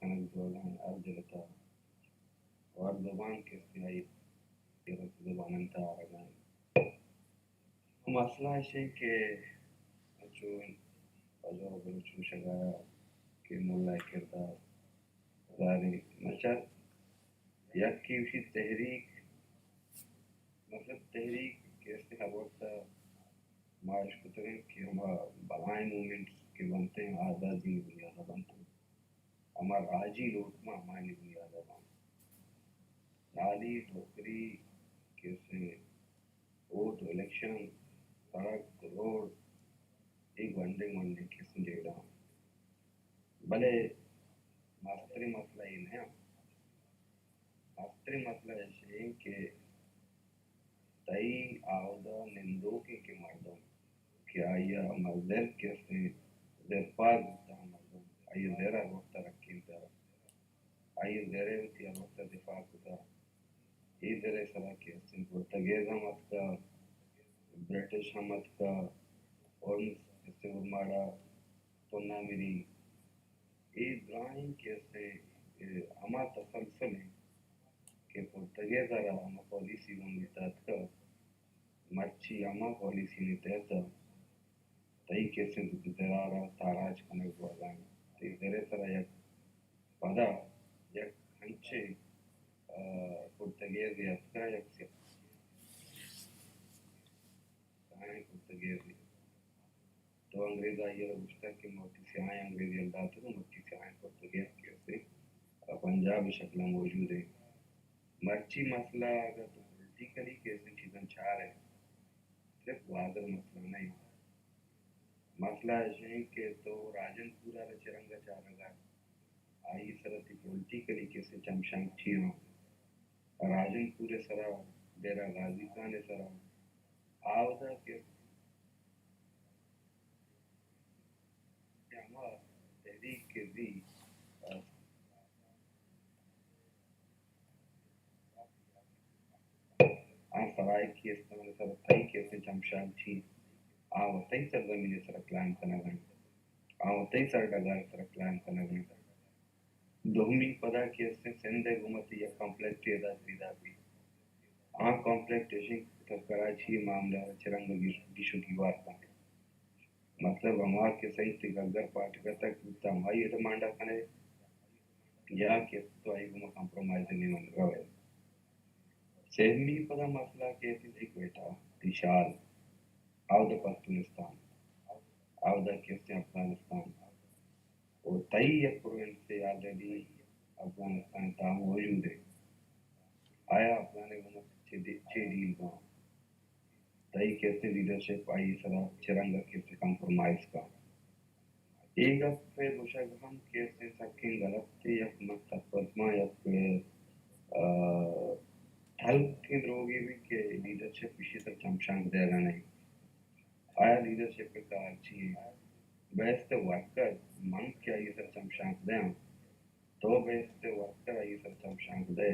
کنگ بوگان ہر دلتا و ہر زبان کہ استیں آئی زبانان تا آرگان۔ مسئلہ اش انت کہ چون بزرگ بلوچ گوشگ ء کہ ملا کردار داریں مچار یکے وشی تحریک، مطلب تحریک کہ استیں ہر وقت ما اشکتگیں کہ ہما بلائیں مومنٹس کہ بنتیں آزادی بنیاد بنتیں، ہما راجی لوٹ ما ہمانی بنیاد بنت۔ نالی ڈوکری کہ استیں ووٹ، الیکشن، سڑک، روڈ، اے گونڈیں گونڈیں قسم جیڑہ انت۔ بلے مستریں مسئلہ اے نہ انت۔ مستریں مسئلہ ایش انت کہ تئی آودا نندوکیں کہ مردم کہ آئی ء ہما زر کہ استیں زر پاک بوتا مردم، آئی ء زر ء وقت ء رکینتہ۔ آئی ء زر ء وتی ہر وقت ء دفاع کتہ۔ اے زر ء سرا کہ استیں پرتگیز ہم اتکہ، برٹش ہم اتکہ، ہارمز استیں اورماڑا، تنا مری، اے دراہیں کہ استیں، اے ہما تسلسل انت کہ پرتگیز ء را ہما پالیسی گون بیتہ اتکہ، مرچی ہما پالیسی نے تحت ء تئی کہ استیں زرار ء تاراج کنگ بوگا انت۔ تئی زر ء سرا یک پدا یک انچیں، آ، پرتگیزے اتکہ، یک سیاہیں پرتگیزے۔ تو انگریز آئی ء را گوشتگ کہ مرچی سیاہیں انگریز یل داتگ و مرچی سیاہیں پرتگیز کہ استیں پنجاب ء شکل ء موجود انت۔ مرچی مسئلہ اگر تو پولیٹیکلی کہ استیں چیزاں چارئے، صرف گوادر مسئلہ نہ انت۔ مسئلہ اش انت کہ تو راجن پور ء را چہ رنگ ء چارگ ء، آئی سرا تئی پولیٹیکلی کہ استیں چمشانک چی انت؟ راجن پور ء سرا، ڈیرہ غازی خان ء سرا، آودا کہ ہما تحریک کہ دی، آ سرائیکی استان ء سرا تئی کہ استیں چمشانک چی، آ و تئی سرزمین ء سرا کلائم کنگ ء انت، آ و تئی سر ڈگار ء سرا کلائم کنگ ء انت۔ دومی پدا کہ استیں سندھ ء گوما تئی یک کانفلکٹے ادا پیداک بیت۔ آ کانفلکٹ اش انت کہ تو کراچی ء معاملہ ء را چہ رنگ ء گیش، گیش و گیوار کنئے۔ مطلب ہما کہ سہی تئی گگر پاٹکتگ بوت ہمائی ء ڈیمانڈ ء کنئے یا کہ تو آئی گوما کمپرومائز ء نیمگ ء روئے۔ سیمی پدا مسئلہ کہ تئی کوئٹہ، تئی شال، آودا پختونستان، آودا کہ استیں افغانستان، و تئی یک پروونسے آلریڈی افغانستان ء تہا موجود انت۔ آیا افغان ء گوما چے ڈی-، چے ڈیل باں؟ تئی کہ استیں لیڈرشپ آئی ء سرا چہ رنگ ء کہ استیں کمپرومائز کاں؟ اے گپ ء گوشگ ہم کہ استیں سکیں غلط ء یک من سرپد باں، یک، آ، ہلکیں دروگے بیت کہ لیڈرشپ ایشی ء سر چمشانک دئیگ ء نہ انت۔ آیا لیڈرشپ ء کار چی انت؟ بیسٹ ورکر من کہ آئی ء سر چمشانک دیاں، تو بیسٹ ورکر آئی ء سر چمشانک دئے،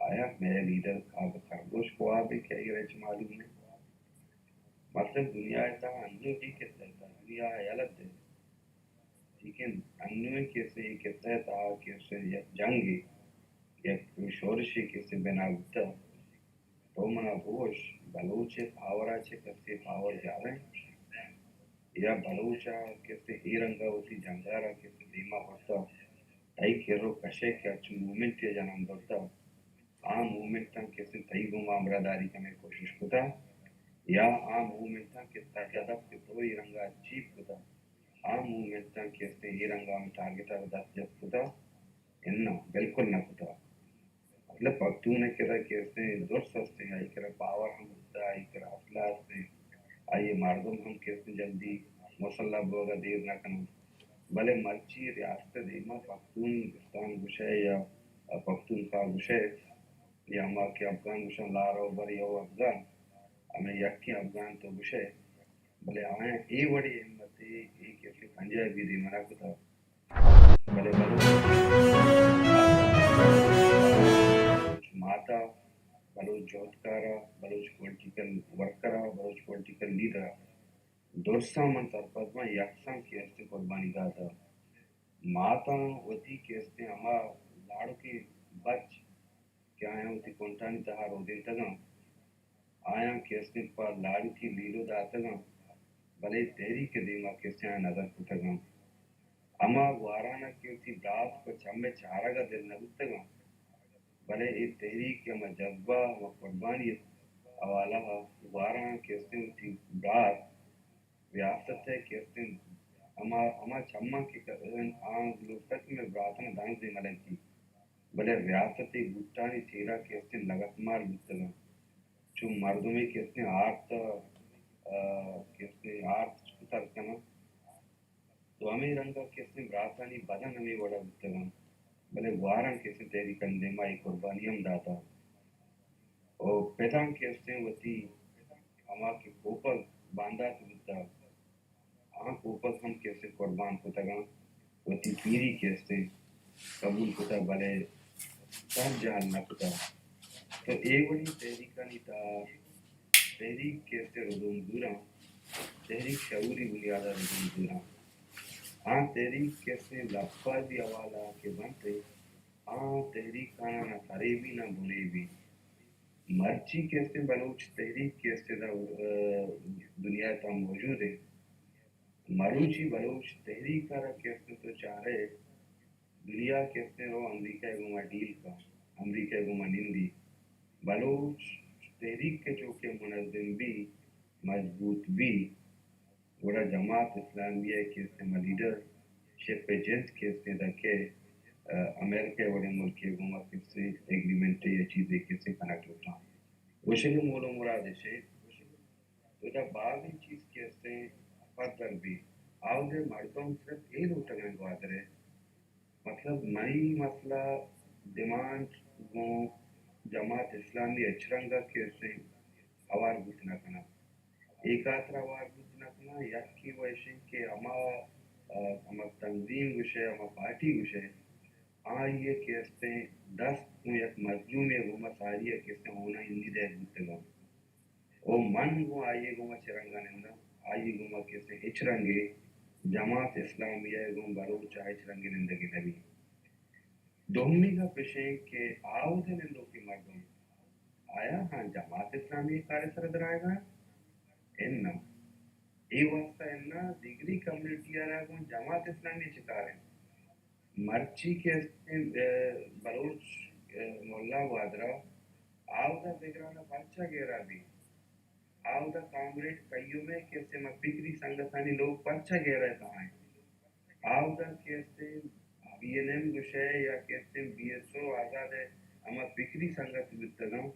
آیا مئے لیڈر کاب خرگوش کواب انت کہ آئی ء را ہچ معلوم انت؟ مطلب دنیا ء تہا انوں اے کتہ ء تہا دنیا ء یلہ دئے، لیکن انوں اے کیسے، اے کتہ ء تہا کیسے یک جنگے، یک شورشے کیسے بنا بوتہ۔ تو منا بگوش، بلوچ ء پاور ء چہ کسے پاور زیادہ انت؟ یا بلوچ ء کسے اے رنگ ء وتی جنگ ء را کسے دیما برتہ؟ تئی کر و کش ء کہ ہرچ موومنٹ ء جنم زرتہ، آ موومنٹاں کسے تئی گوما ہمراہداری کنگ ء کوشش کتہ؟ یا آ موومنٹاں کہ تک ادب کہ تو اے رنگ ء اچیو کتہ، آ موومنٹاں کہ استیں اے رنگ ء ہمے ٹارگٹ ء را دست جت کتہ؟ اناں، بالکل نہ کتہ۔ مطلب پختون ء کرا کہ استیں درس استیں، آئی کرا پاور ہم بوتہ، آئی کرا اسلحہ استیں، آئی مردم ہم کہ استیں جلدی مسلح بوگ ء دیر نہ کننت۔ بلے مرچی ریاست ء دیما پختونستان گوشئے یا پختونخوا گوشئے یا ہما کہ افغان گوشاں لار اوور یا افغان، ہمے یکیں افغان تو گوشئے، بلے آیاں اے وڑیں ہمتے اے کہ استیں پنجابی دیما نہ کتہ۔ بلے بلوچ ماتا، بلوچ جہدکارا، بلوچ پولیٹیکل ورکرا، بلوچ پولیٹیکل لیڈرا، درساں من سرپد باں، یکساں کہ استیں قربانی داتہ۔ ماتاں وتی کہ استیں ہما لاڑکیں بچ کہ آیاں وتی کنٹانی تہا رودینتگاں، آیاں کہ استیں پہ لاڑکی لیلو داتگاں، بلے تحریک ءِ دیما کہ استیں آیاں نزر کتگاں۔ ہما گواراناں کہ وتی برات پہ چم ءِ چارگ ءَ دل نہ بوتگاں، بلے اے تحریک ءِ ہما جذبہ، ہما قربانی ءِ حوالہ ءَ گواراناں کہ استیں وتی برات ریاست ءِ کہ استیں ہما، ہما چماں کہ آں لوٹتگ کہ مئے براتاں دنز دیما لگی، بلے ریاست ءِ بوٹانی تیرا کہ استیں لگتمال بوتگاں۔ چو مردمے کہ استیں آرت، آ، کہ استیں آرت کتگ کناں۔ تو ہمے رنگ ءَ کہ استیں براتانی بدن ہمے وڑ ءَ بوتگاں، بلے گواراں کہ استیں تحریک ءِ دیما اے قربانی ہم داتگ۔ او پتاں کہ استیں وتی ہما کہ کوپگ باندات بوتگ، آ کوپگ ہم کہ استیں قربان کتگاں، وتی پیری کہ استیں قبول کتگ، بلے سر جہل نہ کتگ۔ تو اے وڑیں تحریکانی تہا تحریک کہ استیں ردوم زوراں، تحریک شعوری بنیاد ءَ ردوم زوراں۔ آ تحریک کہ استیں لبزی حوالہ کہ بنت، آ تحریک آناں نہ سرے بی نہ بنے بی۔ مرچی کہ استیں بلوچ تحریک کہ استیں دا، آ، دنیا ءِ تہا موجود انت۔ مروچی بلوچ تحریک ءَ را کہ استیں تو چارئے، دنیا کہ استیں رو امریکہ ءِ گوما ڈیل کا، امریکہ ءِ گوما نندی۔ بلوچ تحریک کہ چو کہ منظم بی، مضبوط بی، گڑا جماعت اسلامی ءِ کہ استیں ہما لیڈر شپ ءِ جنس کہ استیں دا کہ، آ، امریکہ ءِ وڑیں ملکے ءِ گوما کہ استیں ایگریمنٹ یا چیزے کہ استیں کنگ لوٹاں۔ گوشگ ءِ مول ءُ مراد اش انت۔ تو دا بازیں چیز کہ استیں پدر بی۔ آودے مردم صرف اے لوٹگاں گوادر ءِ مطلب، منی مسئلہ ڈیمانڈ گوں جماعت اسلامی ہچ رنگ ءَ کہ استیں ہوار بوت نہ کناں۔ اے خاطر ءَ ہوار بوت نہ کناں، یکے وَ ایش انت کہ ہما، آ، ہما تنظیم گوشئے، ہما پارٹی گوشئے، آئی ءِ کہ استیں دست گوں یک مظلومے ءِ گوما ساری ءَ کہ استیں ہونا ہندی دئیگ بوتگاں۔ او من گوں آئی ءِ گوما چہ رنگ ءَ ننداں، آئی ءِ گوما کہ استیں ہچ رنگے جماعت اسلامیہ ءِ گوں بلوچ ءَ ہچ رنگے نندگی نہ بیت۔ دومی گپ اش انت کہ آودے نندوکیں مردم آیا ہاں جماعت اسلامی ءِ کار ءِ سر ءَ درآیگ ءَ انت؟ اناں۔ اے واسطہ اناں، دگری کمیونٹی ءَ را گوں جماعت اسلامی ءَ چہ کار انت؟ مرچی کہ استیں، اے، بلوچ، اے، ملا گوادر ءَ آودا بگران ءَ پرچا گیرا بیت؟ آودا کامریڈ قیوم ءِ کہ استیں ہما فکری سنگتانی لوگ پرچا گیرا ءِ تہا انت؟ آودا کہ استیں بی این ایم گوشئے یا کہ استیں بی ایس او آزاد ءِ ہما فکری سنگت بوتگاں،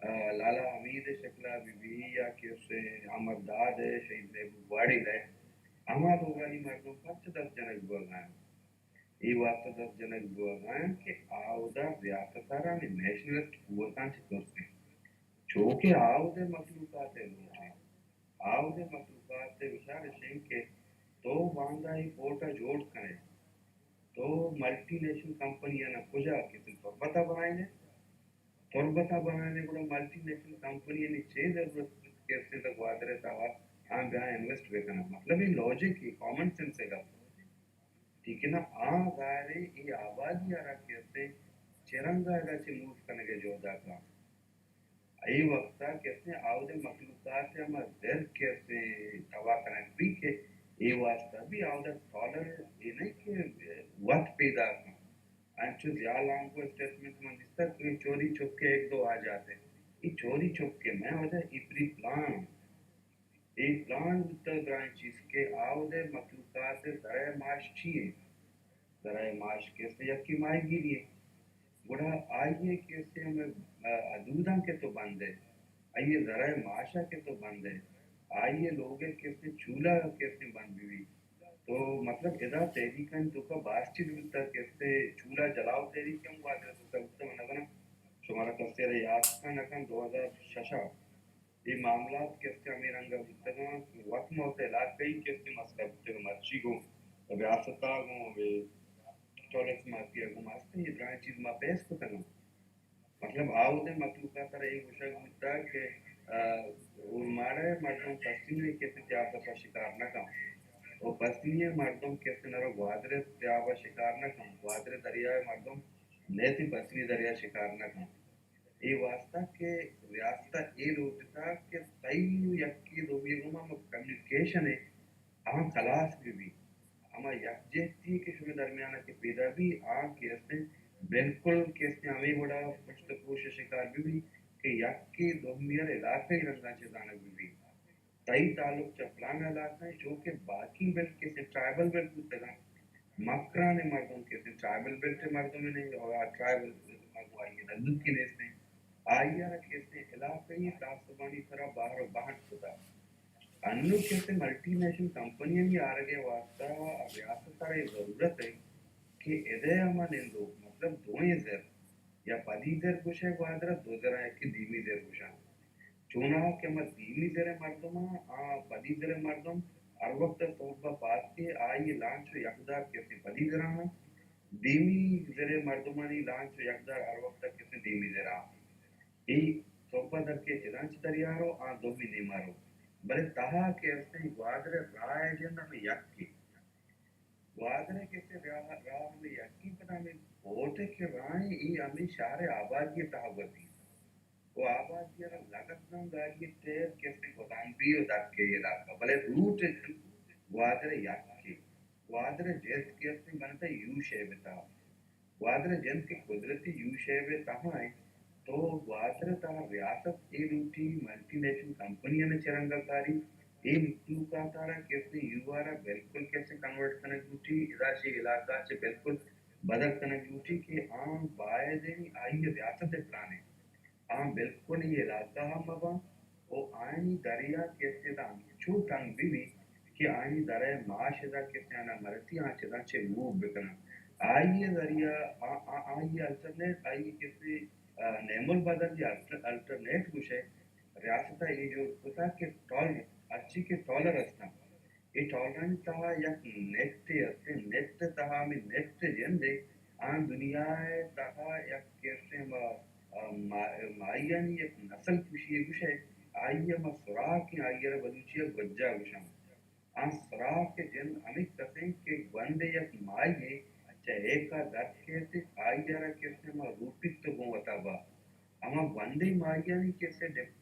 آ، لالا حمید ءِ شکل ءَ بہ بی یا کہ استیں احمد داد ءِ، شہید محبوب واڑیل ءِ، ہما لوگانی مردم پرچا دست جنگ بوگ ءَ انت؟ اے واسطہ دست جنگ بوگ ءَ انت کہ آودا ریاست ءَ را ہمے نیشنلسٹ قوتاں چہ ترس انت۔ چو کہ آودے مخلوقات ءِ لوٹ انت۔ آودے مخلوقات ءِ بچار اش انت کہ تو باندا اے پورٹ ءَ جوڑ کنئے، تو ملٹی نیشنل کمپنی آناں کجا کہ تربت ءَ بنائینے؟ تربت ءَ بنائینے گڑا ملٹی نیشنل کمپنیانی چے ضرورت بیت کہ استیں تہ گوادر ءِ تہا آ بیاں انویسٹ بکناں؟ مطلب a logic a, common sense ءِ گپ۔ ٹھیک ہے نا؟ آ ظاہر ہے اے آبادی ءَ را کہ استیں چہ رنگ ءَ ادا چہ موو کنگ ءِ جہد ءَ کاں۔ اے وقت ءَ کہ استیں آودے مخلوقات ءِ ہما زر کہ استیں تباہ کنگ بی کہ اے واسطہ بی آودا ٹالر اے نہیں کہ وت پیدا کن۔ انچو ضیاء لانکو اسٹیٹمنٹ من دیستگ کہ چوری چپکے ایک دو آ جاتے۔ اے چوری چپکے نہ، وجہ اے پری پلان۔ اے پلان بوتگ درائیں چیز کہ آودے مخلوقات ءِ ذرائع معاش چی انت؟ ذرائع معاش کہ استیں یکے ماہی گیری انت۔ گڑا آئی ءِ کہ استیں ہمے، آ، حدوداں کہ تو بندئے، آئی ءِ ذرائع معاش ءَ کہ تو بندئے، آئی ءِ لوگ ءِ کہ استیں چولہ کہ استیں بند بہ بیت۔ تو مطلب ادا تحریکانی توکا باز چیز بوتگ کہ استیں چولہ جلاؤ تحریک ہم گوادر ءِ توکا بوتگ، من نزاناں شمارا کسے ءَ را یات کن نہ کن، دو ہزار شش ءَ اے معاملات کہ استیں ہمے رنگ ءَ بوتگاں کہ وت ما وت علاقہ ای کہ استیں مسئلہ بوتگ، مرچی گوں ریاست ءَ گوں ہمے ٹورسٹ مافیا گوں ما استیں اے درائیں چیز ما پیش کتگاں۔ مطلب آودے مخلوقات ءَ را اے گوشگ بوتگ کہ، آ، اورماڑہ ءِ مردم کسے ءَ کہ استیں تیاب دپ ءَ شکار نہ کن۔ و پسنی ءِ مردم کہ استیں نرو گوادر ءِ دریاب ءَ شکار نہ کن، گوادر ءِ دریا ءِ مردم نیتی پسنی دریا شکار نہ کن۔ اے واسطہ کہ ریاست ءَ اے لوٹتا کہ تئی و یکی دومی گوما کمیونیکیشن ءِ آ خلاص بہ بی۔ ہما یکجہتی کہ شمئے درمیان ءَ کہ پیدا بی، آ کہ استیں بالکل کہ استیں ہمے وڑا پشت پروش ءِ شکار بہ بی کہ یکے دومی ءَ را علاقائی رنگا چہ زانگ بہ بی۔ تئی تعلق چہ پلان علاقہ ءَ، چو کہ باقی بیلٹ کہ استیں ٹرائبل بیلٹ بوتگاں، مکران ءِ مردم کہ استیں ٹرائبل بیلٹ ءِ مردم نہ انت، اور آ ٹرائبل مردم آئی ءِ نزدیکی نیست انت۔ آئی ءَ را کہ استیں علاقائی تعصبانی سرا بہر و بہنڈ کتا۔ انوں کہ استیں ملٹی نیشنل کمپنیانی آرگ ءِ واسطہ ریاست ءَ را اے ضرورت انت کہ ادے ہما نندوک، مطلب دوئیں زر، یا پدی زر گوشئے گوادر ءَ، دو زراں یکے دیمی زر گوشاں۔ چوناہا کہ ہما دیمی زر ءِ مردماں، آ پدی زر ءِ مردم ہر وقت ءَ سہب ءَ پاد کہ آئی ءِ لانچ و یکدار کہ استیں پدی زراں، دیمی زر ءِ مردمانی لانچ و یکدار ہر وقت ءَ کہ استیں دیمی زراں۔ اے سہب ءَ در کہ چداں چہ دریا رو، آ دومی نیما رو۔ بلے تہا کہ استیں گوادر ءِ راہ ءِ جند ہمے یکے۔ گوادر ءِ کہ استیں راہ، راہ ہمے یکیں، پدا ہمے بوٹ ءِ کہ راہیں، اے ہمے شہر ءِ آبادی ءِ تہا وتی۔ و آبادی ءَ را لگت داں گاڑی ءِ ٹائر کہ استیں گدان بی و در کئے علاقہ، بلے روٹ ءِ جند گوادر ءِ یکے۔ گوادر ءِ جند کہ استیں بنت یو شیپ ءِ تہا۔ گوادر ءِ جند کہ قدرتی یو شیپ ءِ تہا انت، تو گوادر ءِ تہا ریاست اے لوٹی ملٹی نیشنل کمپنیانی چہ رنگ ءَ کاری، اے مخلوقات ءَ را کہ استیں یو ءَ را بالکل کہ استیں کنورٹ کنگ لوٹی، ادا چہ علاقہ چہ بالکل بدل کنگ لوٹی کہ آ باید انت آئی ءِ ریاست ءِ پلان انت۔ آ بالکل اے علاقہ ءَ مہ باں و آیانی دریا کہ استیں داں انچو تنگ بہ بیت کہ آیانی در ءِ معاش ادا کہ استیں آناں مرسی، آ چداں چہ موو بکناں۔ آئی ءِ ذریعہ، آ، آ، آئی ءِ الٹرنیٹ، آئی ءِ کہ استیں، آ، نعم البدل یا الٹر-، الٹرنیٹ گوشئے، ریاست ءَ اے جوڑ کتگ کہ ٹالر، ہرچی کہ ٹالر استاں، اے ٹالرانی تہا یک نیٹے است، اے نیٹ ءِ تہا ہمے نیٹ ءِ جند ءَ آ دنیا ءِ تہا یک کہ استیں ما-، ما-، ماہیانی یک نسل کشی ءَ گوشئے، آئی ءَ ما سوراخ ایں، آئی ءَ را بلوچی ءَ گجا گوشاں۔ آ سوراخ ءِ جند ہمک کس انت کہ گوندے یک ماہی یے چہ ایک ءَ در کیت، آئی ءَ را کہ استیں ما روپیت تو گوں وتا با۔ ہما گوندے ماہیانی کہ استیں ڈیپ-،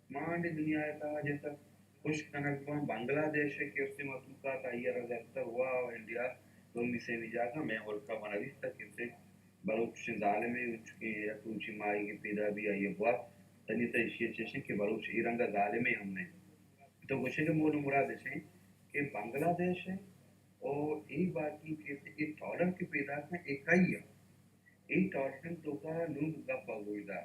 ڈیمانڈ دنیا ءِ تہا جیسا خشک کنگ باں، بنگلہ دیش ءِ کہ استیں مخلوقات آئی ءَ را زیادتر وا انڈیا دومی سیمی جاگہ، مئے ملک ءَ ما نہ دیستگ کہ استیں بلوچ ظالمیں انچکیں یک روچے ماہیگے پیدا بی آئی ءَ بوات، تنی تہ ایشی ءَ چشیں کہ بلوچ اے رنگ ءَ ظالمیں ہم نہ انت۔ تو گوشگ ءِ مول ءُ مراد اش انت کہ بنگلہ دیش ءَ او اے باقی کہ اے ٹالر کہ پیداک انت، اے کئی انت؟ اے ٹالرانی توکا نوں گپ ءَ گوش دار۔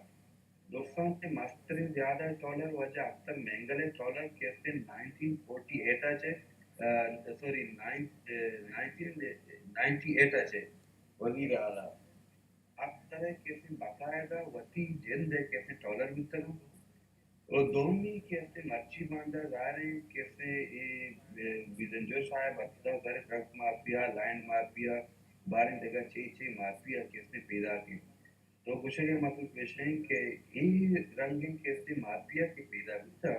درساں چہ مستریں زیادہ ٹالر واجہ اختر مینگل ءِ ٹالر کہ استیں نائنٹین فورٹی ایٹ ءَ چہ، آ، سوری، نائن-، آ، نائنٹین نائنٹی ایٹ ءَ چہ وزیر اعلیٰ اختر ءِ کہ استیں باقاعدہ وتی جند ءِ کہ استیں ٹالر بوتگ انت۔ و دومی کہ استیں مرچی باندا ظاہر انت کہ استیں اے، اے، بزنجو صاحب اتکگ در ڈرگ مافیا، لینڈ مافیا، باریں دگہ چے چے مافیا کہ استیں پیداک انت۔ تو گوشگ ءِ مقصود ایش انت کہ اے رنگیں کہ استیں مافیا کہ پیدا بوتگ،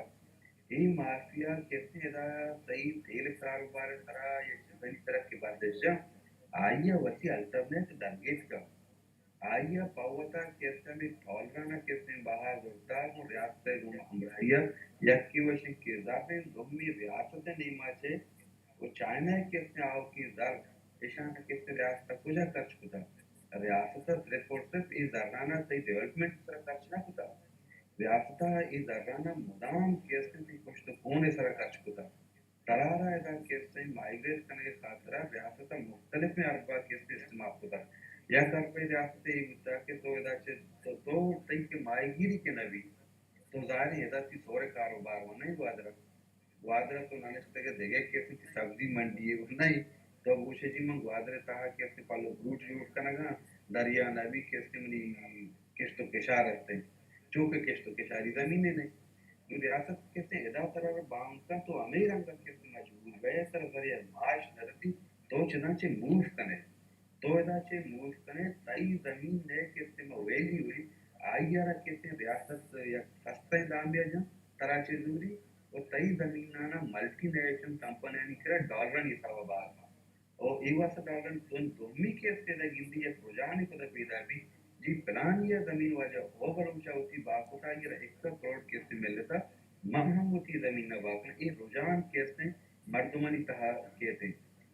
اے مافیا کہ استیں ادا تئی تیل ءِ کاروبار ءِ سرا یا چیزانی سرا کہ بندش جاں، آئی ءَ وتی الٹرنیٹ درگیتکگ۔ آئی ءَ پہ وتا کہ استیں ہمے ٹالران ءَ کہ استیں بہا زرتگ گوں ریاست ءِ گوں ہمراہی ءَ یکے وشیں کردار انت، دومی ریاست ءِ نیما چہ و چائنا ءِ کہ استیں آؤکیں زر، اشان ءَ کہ استیں ریاست ءَ کجا خرچ کتگ؟ ریاست ءَ صرف اور صرف اے زران ءَ تئی ڈیولپمنٹ ءِ سرا خرچ نہ کتگ۔ ریاست ءَ اے زران ءَ مدام کہ استیں تئی پشت ءُ پون ءِ سرا خرچ کتگ۔ ترا را ادا کہ استیں مائیگریٹ کنگ ءِ خاطرا ریاست ءَ مختلفیں اربا کہ استیں استعمال کتگ۔ یک اربے ریاست ءِ اے بوتگ کہ تو ادا چہ تو، تو تئی کہ ماہیگیری کہ نہ بیت، تو ظاہر انت ادا تئی سور ءِ کاروبار ونئے گوادر ءَ۔ گوادر ءَ تو نہ نشتگ ئے دگہ کہ استیں تئی سبزی منڈی یے ونئے، تو گوشئے جی من گوادر ءِ تہا کہ استیں پلو فروٹ جوڑ کنگ ءَ آں، دریا نہ بیت کہ استیں منی کشت ءُ کشار استیں۔ چو کہ کشت ءُ کشاری زمینے نہ انت۔ نوں ریاست کہ استیں ادا ترا را بانک ءَ تو ہمے رنگ ءَ کہ استیں مجبور بئے، ترا زر ءِ معاش نہ رسیت، تو چداں چہ موو کنئے۔ تو ادا چہ موو کنئے، تئی زمین ءِ کہ استیں ما ویلیو انت، آئی ءَ را کہ استیں ریاست یک سستیں دامے ءَ جنت، ترا چے زوری؟ و تئی زمینانا ملٹی نیشنل کمپنیانی کرا ڈالرانی حسابا بہا کن۔ و اے واسطہ ڈالرانی، دومی کیس کہ ادا گندی یک رجحانے پدا پیدا بی، جی پلانی ء زمین واجہ او بلوچا وتی بہا کتا، آئی را ایک سد کروڑ کیسے ملتا، ما ہم وتی زمینا بہا کن۔ اے رجحان کیسے مردمانی تہا کیتے،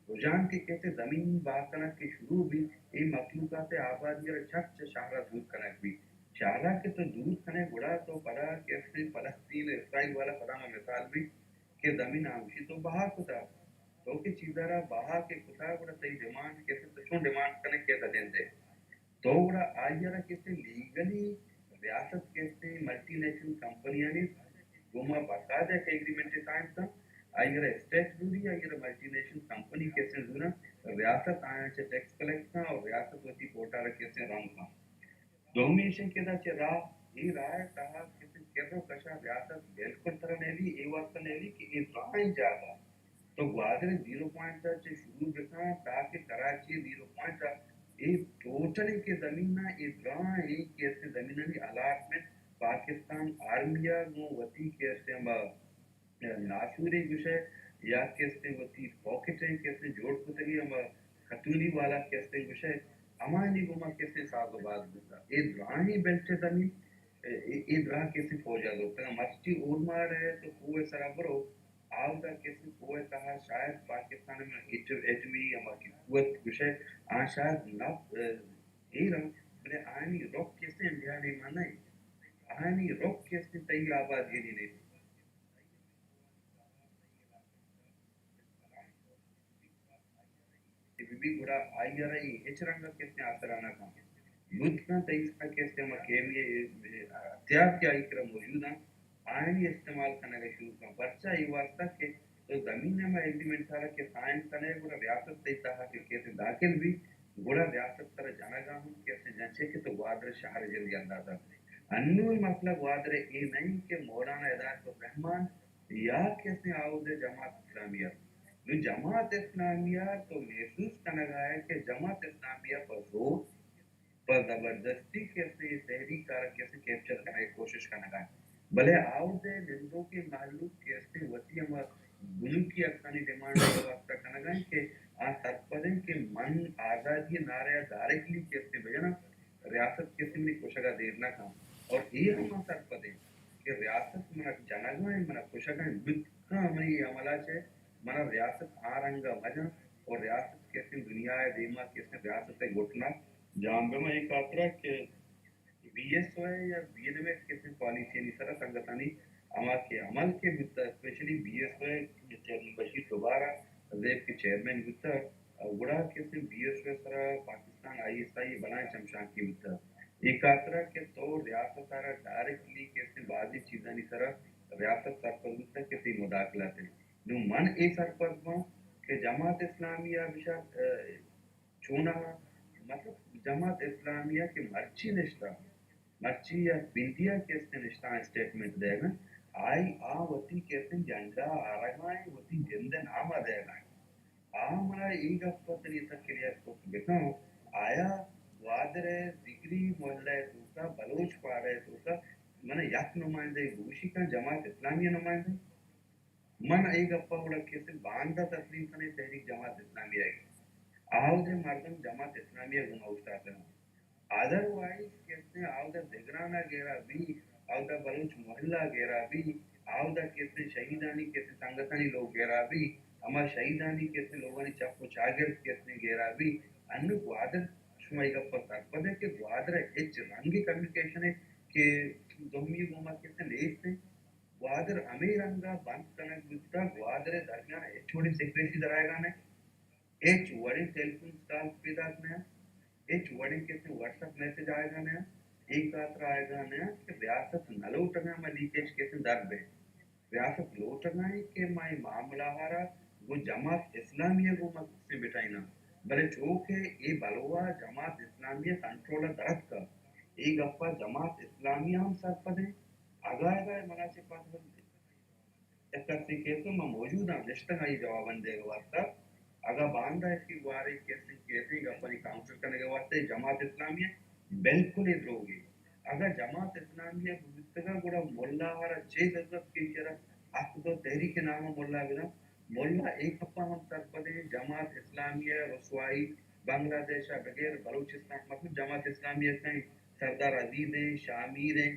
رجحان کہ کیسے زمین بہا کنگ کہ شروع بی، اے مخلوقات آبادی را چٹ چہ شہرا دور کنگ بی۔ شہرا کہ تو دور کنے گڑا تو پدا کیسے فلسطین، اسرائیل والا پدا ما مثال بی کہ زمین آمشی تو بہا کتا، تو کہ چیزا را بہا کہ کتا گڑا تئی ڈیمانڈ کیسے تو چون ڈیمانڈ کنے کہ تا دین دے۔ تو گڑا آئی ء را کسے لیگلی ریاست کسے ملٹی نیشنل کمپنیانی گوما باقاعدہ یک ایگریمنٹ سائن کن، آئی ء را اسٹیٹ زوری، آئی ء را ملٹی نیشنل کمپنی کسے زوراں، ریاست آیاں چہ ٹیکس کلیکٹ کن اور ریاست وتی کوٹا را کسے رن کن۔ دومی ایش انت کہ ادا چہ راہ، اے راہ ء تہا کسے کر و کشا ریاست بالکل ترا نیلی، اے واسطہ نیلی کہ اے دراہیں جاگہ تو گوادر زیرو پوائنٹ ء چہ شروع بکن تاکہ کراچی زیرو پوائنٹ ء اے ٹوٹل کہ زمین ء اے دراہیں کہ است زمینانی الاٹمنٹ پاکستان آرمی ء گوں وتی کہ است ہما ناسوری گوشئے یا کہ است وتی پاکٹ ء کہ است جوڑ کتگی ہما کتونی والا کہ است گوشئے ہمانی گوما کہ است ساز و باز بوتا۔ اے دراہیں بیلٹ زمین اے، اے، اے دراہ کسے فوج ء زرتگ۔ مرچی اورماڑ ء تو کوہ ء سرا برو، آودا کسے کوہ ء تہا شاید پاکستان ء ایٹم-، ایٹمی ہما کہ قوت گوشئے، آ شاید نہ، ء، ایر انت، بلے آیانی رخ کسے انڈیا ء نیما نہ انت۔ آیانی رخ کسے تئی آبادی ء نیما انت۔ بہ بی گڑا آئی ء را اے ہچ رنگ ء کسے آسرا نہ کن۔ لوت کن تئی سرا کسے ہما کیمیا ہتھیار کہ آئی کرا موجود انت، آیانی استعمال کنگ ء شروع کن۔ پرچا؟ اے واسطہ کہ تو زمین ء ہما ایگریمنٹ ء را کہ سائن کنئے گڑا ریاست تئی تہا کہ کسے داخل بی، گڑا ریاست ترا جنگ ء ہم کسے جنچے کہ تو گوادر شہر ء جند اندازہ۔ انوں مسئلہ گوادر ء اے نہ انت کہ مولانا ہدایت الرحمان یا کسے آودا جماعت اسلامی ء۔ نوں جماعت اسلامی ء تو محسوس کنگ ء ئے کہ جماعت اسلامی ء پہ زور، پہ زبردستی کسے تحریک ء را کسے کیپچر کنگ ء کوشش کنگ ء انت۔ بلے آودا نندوکیں مہلوک کسے وتی ہما بنکی حقانی ڈیمانڈ ء واسطہ کنگ ء انت کہ آ سرپد انت کہ من آزادی ء نعرہ ء ڈائریکٹلی کسے بجناں، ریاست کسے منی کشگ ء دیر نہ کن۔ اور اے ہم من سرپد انت کہ ریاست منا جنگ ء انت، منا کشگ ء انت، لوت کن منی اے عمل ء چہ منا ریاست آ رنگ ء مجن اور ریاست کسے دنیا ء دیما کسے ریاست ء گھٹنا جان بہ من۔ اے خاطر ء کہ بی ایس او ء یا بی این ایم ء کسے پالیسی آنی سرا سنگتانی ہما کہ عمل کہ بوتا، اسپیشلی بی ایس او ء چیئرمین بشیر دوبارہ زیب کہ چیئرمین بوتا، گڑا کسے بی ایس او ء سرا پاکستان آئی ایس آئی ء بلائیں چمشانکے بوتا۔ اے خاطرا کہ تو ریاست ء را ڈائریکٹلی کسے بعضی چیزانی سرا ریاست سرپد بوتا کہ تئی مداخلت انت۔ نوں من اے سرپد باں کہ جماعت اسلامی ء بشار، ء، چوناہا، مطلب، جماعت اسلامی ء کہ مرچی نشتہ، مرچی یا پنڈیا کہ است نشتہ اسٹیٹمنٹ دئیگ ء، آئی آ وتی کہ است جھنڈا آرگ ء انت، وتی جند ء نام ء دئیگ ء انت۔ آ منا اے گپ ء تنی تک کلیئر کت بکن، آیا گوادر ء ذکری محلہ ء توکا، بلوچ پاڑہ ء توکا من یک نمائندہ بگوشی کن، جماعت اسلامی ء نمائندہ؟ من اے گپ ء گڑا کسے باندا تسلیم کنیں، تحریک جماعت اسلامی ء آہودیں مردم جماعت اسلامی ء گوما اوشتاتگ انت۔ ادروائز کسے آہودا دگران ء گیرا بی، آہودا بلوچ محلہ ء گیرا بی، آہودا کسے شہیدانی کسے سنگتانی لوگ گیرا بی، ہما شہیدانی کسے لوگانی چپ و چاگرد کسے گیرا بی۔ انو گوادر، شما اے گپ ء سرپد ئے کہ گوادر ء ہچ رنگی کمیونیکیشن ء کہ دومی گوما کسے نیست انت۔ گوادر ہمے رنگ ء بند کنگ بوتگ، گوادر ء درمیان ء ہچ وڑیں سیکریسی در آیگ ء نہ، ہچ وڑیں ٹیلیفون کال پیداک نہ، ہچ وڑیں کسے واٹس ایپ میسج آیگ ء نہ، اے خاطر آیگ ء نہ کہ ریاست نہ لوٹگ ء ہما لیکیج کسے در بہ۔ ریاست لوٹگ ء انت کہ ما اے معاملہ ء را گوں جماعت اسلامی ء گوما کسے بٹائیناں، بلے چو کہ اے بلوا جماعت اسلامی ء کنٹرول ء در اتکگ، اے گپ ء جماعت اسلامی ء ہم سرپد انت۔ اگاں اگاں منا چہ پد یک کسے کیت، من موجود آں، نشتگ آں اے جواباں دئیگ ء واستہ۔ اگاں باندا یکے گوارے کیت، کیت، گپانی کاؤنٹر کنگ ء واستہ، اے جماعت اسلامی ء بالکل اے دروگے۔ اگاں جماعت اسلامی ء بوتگ ء گڑا ملا ء را چے ضرورت کہ ایشی ء را عقد و تحریک نام ءَ ملا بداں۔ ملا اے گپاں ہم سرپدیں، جماعت اسلامی ءِ رسوائی بنگلہ دیش ءَ بغیر بلوچستان، مطلب جماعت اسلامی ءِ کہیں سردار عزیز ایں، شاہ میر ایں،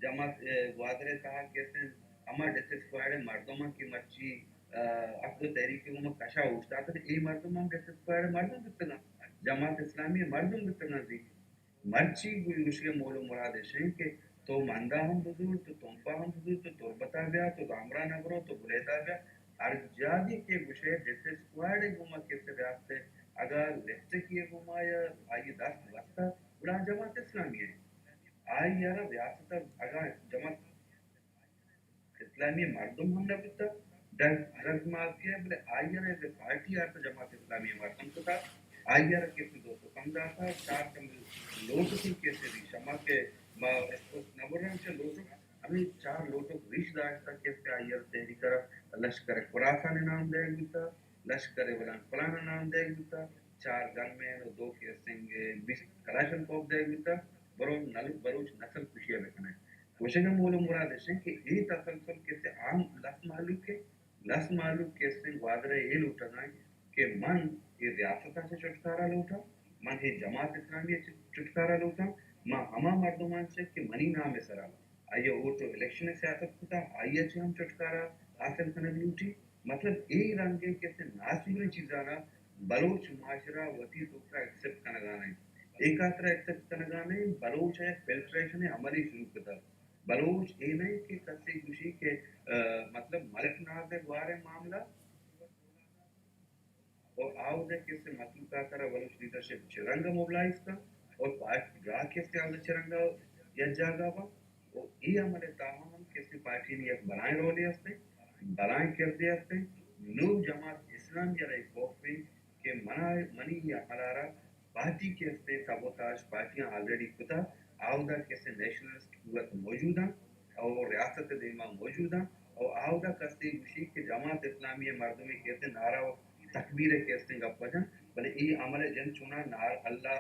جماعت، اے، گوادر ءِ تہا کہ استیں ہما ڈیتھ اسکواڈ ءِ مردماں کہ مرچی، اے، عقد و تحریک ءِ گوما کشا اوشتاتگ، اے مردم ہم ڈیتھ اسکواڈ ءِ مردم بوتگاں، جماعت اسلامی ءِ مردم بوتگاں۔ زی مرچی گوشگ ءِ مول و مراد اش انت کہ تو مندا ہم بزور، تو تمپا ہم بزور، تو تربتا بیا، تو زامران ءَ برو، تو بلیدہ بیا، ہر جاگے کہ گوشے ڈیتھ اسکواڈ ءِ گوما کسے ریاست ءِ اگاں لپسٹکی ءِ گوما یا آئی ءِ دست بستہ، گڑا جماعت اسلامی ءِ۔ آئی ءَ را ریاست ءَ اگاں جماعت اسلامی ءِ مردم ہم نہ بوتگ، ڈرگ، ڈرگ مافیا، بلے آئی ءَ را ایز اے پارٹی آرت جماعت اسلامی ءِ مردم کتا، آئی ءَ را کسے دو سکم داتا، چار کم لوٹکی کسے ریش ہما کہ ما اسپوس نہ برن چہ لوٹک، ہمیں چار لوٹک ریش داشتا کسے آئی ءَ را تحریک ءَ را لشکر خراسان نام دیگ بوتا، لشکر فلان فلان نام دیگ بوتا، چار گن مین و دو کسے بیست کلاشنکوف دیگ بوتا، برو نل-، بلوچ نسل کشی ءَ بکنے۔ گوشگ ءِ مول و مراد اش انت کہ اے تسلسل کسے عام لس مہلوک ءِ، لس مہلوک کسے گوادر ءَ اے لوٹگ ءَ انت کہ من اے ریاست ءَ چہ چھٹکارا لوٹاں، من اے جماعت اسلامی ءَ چہ چھٹکارا لوٹاں، من ہما مردماں چہ کہ منی نام ءِ سرا آئی ءَ ووٹ و الیکشن ءِ سیاست کتا، آئی ءَ چہ ہم چھٹکارا حاصل کنگ لوٹی۔ مطلب اے رنگ ءِ کسے ناسوریں چیزانا بلوچ معاشرہ وتی توکا ایکسپٹ کنگا نہ انت۔ اے خاطرا ایکسپٹ کنگا نہ انت، بلوچ ءَ یک فلٹریشن ءِ عملے شروع کتگ۔ بلوچ اے نہ انت کہ کسے گوشی کہ، آ، مطلب ملک ناز ءِ گوار ءِ معاملہ اور آودا کسے مخلوق ءِ سرا بلوچ لیڈرشپ چہ رنگ ءَ موبلائز کن اور پارٹی را کسے آودا چہ رنگ ءَ یک جاگہ با۔ اور اے عمل ءِ تہا ہم کسے پارٹی نی یک بلائیں رولے ہستے، بلائیں کردے ہستے۔ نو جماعت اسلامی ءَ را اے خوف انت کہ منا، منی اے عمل ءَ را پارٹی کہ استیں سبوتاژ پارٹیاں آلریڈی کتا، آودا کہ استیں نیشنلسٹ قوت موجود انت اور ریاست دیما موجود انت اور آودا کسے گوشی کہ جماعت اسلامی ءِ مردمے کہ استیں نعرہ و تکبیر ءِ کہ استیں گپ جن، بلے اے عمل ءِ جند چوناں نعرہ اللہ،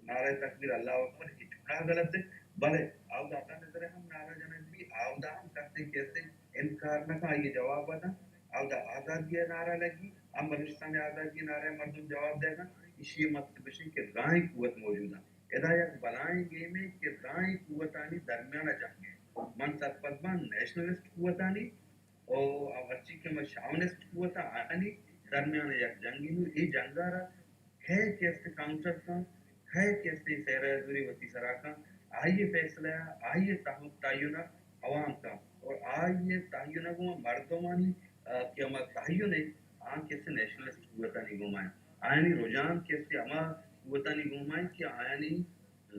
نعرہ تکبیر اللہ اکبر اے چوناں غلط انت، بلے آودا عطا نظر ءِ ہم نعرہ جنگ بی، آودا ہم کسے کہ استیں انکار نہ کن، آئی ءَ جواب داں۔ اودا آزادی ءِ نعرہ لگی، ہم بلوچستان ءِ آزادی ءِ نعرہ ءَ مردم جواب دئیگ ءَ انت۔ ایشی ءِ مطلب اش انت کہ درائیں قوت موجود انت۔ ادا یک بلائیں گیمے کہ درائیں قوتانی درمیان ءَ جنگ انت۔ من سرپد باں نیشنلسٹ قوتانی او ہرچی کہ ما شاونسٹ قوت آنی درمیان ءَ یک جنگے۔ نوں اے جنگ ءَ را کئے کہ است کاؤنٹر کن، کئے کہ است سہرا زوری وتی سرا کن، آئی ءِ فیصلہ ءَ، آئی ءِ تہ-، تعین ءَ عوام کن اور آئی ءِ تعین ءَ گوں مردمانی، آ، کہ ہما تعین انت، آ کہ است نیشنلسٹ قوتانی گوما انت۔ آیانی رجحان کہ است ہما قوتانی گوما انت کہ آیانی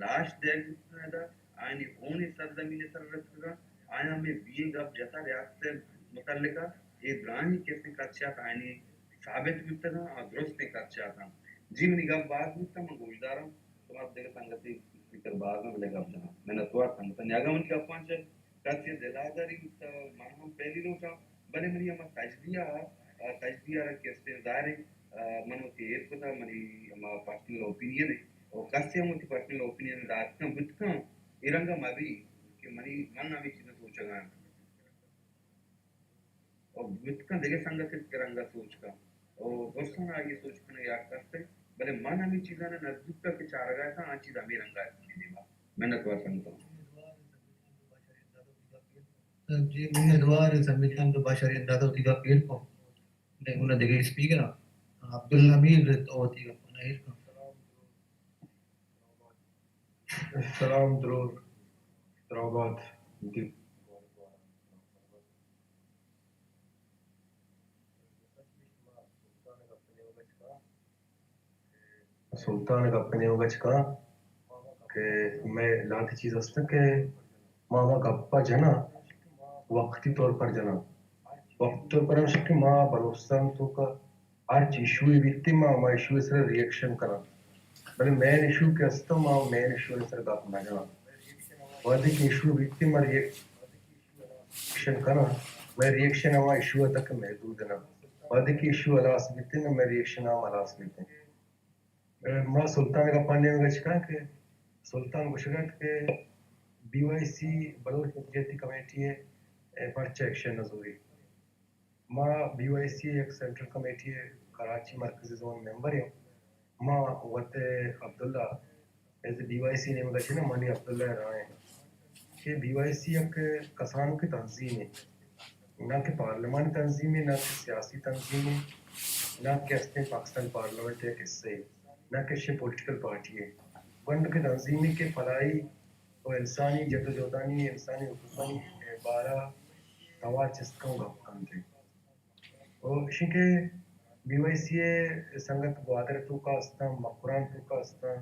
لاش دئیگ بوتگ ادا، آیانی ہون اے سرزمین ءِ سرا رتکگ انت، آیاں ہمے بی اے گپ جتا ریاست ءِ متعلق ءَ اے دراہیں کہ است خدشات آیانی ثابت بوتگ انت، آ درستیں خدشات انت۔ جی منی گپ باز بوتگ، من گوشداراں، شما دگہ سنگتے اسپیکر باز انت، بلے گپ جناں۔ منتوار سنگتاں، نیاگا منی گپاں چہ کسے دل آزاری بوتگ، من ہم پہلی لوٹاں، بلے منی ہما تجزیہ ءَ، آ، تجزیہ ءَ را کہ استیں ظاہر انت، آ، من وتی ایر کتگ، منی ہما پرسنل اوپینین انت، اور کسے ہم وتی پرسنل اوپینین دات کن بوت کن، اے رنگ ءَ مہ بی کہ منی، من ہمے چیزاں سوچگ ءَ آں۔ اور بوت کن دگہ سنگتے کہ رنگ ءَ سوچ کن۔ اور درستاں آئی ءِ سوچ کنگ ءِ حق است انت، بلے من ہمے چیزاں نزدیک ءَ کہ چارگ ءَ اتاں، آ چیز ہمے رنگ ءَ اتاں منی دیما۔ منت وار سنگتاں۔ جی، منت وار سمجھان تو بشر اندازہ وتی گپ ایر کو۔ دے گنا دگہ اسپیکر ہاں۔ عبدالحمید تو وتی گپ نہ ایر کو۔ سلام، درود، دراہ بات۔ سلطان ءِ گپ ءِ نیمگ ءَ چکاں کہ مئے لہتے چیز است کہ ما ہما گپ ءَ جناں وقتی طور پر جناں۔ وقتی طور پر ہمیش کہ ما بلوچستان ءِ توکا ہرچ ایشوے بیت، ما ہما ایشو ءِ سرا ری ایکشن کناں۔ بلے مین ایشو کہ است، ما مین ایشو ءِ سرا گپ نہ جناں۔ وہدے کہ ایشو بیت، ما ری ایکشن کناں، مئے ری ایکشن ہما ایشو ءَ تک محدود نہ۔ وہدے کہ ایشو ہلاس بیت، مئے ری ایکشن ہم ہلاس بیت۔ ما سلطان ءِ گپانی نیمگ ءَ چکاں کہ سلطان گوشگ ءَ اَت کہ بی وائی سی بلوچ یکجہتی کمیٹی ءِ پرچہ ایکشن نہ زوری؟ ما بی وائی سی یک سینٹرل کمیٹی کراچی مرکزی زون ممبر ایں۔ ما وت عبداللہ ایز اے بی وائی سی نیمگا چنا منی عبداللہ رائے کہ بی وائی سی یک کسانکی تنظیمے، نہ کہ پارلیمانی تنظیمے، نہ کہ سیاسی تنظیمے، نہ کہ استیں پاکستان پارلیمنٹ یک حصہ، نہ کہ شے پولیٹیکل پارٹی ہے۔ گنڈ کے تنظیمے کہ پلائی و انسانی جدوجہدانی، انسانی حقوقانی بارہ توار چست کن گپ کنت۔ و اشی کہ بی وائی سی ء سنگت گوادر توکا استاں، مکران توکا استاں،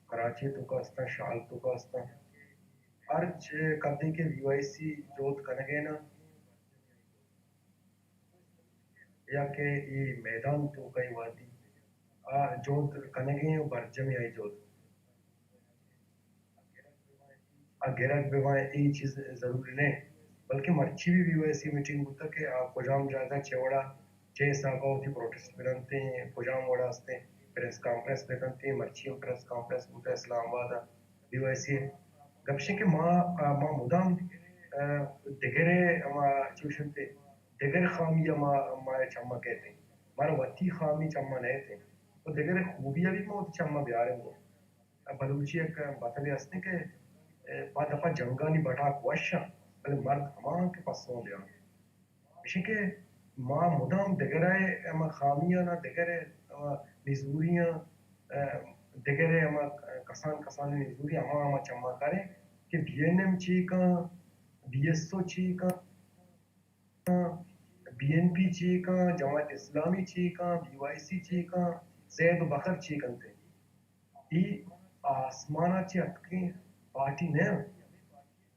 کراچی توکا استاں، شال توکا استاں۔ ہرچ کدی کہ بی وائی سی جہد کنگے نا یا کہ ای میدان توکا ای وادی آ جہد کنگے و برجمیں آئی جہد۔ آ گرگ بہ باں، اے چیز ضروری نہ، بلکہ مرچی بھی بی وائی سی میٹنگ بوتا کہ آ کجام جاگہ چہ وڑا چہ حسابا وتی پروٹیسٹ بکنتیں، کجام وڑا استیں پریس کانفرنس بکنتیں، مرچی ہم پریس کانفرنس بوتا اسلام آباد بی وائی سی۔ گپشیں کہ ما، آ، ما مدام، آ، دگرے ہما چوشنتے دگر خامی ما، ما چما کہتے، مارا وتی خامی چما نہ تے، تو دگرے خوبی بھی ما وتی چما بیاریں گو۔ بلوچی یک بتلے ہستیں کہ، اے، پہ دپا جنگانی بٹاک وش انت، بلے مرد ہمان کہ پسوں دیاں۔ اشی کہ ما مدام دگرے ہما خامیاں نا، دگرے ہما نزوریاں، اے، دگرے ہما کسان کسانی نزوری ہما ہما چما کریں کہ بی این ایم چی کن، بی ایس او چی کن، بی این پی چی کن، جماعت اسلامی چی کن، بی وائی سی چی کن، زید و بکر چی کنتے۔ ای آسمانا چہ اتکیں پارٹی نہ انت۔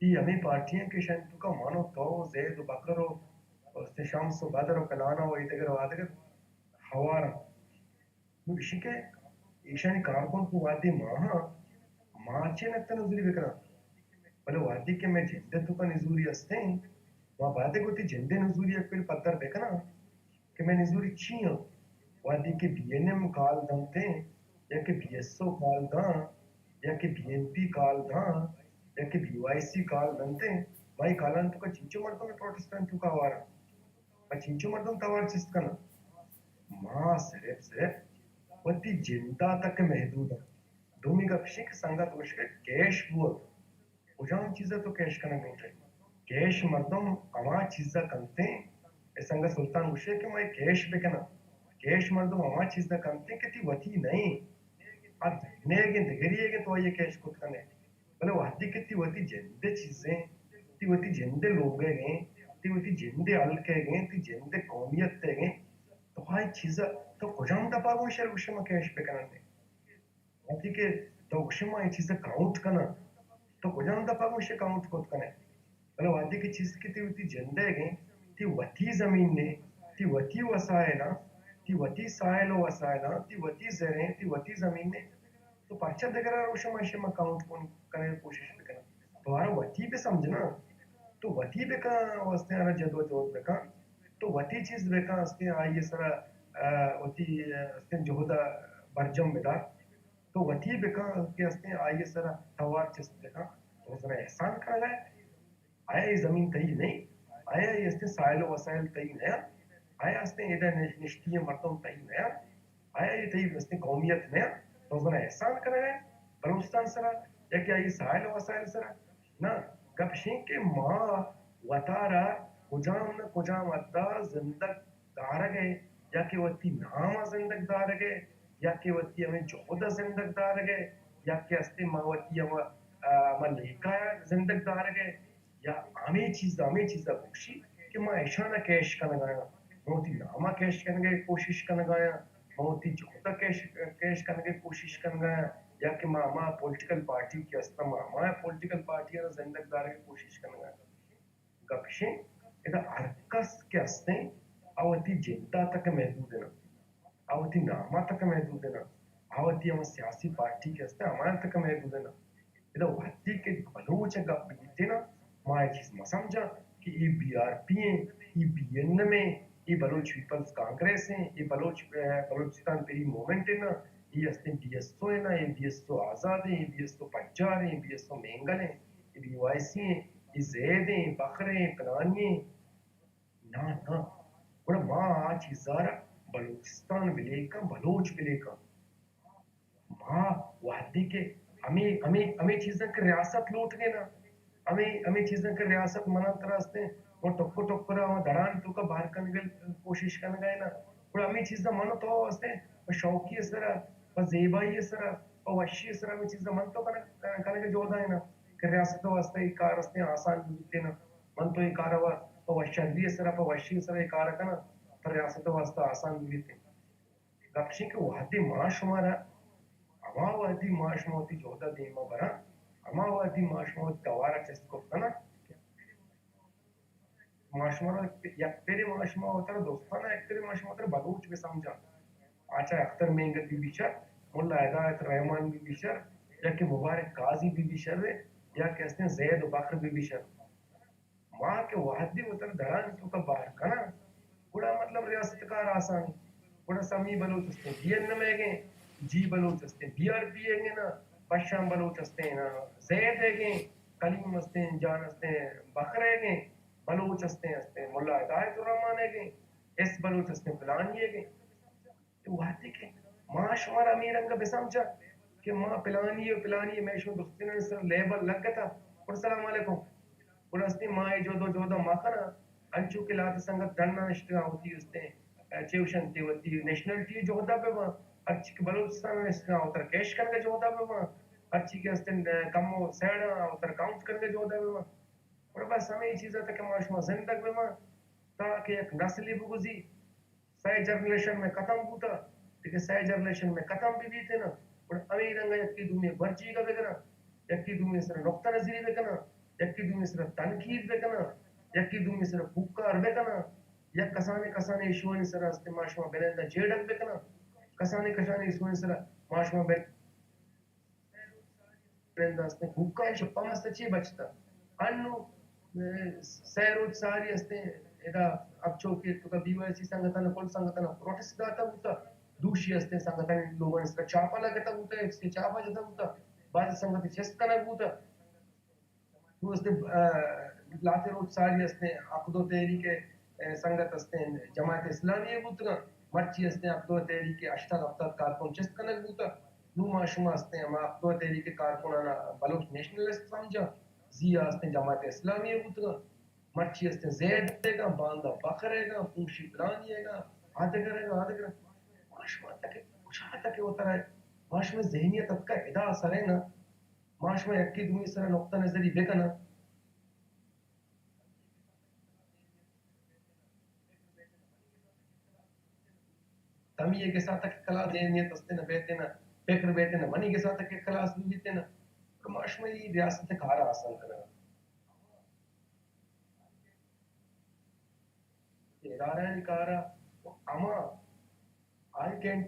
ای ہمے پارٹی انت کہ شان توکا من و تو، زید و بکر و استیں شمس و بدر و پلانا و ایدگر و آدگر ہوار انت۔ نوں ایشی کہ ایشانی کارکن تو وہدے ما ہاں، ما چے نت نزوری بکناں؟ بلے وہدے کہ مئے جند ء توکا نزوری ہستیں، ما باید گوتی جند ء نزوری یک پل پدر بکناں کہ مئے نزوری چی انت؟ وہدے کہ بی این ایم کال دنتیں، یا کہ بی ایس او کال داں، یا کہ بی این پی کال داں، یا کہ بی وائی سی کال دنتیں، ما اے کالانی توکا چنچو مردم پروٹسٹانی توکا آواراں؟ پہ چنچو مردم توار چست کناں؟ ما صرف، صرف وتی جندا تک محدود آں۔ دومی گپ ایش کہ سنگت گوشگ کیش بوت۔ کجام چیزا تو کیش کنگ لوٹے؟ کیش مردم ہما چیزا کنتیں، اے سنگت سلطان گوشے کہ ما کیش بکناں۔ کیش مردم ہما چیزا کنتیں کہ تی وتی نئیں۔ آ دگنیگیں، دگریگیں تو آئی کیش کت کنے۔ بلے وہدے کہ تی وتی جند ء چیزیں، تی وتی جند ء لوگئے گئے، تی وتی جند ء ہلکئے گئے، تی جند ء قومیت ء گئے، تو آئی چیزا تو کجام دپا گوں شر گوشے ما کیش بکنن؟ وہدے کہ تو گوشے ما اے چیزا کاؤنٹ کناں، تو کجام دپا گوں شے کاؤنٹ کت کنے؟ بلے وہدے کہ چیز کہ تی وتی جندئیگ انت، تی وتی زمین نے، تی وتی وسائل انت، تی وتی ساحل و وسائل انت، تی وتی زر انت، تی وتی زمین نے، تو پرچا دگرا روشن ما شما کاؤنٹ کن، کنگ کوشش بکناں؟ تو ہر وتی بہ سمجھنا، تو وتی بکن، واسطے ہر جد و جہد بکن، تو وتی چیز بکن، ہستیں آئی سرا، آ، وتی، آ، ہستیں جہد برجم بدار۔ تو وتی بکن کہ ہستیں آئی سرا توار چست بکن۔ تو زنا احسان کنگا ئے؟ آیا اے زمین تئی نئیں؟ آیا اے ہستیں ساحل و وسائل تئی نہ انت؟ آیا ہستیں ادا نش-، نشتی مردم تئی نہ انت؟ آیا اے تئی ہستیں قومیت نہ انت؟ تو زنا احسان کنگا ئے بلوچستان سرا یا کہ آئی ساحل و وسائل سرا؟ نہ، گپ ایش انت کہ ما وتارا کجام نہ کجام حدا زندگ دارگ ء یا کہ وتی نام ء زندگ دارگ ء یا کہ وتی ہمے جہد ء زندگ دارگ ء یا کہ ہستیں ما وتی ہما، آ، ہما لیکہ ء زندگ دارگ ء یا ہمے چیز، ہمے چیز ء بگوشی کہ ما اشان ء کیش کنگ ء آیاں، ما وتی نام ء کیش کنگ ء کوشش کنگ ء آیاں، ما وتی جہد ء کیش، کیش کنگ ء کوشش کنگ ء آیاں یا کہ ما ہما پولیٹیکل پارٹی کہ ہستاں، ما ہما پولیٹیکل پارٹی ء زندگ دارگ ء کوشش کنگ ء آیاں۔ گپ ایش انت، ادا ہر کس کہ ہستیں، آ وتی جند ء تک محدود انت، آ وتی نام ء تک محدود انت، آ وتی ہما سیاسی پارٹی کہ ہستیں، ہمایاں تک محدود انت۔ ادا وہدے کہ بلوچ ء گپ بیتیں نا، ما اے چیز مہ سمجھاں کہ اے بی آر پی ایں، اے بی این ایم ایں، اے بلوچ پیپلز کانگریس ایں، اے بلوچ، بلوچستان فری موومنٹ ایں نا، اے ہستیں بی ایس او ایں نا، اے بی ایس او آزاد ایں، اے بی ایس او پجار ایں، اے بی ایس او مینگل ایں، اے بی وائی سی ایں، اے زید ایں، بخر ایں، پلانی ایں۔ نا، نا۔ گڑا ما آ چیزا را بلوچستان بلیکاں، بلوچ بلیکاں۔ ما وہدے کہ ہمے، ہمے، ہمے چیزاں کہ ریاست لوٹگے نا، ہمے، ہمے چیزاں کہ ریاست منا ترا استیں، وہ ٹکر ٹکر ءَ دڑانی توکا بہر کنگ ءِ کوشش کنگ ءَ نا۔ گڑا ہمے چیزاں من تو استیں، پہ شوقی ءِ سرا، پہ زیبائی ءِ سرا، پہ وشی ءِ سرا ہمے چیزاں من تو کنگ، کنگ ءِ جہد ءَ نا کہ ریاست ءِ واستہ اے کار استیں آسان بہ بیتیں نا۔ من تو اے کار ءَ پہ وشی ءِ سرا، پہ وشی ءِ سرا اے کار ءَ کناں، پہ ریاست ءِ واستہ آسان بہ بیتیں۔ گپ ایش کہ وہدے ما شمارا، ہما وہدی ما شما وتی جہد ءَ دیم ءَ براں، ہما وہدی ما شما وتی توار ءَ چست کت کناں، ما شمارا یک پرے ما شما وترا دوستاں، یک پرے ما شما وترا بلوچ بہ سمجھاں۔ آ چاہے اختر مینگل بہ بی شر، ملا ہدایت رحمان بہ بی شر، یا کہ مبارک قاضی بہ بی شر، یا کہ استیں زید و بکر بہ بی شر۔ ما کہ وہدے وترا دڑانی توکا بہر کناں، گڑا مطلب ریاست کار آسان ایں۔ گڑا سمی بلوچ استیں بی این ایم ایگیں، جی بلوچ استیں بی آر پی ایگیں نا، پشان بلوچ استیں نا، زید ایگیں، کلیم استیں، جان استیں، بخر ایگیں، بلوچ استیں، استیں ملا ہدایت الرحمان ایگیں، ایس بلوچ استیں پلانی ایگیں۔ تو وہدے کہ ما شمارا ہمے رنگ ءَ بہ سمجھاں کہ ما پلانی و پلانی، مئے شمئے درستینانی سر لیبل لگتا، گڑا سلام علیکم۔ گڑا استیں ما اے جہد و جہد ءَ ما کناں، انچو کہ لہتے سنگت ڈن ءَ نشتگاں وتی استیں، چے گوشنت، وتی نیشنلٹی ءِ جہد ءَ بہ باں، ہرچی کہ بلوچستان ءَ نشتگاں وترا کیش کنگ ءِ جہد ءَ بہ باں، ہرچی کہ استیں کمو سیڈاں وترا کاؤنٹ کنگ ءِ جہد ءَ بہ باں۔ گڑا بس ہمے چیز ءَ تک ما شما زندگ بہ باں، تاکہ یک نسلے بگوزی۔ سئے جنریشن مئے ختم بوتا، دگہ سئے جنریشن مئے ختم بہ بیت نا، گڑا ہمے رنگ ءَ یکے دومی ءِ گورجیگ ءَ بہ کناں، یکے دومی ءِ سر ءَ نقطہ نظری بہ کناں، یکے دومی ءِ سر ءَ تنقید بہ کناں، یکے دومی ءِ سر ءَ کوکار بہ کناں، یک کسانیں کسانیں ایشوانی سر ءَ استیں ما شما بہ نند ءَ جیڑگ بہ کناں، کسانیں کسانیں ایشوانی سر ءَ ما شما بہ نند ءَ استیں کوکار، ایشی پہ ما سچی بچتا۔ انو، اے، سئے روچ ساری استیں، ادا اب چوکی تو بی وائی سی سنگتاں، کل سنگتاں پروٹیسٹ داتا بوتا، دوشی استیں سنگتاں لوگاں اس کا چاپا لگتا بوتا، اس کے چاپا جتا بوتا، بعض سنگت چست کنگ بوتا۔ تو استیں، اے، لاتے روچ ساری استیں، عقد و تحریک، اے، سنگت استیں، جماعت اسلامی بوتگاں، مرچی استیں، عقد و تحریک ہشتاد ہفتاد کارکن چست کنگ بوتا۔ نوں ما شما استیں، ہما عقد و تحریک کارکنانا بلوچ نیشنلسٹ سمجھاں، زی آ استیں جماعت اسلامی بوتگاں، مرچی استیں زید ایگاں، باندا بکر ایگاں، پوشی پلانی ایگاں، آدگر ایگاں، آدگر ایگاں۔ ما شما تک، کجا تک وترا، ما شما ذہنیت اتکا ادا سرے نا، ما شما یکے دومی سرا نقطہ نظری بکناں۔ تمی ءِ گسا تک کلاس ذہنیت استیں نہ بیتیں نہ، فکر بیتیں نہ، منی گسا تک کلاس بیتیں نہ۔ ما شما اے ریاست ءِ کار ءَ آسان کنگ ءَ، ادارہانی کار ءَ، ہما آئی کین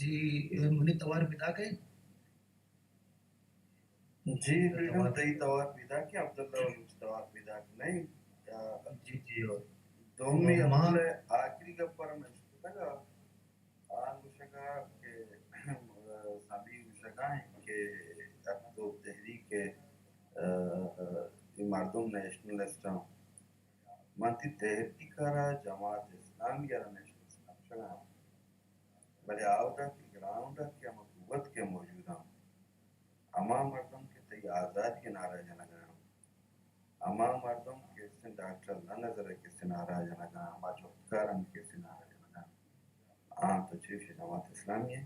جی، منی توار پیداک ایں؟ جی، بیگم توار۔ تئی توار پیداک ایں، عبداللہ بلوچ توار پیداک نہ ایں۔ آ، جی، جی، اور دومی ما عبداللہ آخری گپ پر من شتگ آ گوشگ ءَ کہ، آ، سمی گوشگ ءَ ایں کہ عقد و تحریک، آ، اے مردم نیشنلسٹ اَنت۔ من تئی تحریک ءَ را جماعت اسلامی ءَ را نیشنلسٹ نہ گوشگ ءَ آں، بلے آودا کہ گراؤنڈ ءَ کہ ہما قوت کہ موجود اَنت، ہما مردم کہ تئی آزادی ءِ نعرہ جنگ ءَ اَنت، ہما مردم کہ استیں ڈاکٹر اللہ نذر ءِ کہ استیں نعرہ جنگ ءَ اَنت، ہما جہدکاراں کہ استیں نعرہ جنگ ءَ اَنت، آں تو چے گوشے جماعت اسلامی ءَ؟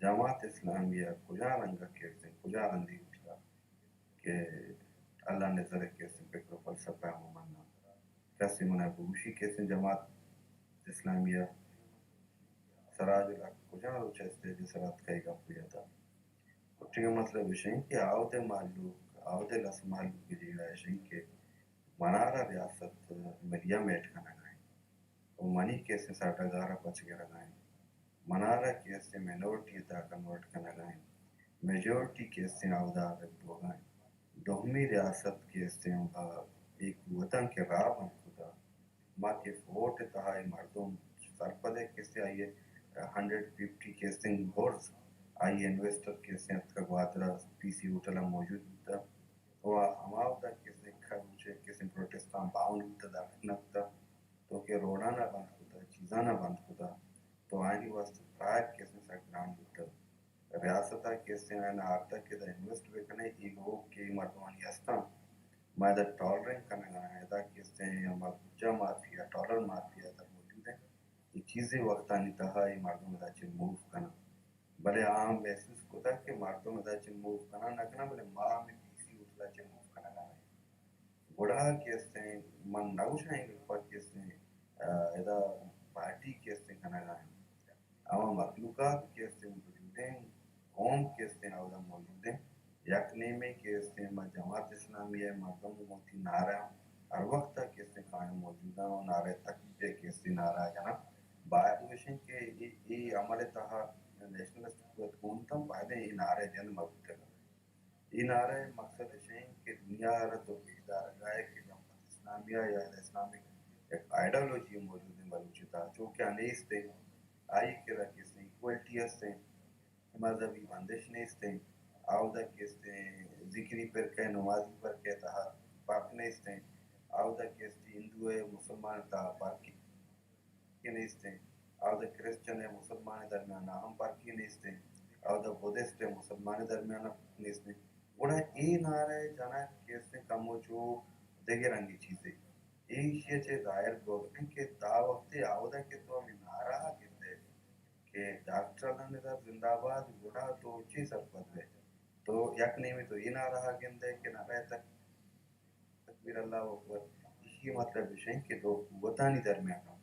جماعت اسلامی ءَ کجا رنگ ءَ کہ استیں، کجا رندے گوشتگ کہ اللہ نذر ءِ کہ استیں فکر و فلسفہ ءَ من مناں؟ کسے من ءَ بگوشی کہ استیں جماعت اسلامی ءَ سراج الحق کجا روچ ءَ اسٹیج ءِ سرا اتکگ ءُ گپ جتگ؟ گٹگ ءِ مطلب ایش اِنت کہ آودے مہلوک، آودے لس مہلوک ءِ جیڑہ ایش اِنت کہ منارا ریاست میڈیا میٹ کنگا انت و منی کہ استیں سرڈگارا پچ گرگا انت۔ منارا کہ استیں مینورٹی ءِ تہا کنورٹ کنگا انت، میجورٹی کہ استیں اودا آزگ بوگا انت۔ دومی ریاست کہ استیں، آ، اے قوتاں کہ راہ بند کتا، ما کہ فورٹ ءِ تہا اے مردم سرپد ءَ کہ استیں آئی ءِ ہنڈریڈ ففٹی کہ استیں برز آئی ءِ انویسٹر کہ استیں اتکا گوادر ءَ پی سی ہوٹل ءَ موجود بوتا و ہما وھدا کہ استیں کھر روچے کہ استیں پروٹسٹاں باؤنڈ بوتا، درک نہ کتا۔ تو کہ روڈانا بند کتا، چیزانا بند کتا، تو آیانی واسطہ تراک کہ استیں سک گران بوتگ۔ ریاستا کہ استیں آیانا آرتگ کہ ادا انویسٹ بکنے، اے لوگ کہ اے مردمانی ہستاں، ما ادا ٹالرنگ کنگا ایں، ادا کہ استیں ہما بودجہ مافیا، ٹالر مافیا ادا موجود ایں۔ اے چیزے وقتانی تہا اے مردم ادا چہ موو کناں۔ بلے آ ہم محسوس کتگ کہ مردم ادا چہ موو کناں نہ کناں، بلے ما ہمے پی سی ہوٹلا چہ موو کنگا ایں۔ گڑا کہ استیں، من نہ گوشاں اے گپا کہ استیں، آ، ادا پارٹی کہ استیں کنگا انت۔ ہما مخلوقات کہ استیں موجود انت، قوم کہ استیں اودا موجود انت۔ یک نیمے کہ استیں ما جماعت اسلامی ءِ مردم وتی نعرہ ہر وقت کہ استیں قائم موجود انت و نعرہ تکبیر کہ استیں نعرہ کناں۔ باید گوشیں کہ اے، اے عمل ءِ تہا نیشنلسٹ قوت گون اتاں، باید اے نعرہ جند مہ بوتگ۔ اے نعرہ ءِ مقصد اش انت کہ دنیا ءَ را توفیق دارگا انت کہ جماعت اسلامیہ یا اسلامک یک آئیڈیالوجی موجود انت بلوچ ءِ تہا، چو کہ آ نیست انت۔ آئی ءِ کرا کہ استیں ایکوالٹی ہست انت، مذہبی بندش نیست انت، اودا کہ استیں ذکری فرقہ، نمازی فرقہ ءِ تہا فرق نیست انت، اودا کہ استیں ہندو ءُ مسلمان ءِ تہا فرق کہ نیست انت، اودا کرسچن ءُ مسلمان ءِ درمیان ءَ ہم فرقے نیست انت، اودا بدھسٹ ءُ مسلمان ءِ درمیان ءَ فرق نیست انت۔ گڑا اے نعرہ ءِ جنگ کہ استیں کمو چو دگہ رنگی چیزے۔ اے ایشی ءَ چہ ظاہر بوگ انت کہ تا وقتے اودا کہ تو ہمے نعرہ ءَ گندئے کہ ڈاکٹر اللہ نظر زندہ باد، گڑا تو چے سرپد بئے؟ تو یک نیمے تو اے نعرہ ءَ گندئے کہ نعرہ تک تکبیر اللہ اکبر۔ ایشی ءِ مطلب اش انت کہ دو قوتانی درمیان ءَ،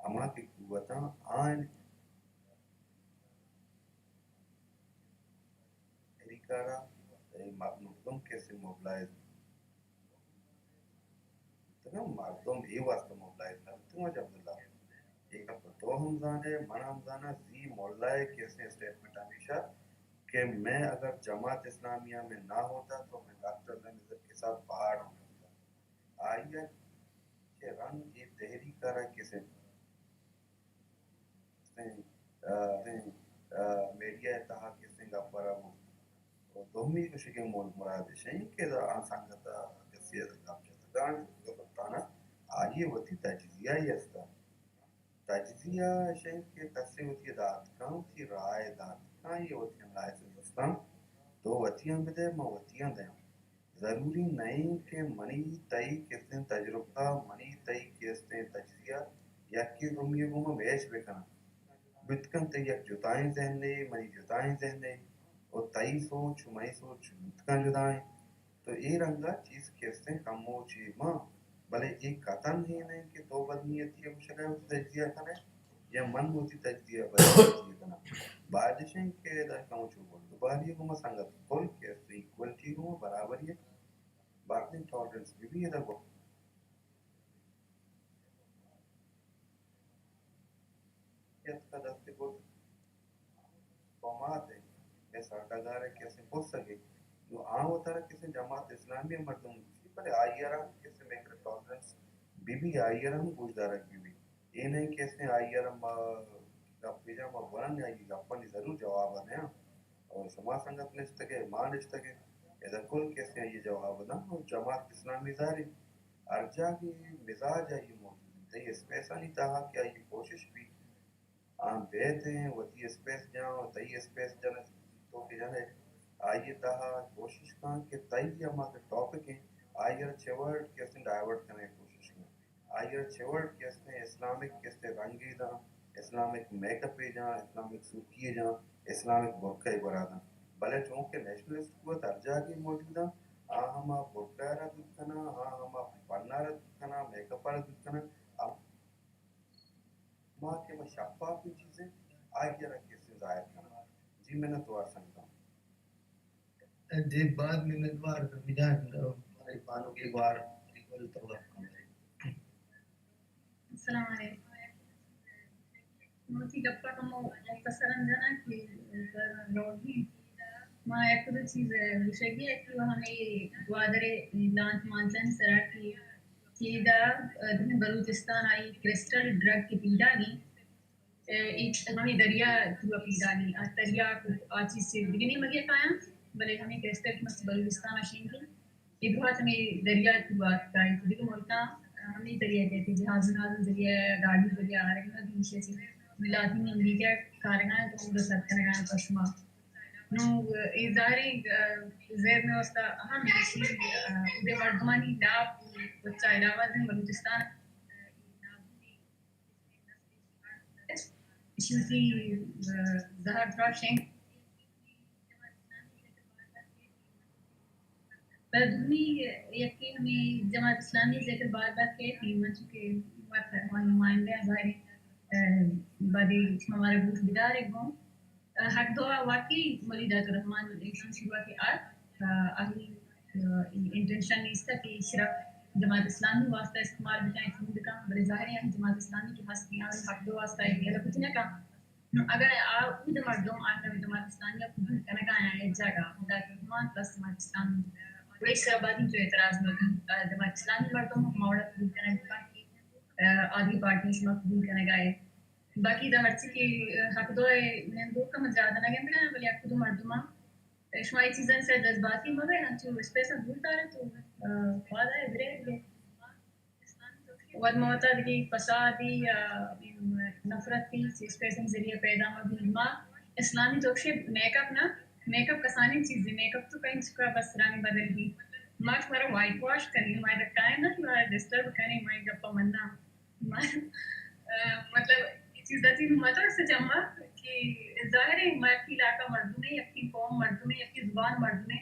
ہما کہ قوتاں آیانی تحریک ءَ را، اے، م-، مردم کسے موبلائز بوتگاں، مردم اے واسطہ موبلائز نہ بوتگاں۔ واجہ عبداللہ، اے گپ تو ہم زانے، من ہم زاناں، زی ملا ءِ کسے اسٹیٹمنٹ ہمیش ات کہ میں اگر جماعت اسلامیہ میں نہ ہوتا تو میں ڈاکٹر بینظیر کے ساتھ پہاڑوں میں ہوتا۔ آئی ءَ چہ رند اے تحریک ءَ را کسے، آ، آ، میڈیا ءِ تہا کسے گپ ءَ را برت۔ و دومی گوشگ ءِ مول مراد اش انت کہ آ سنگت ءَ کسے ءَ گپ جتگ، آں سلطان ءَ آئی ءِ وتی تجزیہ ئے است۔ تجزیہ اش انت کہ کسے وتی دات کن، وتی رائے دات کن، یا وتی انالائسس است انت، تو وتی ہم بدئے، من وتی ہم دیاں۔ ضروری نہ انت کہ منی تئی کستیں تجربہ، منی تئی کستیں تجزیہ یکے دومی ءِ گوما میچ بکناں۔ بوت کنت تئی یک جتائیں ذہنے، منی جتائیں ذہنے، و تئی سوچ و منی سوچ بوت کنت جتائیں۔ تو اے رنگا چیز کستیں کمو چے باں، بلے اے قطعاً اے نہ انت کہ تو بدنیتی ءَ گوشگ ءَ وتی تجزیہ کنئے یا من وتی تجزیہ بدنیتی ءَ کناں۔ باید اش انت کہ ادا کمو چو برد و باری ءِ گوما سنگت کل کستیں ایکوالٹی ءِ گوما برابری ءِ بازیں ٹالرنس بہ بی ادا گوں اتکا دست ءَ برت۔ قومات ءِ مئے سرڈگار ءِ کسے پسگ ءَ۔ نوں آ وتارا کسے جماعت اسلامی ءِ مردم گوشی، بلے آئی ءَ را کسے مئے کرا ٹالرنس بہ بی، آئی ءَ را ہم گوشدارگ بہ بی۔ اے نہ انت کہ استیں آئی ءَ را ما گپ بجاں، ما برن آئی گپانی ضرور جواب ءَ دیاں۔ اور شما سنگت نشتگ ئے، ما نشتگ ایں، ادا کل کسے آئی ءَ جواب ءَ داں۔ اور جماعت اسلامی ظاہر انت ہر جاگہ مزاج آئی ءِ موجود انت۔ تئی اسپیسانی تہا کہ آئی ءِ کوشش بی، آ بیت ایں، وتی اسپیس جاں و تئی اسپیس جنت، تو کہ جنئے، آئی ءِ تہا کوشش کن کہ تئی ہما کہ ٹاپک انت، آئی ءَ را چہ ورڈ کہ استیں ڈائیورٹ کنگ ءِ کوشش کن۔ آئی ءَ را چہ ورڈ کہ استیں اسلامک کہ استیں رنگے داں، اسلامک میک اپے جاں، اسلامک سرخی ءَ جاں، اسلامک برقع ءَ گورا داں۔ بلے چونکہ نیشنلسٹ قوت ہر جاگہ موجود انت، آ ہما برقع ءَ را دوت کناں، آ ہما پن ءَ را دوت کناں، میک اپ ءَ را دوت کناں، آ ما کہ ما شفافیں چیزے آئی ءَ را کسے ظاہر کناں۔ جی منت وار سنگتاں۔ جی باز منت وار رمی جان، بانک ءِ گوار السلام علیکم۔ من وتی گپ ءَ کمو مختصراً جناں کہ لوگی ما یک دو چیز گوشگی ءَ کہ ہمے گوادر ءِ لانچ مانچانی سرا کہ چیدہ درہیں بلوچستان آئی کرسٹل ڈرگ کہ پیداگیں، اے، اے ہمے دریا ءِ ترا پیداگیں، آ تریاک ءُ آ چیز چہ دگہ نیمگے ءَ کایاں، بلے ہمے کرسٹل کہ مست بلوچستان ءَ شنگ ایں، اے دراہ ہمے دریا ءِ ترا اتکگ ایں۔ دگہ ملکاں ہمے ذریعہ ءَ کئیت، جہاز مہاز ءِ ذریعہ ءَ، گاڑی ءِ ذریعہ ءَ آرگ ءَ، ایشی ءَ چہ لاتین امریکہ ءَ کارگاں تو اود سر کنگ ءَ پہ شما۔ نوں اے ظاہر ایں، زیر میں واسطہ اہم ایشی، اودے مردمانی لاپ ءُ چہ علاوہ بلوچستان ایشی وتی، آ، زہر دراہ شنگ۔ پدا دومی یکے ہمے جماعت اسلامی ءِ ذکر بار بار کئیت، من چونکہ وت آئی نمائندہ آں، ظاہر ایں، آ، بعدے شما مارا گوش بدار ئے گوں۔ آ، حق دعا واقعی مولید عطا الرحمن ایشی شروعات ءَ ات، آ، آئی، آ، انٹینشن نیست کہ ایشرا جماعت اسلامی واسطہ استعمال بکن، چون بکن، بلے ظاہر ایں جماعت اسلامی کہ ہست ایں، آئی حق دعا واسطہ ایشی الگ کچھ نہ کن۔ نوں اگاں آ اود مردم آ جماعت اسلامی ءَ قبول کنگ ءَ آیاں، اے جاگہ مولید عطا الرحمن پلس جماعت اسلامی، گڑا ایشرا باید ایں جو اعتراض مہ بیت، آ، جماعت اسلامی مردم ہما وڑا قبول کنگ بہ کنت، آ، آ دگہ پارٹی شما قبول کنگ ءَ اِت۔ باقی ادا ہرچی کہ، آ، حق دعا ءِ نندوک ءَ من زیادہ نہ گندگ ءَ آں، بلے یک دو مردماں، آ، شما اے چیزانی سر جذباتی مہ بئے، انچو اسپیس ءَ دور دار اِت ءُ، آ، پاد آ ئے برے۔ وت ما وتا دگہ فسادی یا نفرتی چیز پیسن ذریعہ پیدا مہ بیت۔ ما اسلامی تو گشے میک اپ نہ، میک اپ کسانیں چیزے، میک اپ تو کئی چکا بس رنگ بدل بیت۔ ما شمارا وائٹ واش کنیں، ما ادا کائیں نہ شمارا ڈسٹرب کنیں، ما اے گپا مناں۔ ما، آ، مطلب، اے چیزا چی مترس چما کہ ظاہر ایں ما یکیں علاقہ مردمے، یکیں قوم مردمے، یکیں زبان مردمے۔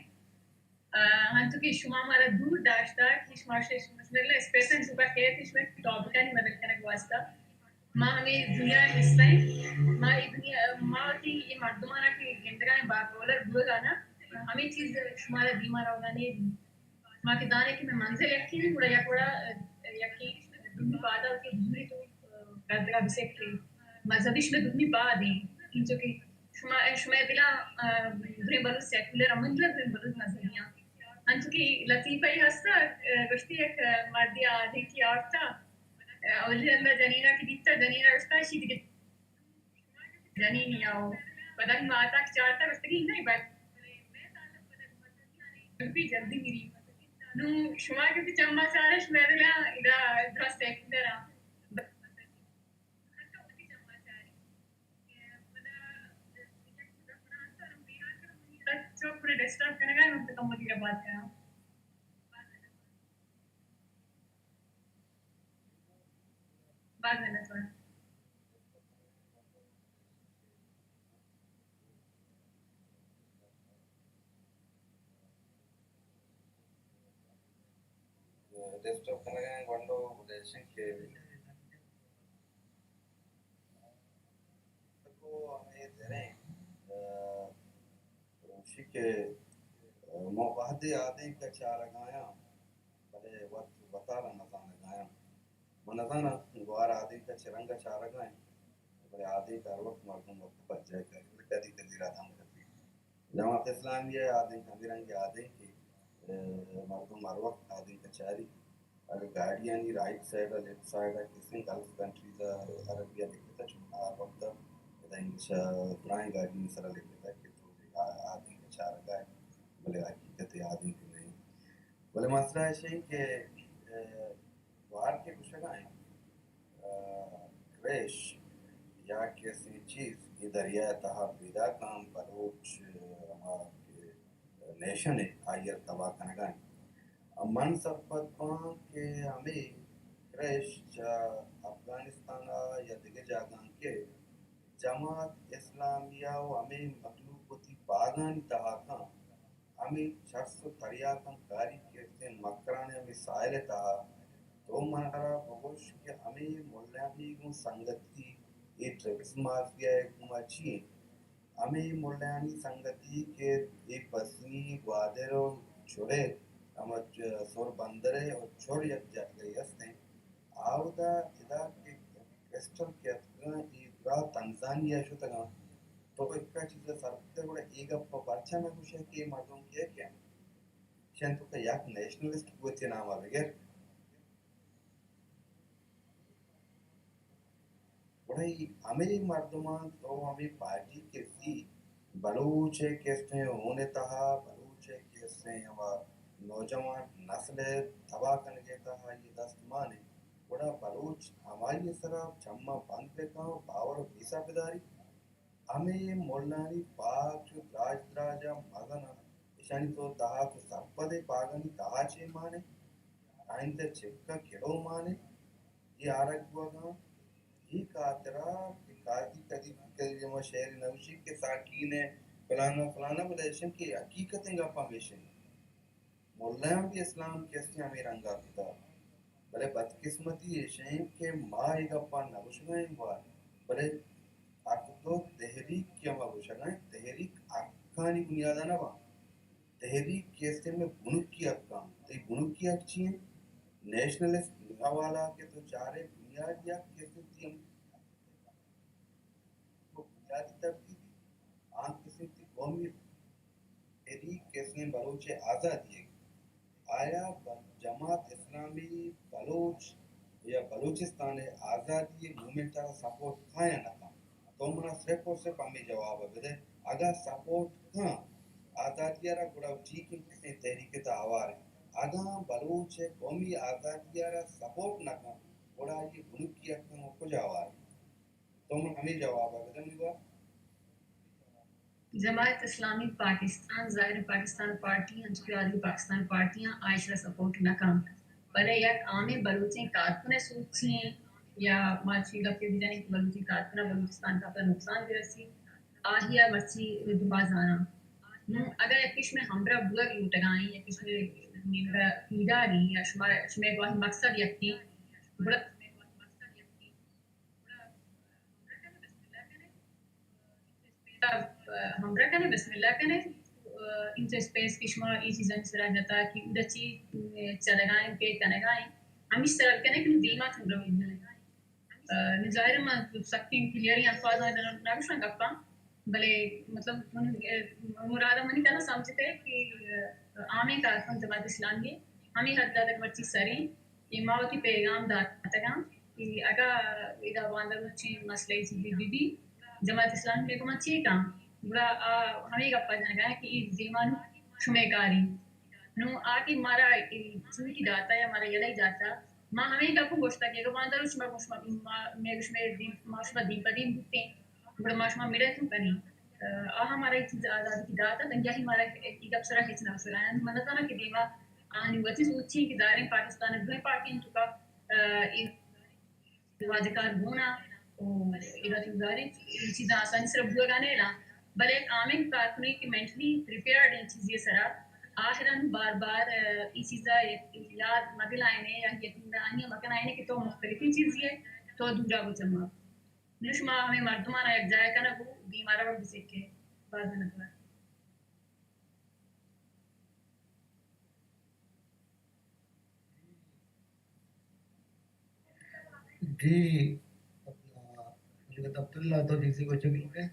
آ، ہنچو کہ شما مارا دور داشتگ کہ شما شش مشمل اسپیسن توکا کئیت، شما ٹاپکانی بدل کنگ واسطہ۔ ما ہمے دنیا ءِ حصہ ایں۔ ما اے دنیا، ما وتی اے مردمانا کہ گندگا ایں باپولر بوگا نہ، ہمے چیز شمارا دیما روگا نہ۔ ما کہ زانیں کہ مئے منزل یکے ایں، گڑا یک وڑا، آ، یکے دومی پادا وتی حضوری تو گندگا بسکیں۔ مذہبی شمئے دومی پاد ایں، انچو کہ شما، شمئے دلا، آ، دریں بلوچ سیکولر ایں، من دلا دریں بلوچ مذہبی آں۔ انچو کہ لطیفہ ای ہستا، آ، گوشتی یک، آ، مردے آدینکے آورتا، آ، اولی رندا جنینا کہ دیتا، جنینا گوشتا، اشی دگہ جنینی آؤ۔ پدا ہی ماتا کہ چارتا، گوشتگی نہیں بس۔ جلدی، جلدی میری۔ نوں شما کہ چما چارے، شمئے دلا ادا درست سیکولر آں۔ چپ ڈسٹرب کنگا، من تو کم دیر بات کراں۔ باز منت وار۔ ڈسٹرب کنگا گونڈو، گڈا ایشیں کہ تو ہمے دریں، آ، گوشی کہ، آ، ما وہدے آدینک ءَ چارگایاں، بلے وت وتارا نزانگایاں۔ من نزاناں گوار آدینک ءَ چہ رنگ ءَ چارگا انت، بلے آدینک ہر وقت مردم وت پجا کاری، بلے کدی کدی را دم کپی۔ جماعت اسلامی ءِ آدینک ہمے رنگیں آدینکے، آ، مردم ہر وقت آدینک ءَ چاری۔ اگاں گاڑیانی رائٹ سائیڈ ءَ، لیفٹ سائیڈ ءَ، کسیں گلف کنٹریز ءَ عربی ءَ لکھتہ، چوناہا ہر وقت ءَ ادا انگلش ءَ درائیں گاڑیانی سرا لکھتہ کہ تو آ، آدینک ءَ چارگا ئے، بلے حقیقت ءَ آدینک نہ انت۔ بلے مسئلہ ایش انت کہ، آ، گوار کہ گوشگا انت، آ، کریش یا کسیں چیز اے دریا ءِ تہا پیداک انت، بلوچ، آ، ہما کہ نیشن ءَ آئی ءَ تباہ کنگا انت۔ من سرپد باں کہ ہمے کریش چہ افغانستان ءَ یا دگہ جاگہاں کہ جماعت اسلامیہ ءُ ہمے مخلوق وتی باگانی تہا کن، ہمے چرس ءُ تریاکاں کاری کہ استیں مکران ءِ ہمے ساحل ءِ تہا، تو مارا بگوش کہ ہمے ملایانی گوں سنگتی اے ڈرگز مافیا ءِ گوما چی انت؟ ہمے ملایانی سنگتی کہ اے پسنی گوادر ءُ چرے ہما چ-، سور بندر ء اور چور یک جاگہے ہستیں۔ آودا ادا کہ کرسٹل کہ اتکگاں، اے درا تنزانیہ شتگاں۔ تو اکا چیزا سر بوتئے، گڑا اے گپ ء پرچا نہ گوشئے کہ اے مردم کئے کئے انت؟ ایشانی توکا یک نیشنلسٹ بوت چہ نام ء بگر۔ گڑا اے ہمے مردماں تو ہمے پارٹی کہ زی بلوچ ء کسیں ہون ء تہا، بلوچ ء کسیں ہما نوجوان نسل ء تباہ کنگ ء تہا اے دست مان انت، گڑا بلوچ ہمائی ء سرا چماں بند بہ کن، باور ء پیسر بداری۔ ہمے ملانی پاگ چو دراج دراج ء مزن انت، اشانی تو تہا تو سرپد ئے، پاگانی تہا چے مان انت؟ آئندہ چکا کلو مان انت، اے آرگ بوگاں۔ اے خاطرا کہ قاضی کدی کدی ہما شعر نوشی کہ ساکین ء فلانا فلانا، بلے اشن کہ حقیقتیں گپ ہمیش انت۔ ملایاں بھی اسلام کہ ہستیں ہمے رنگا کتگ، بلے بدقسمتی ایش انت کہ ما اے گپاں نہ گوشگا ایں گوار، بلے حق تو تحریک کہ ہما گوشگا ایں، تحریک حقانی بنیادا نہ باں۔ تحریک کہ ہستیں مئے بنکی حقاں۔ تئی بنکی حق چی انت؟ نیشنلسٹ حوالہ کہ تو چارے بنیادی حق کہ ہستیں تئی ہم بنیادی تبدیلی، آ کسیں تئی قومی تحریک کسیں بلوچ ء آزادی ء، آیا ب-، جماعت اسلامی بلوچ یا بلوچستان ء آزادی ء موومنٹ ء را سپورٹ کاں یا نہ کاں؟ تو منا صرف اور صرف ہمے جواب ء بدے۔ اگاں سپورٹ کاں آزادی ء را، گڑا ٹھیک انت، کسیں تحریک ء تہا ہوار انت۔ اگاں بلوچ ء قومی آزادی ء را سپورٹ نہ کاں، گڑا آئی ء بنکی حقاں کجا ہوار انت؟ تو من ہمے جواب ء بدن گا۔ جماعت اسلامی پاکستان، ظاہر پاکستان پارٹی، انچو کہ آدگہ پاکستان پارٹیاں آ ایشرا سپورٹ نہ کنت، بلے یک عامیں بلوچیں کارکن ء سوچی ایں یا ما چی گپے بجنیں کہ بلوچیں کارکن ء بلوچستان ء نقصان برسی، آہی ء مرچی ما زاناں۔ نوں اگاں یکے شمئے ہمراہ بوگ لوٹگائیں، یکے شمئے ہمراہ پیداگیں یا شما، شمئے گواہی مقصد یکیں، گڑا ہمراہ کنے، بسم اللہ کنے۔ انچو اسپیس کہ شما اے چیزانی سرا جتا کہ اودا چی چلگائیں، پہ کنگائیں، ہمیش سرا کنے کہ دیما چون روگی۔ نوں ظاہر من سکیں کلیئریں الفاظ نہ گوشاں گپاں، بلے مطلب من، مراد منی تہا سمجھتے کہ عامیں کارکن جماعت اسلامی ہمیں حد تک مرچی سریں کہ ما وتی پیغام داتگاں کہ اگاں ادا باندا روچیں مسئلہ ء چیزے بہ بی، جماعت اسلامی ء گوما چے کن؟ گڑا آ ہمے گپا جنگا کہ اے دیوان شمئے کاری۔ نوں آ کہ مارا اے چوٹی داتا یا مارا یلہ داتا، ما ہمے گپ گوشتا کہ اگاں باندا روچ ما گوش، ما، ما، مئے گوش مئے دیم، ما شما دیم پہ دیم بوتیں۔ گڑا ما شما مڑے تو کنیں۔ آ، آہاں مارا اے چیز آزادی کی داتا، دنیا ہی مارا اے، اے گپ سرا ہچ نہ سرا۔ من نہ زاناں کہ دیما آہانی وتی سوچی کہ ظاہریں پاکستان ء دوئیں پارٹیاں توکا، آ، اے واجہ کار گون ء، او ادا تو ظاہریں اے چیزاں آسانی سرا بوگا نہ الاں، بلے یک عامیں کارکنے کہ مینٹلی پریپیئرڈ ایں چیزے سرا، آہرا نوں بار بار، آ، اے چیزا یاد مہ دلائینے یا یقین دہانی مہ کنائینے کہ تو مختلفیں چیزے ئے، تو دورا بچما۔ نوں شما ہمے مردمانا یک جاہ کنگ و دیما روگ بچکے۔ باز منتوار۔ جی، اپنا ملک عبداللہ تو جی سی کو چکی ہے۔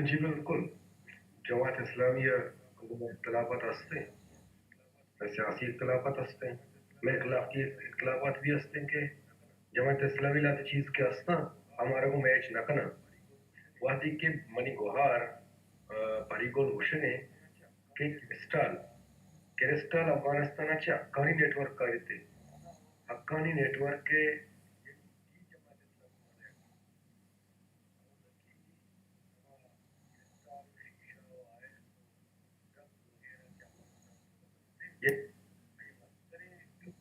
جی بالکل، جماعت اسلامی ء گوں اختلافات ہستیں، سیاسی اختلافات ہستیں، مئے اخلاقی اختلافات بھی ہستیں کہ جماعت اسلامی لہتے چیز کہ ہستاں ہمارا کو میچ نہ کناں۔ وہدے کہ منی گوہار، آ، پری گون گوشگیں کہ کرسٹل، کرسٹل افغانستان ء چہ حقانی نیٹ ورک کاریت۔ حقانی نیٹ ورک ء یک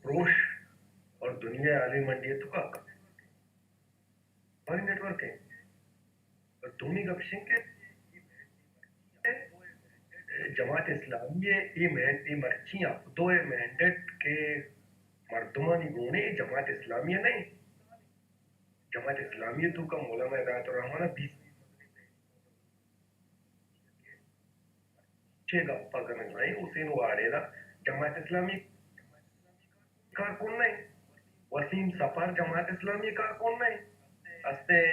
پروش اور دنیا عالمی منڈی تو کا حقانی نیٹ ورک ہے۔ اور دومی گپ اش انت کہ جماعت اسلامی ء اے مین-، اے مرچی ہپدو ء مینڈیٹ کہ مردمانی گون ء، جماعت اسلامی ء نہ انت۔ جماعت اسلامی ء توکا مولانا ہدایت الرحمان ء بیست چے گپ ء کنگ ء انت، حسین واڑیل ء جماعت اسلامی کارکن نہ انت۔ وسیم سفر جماعت اسلامی کارکن نہ انت۔ استیں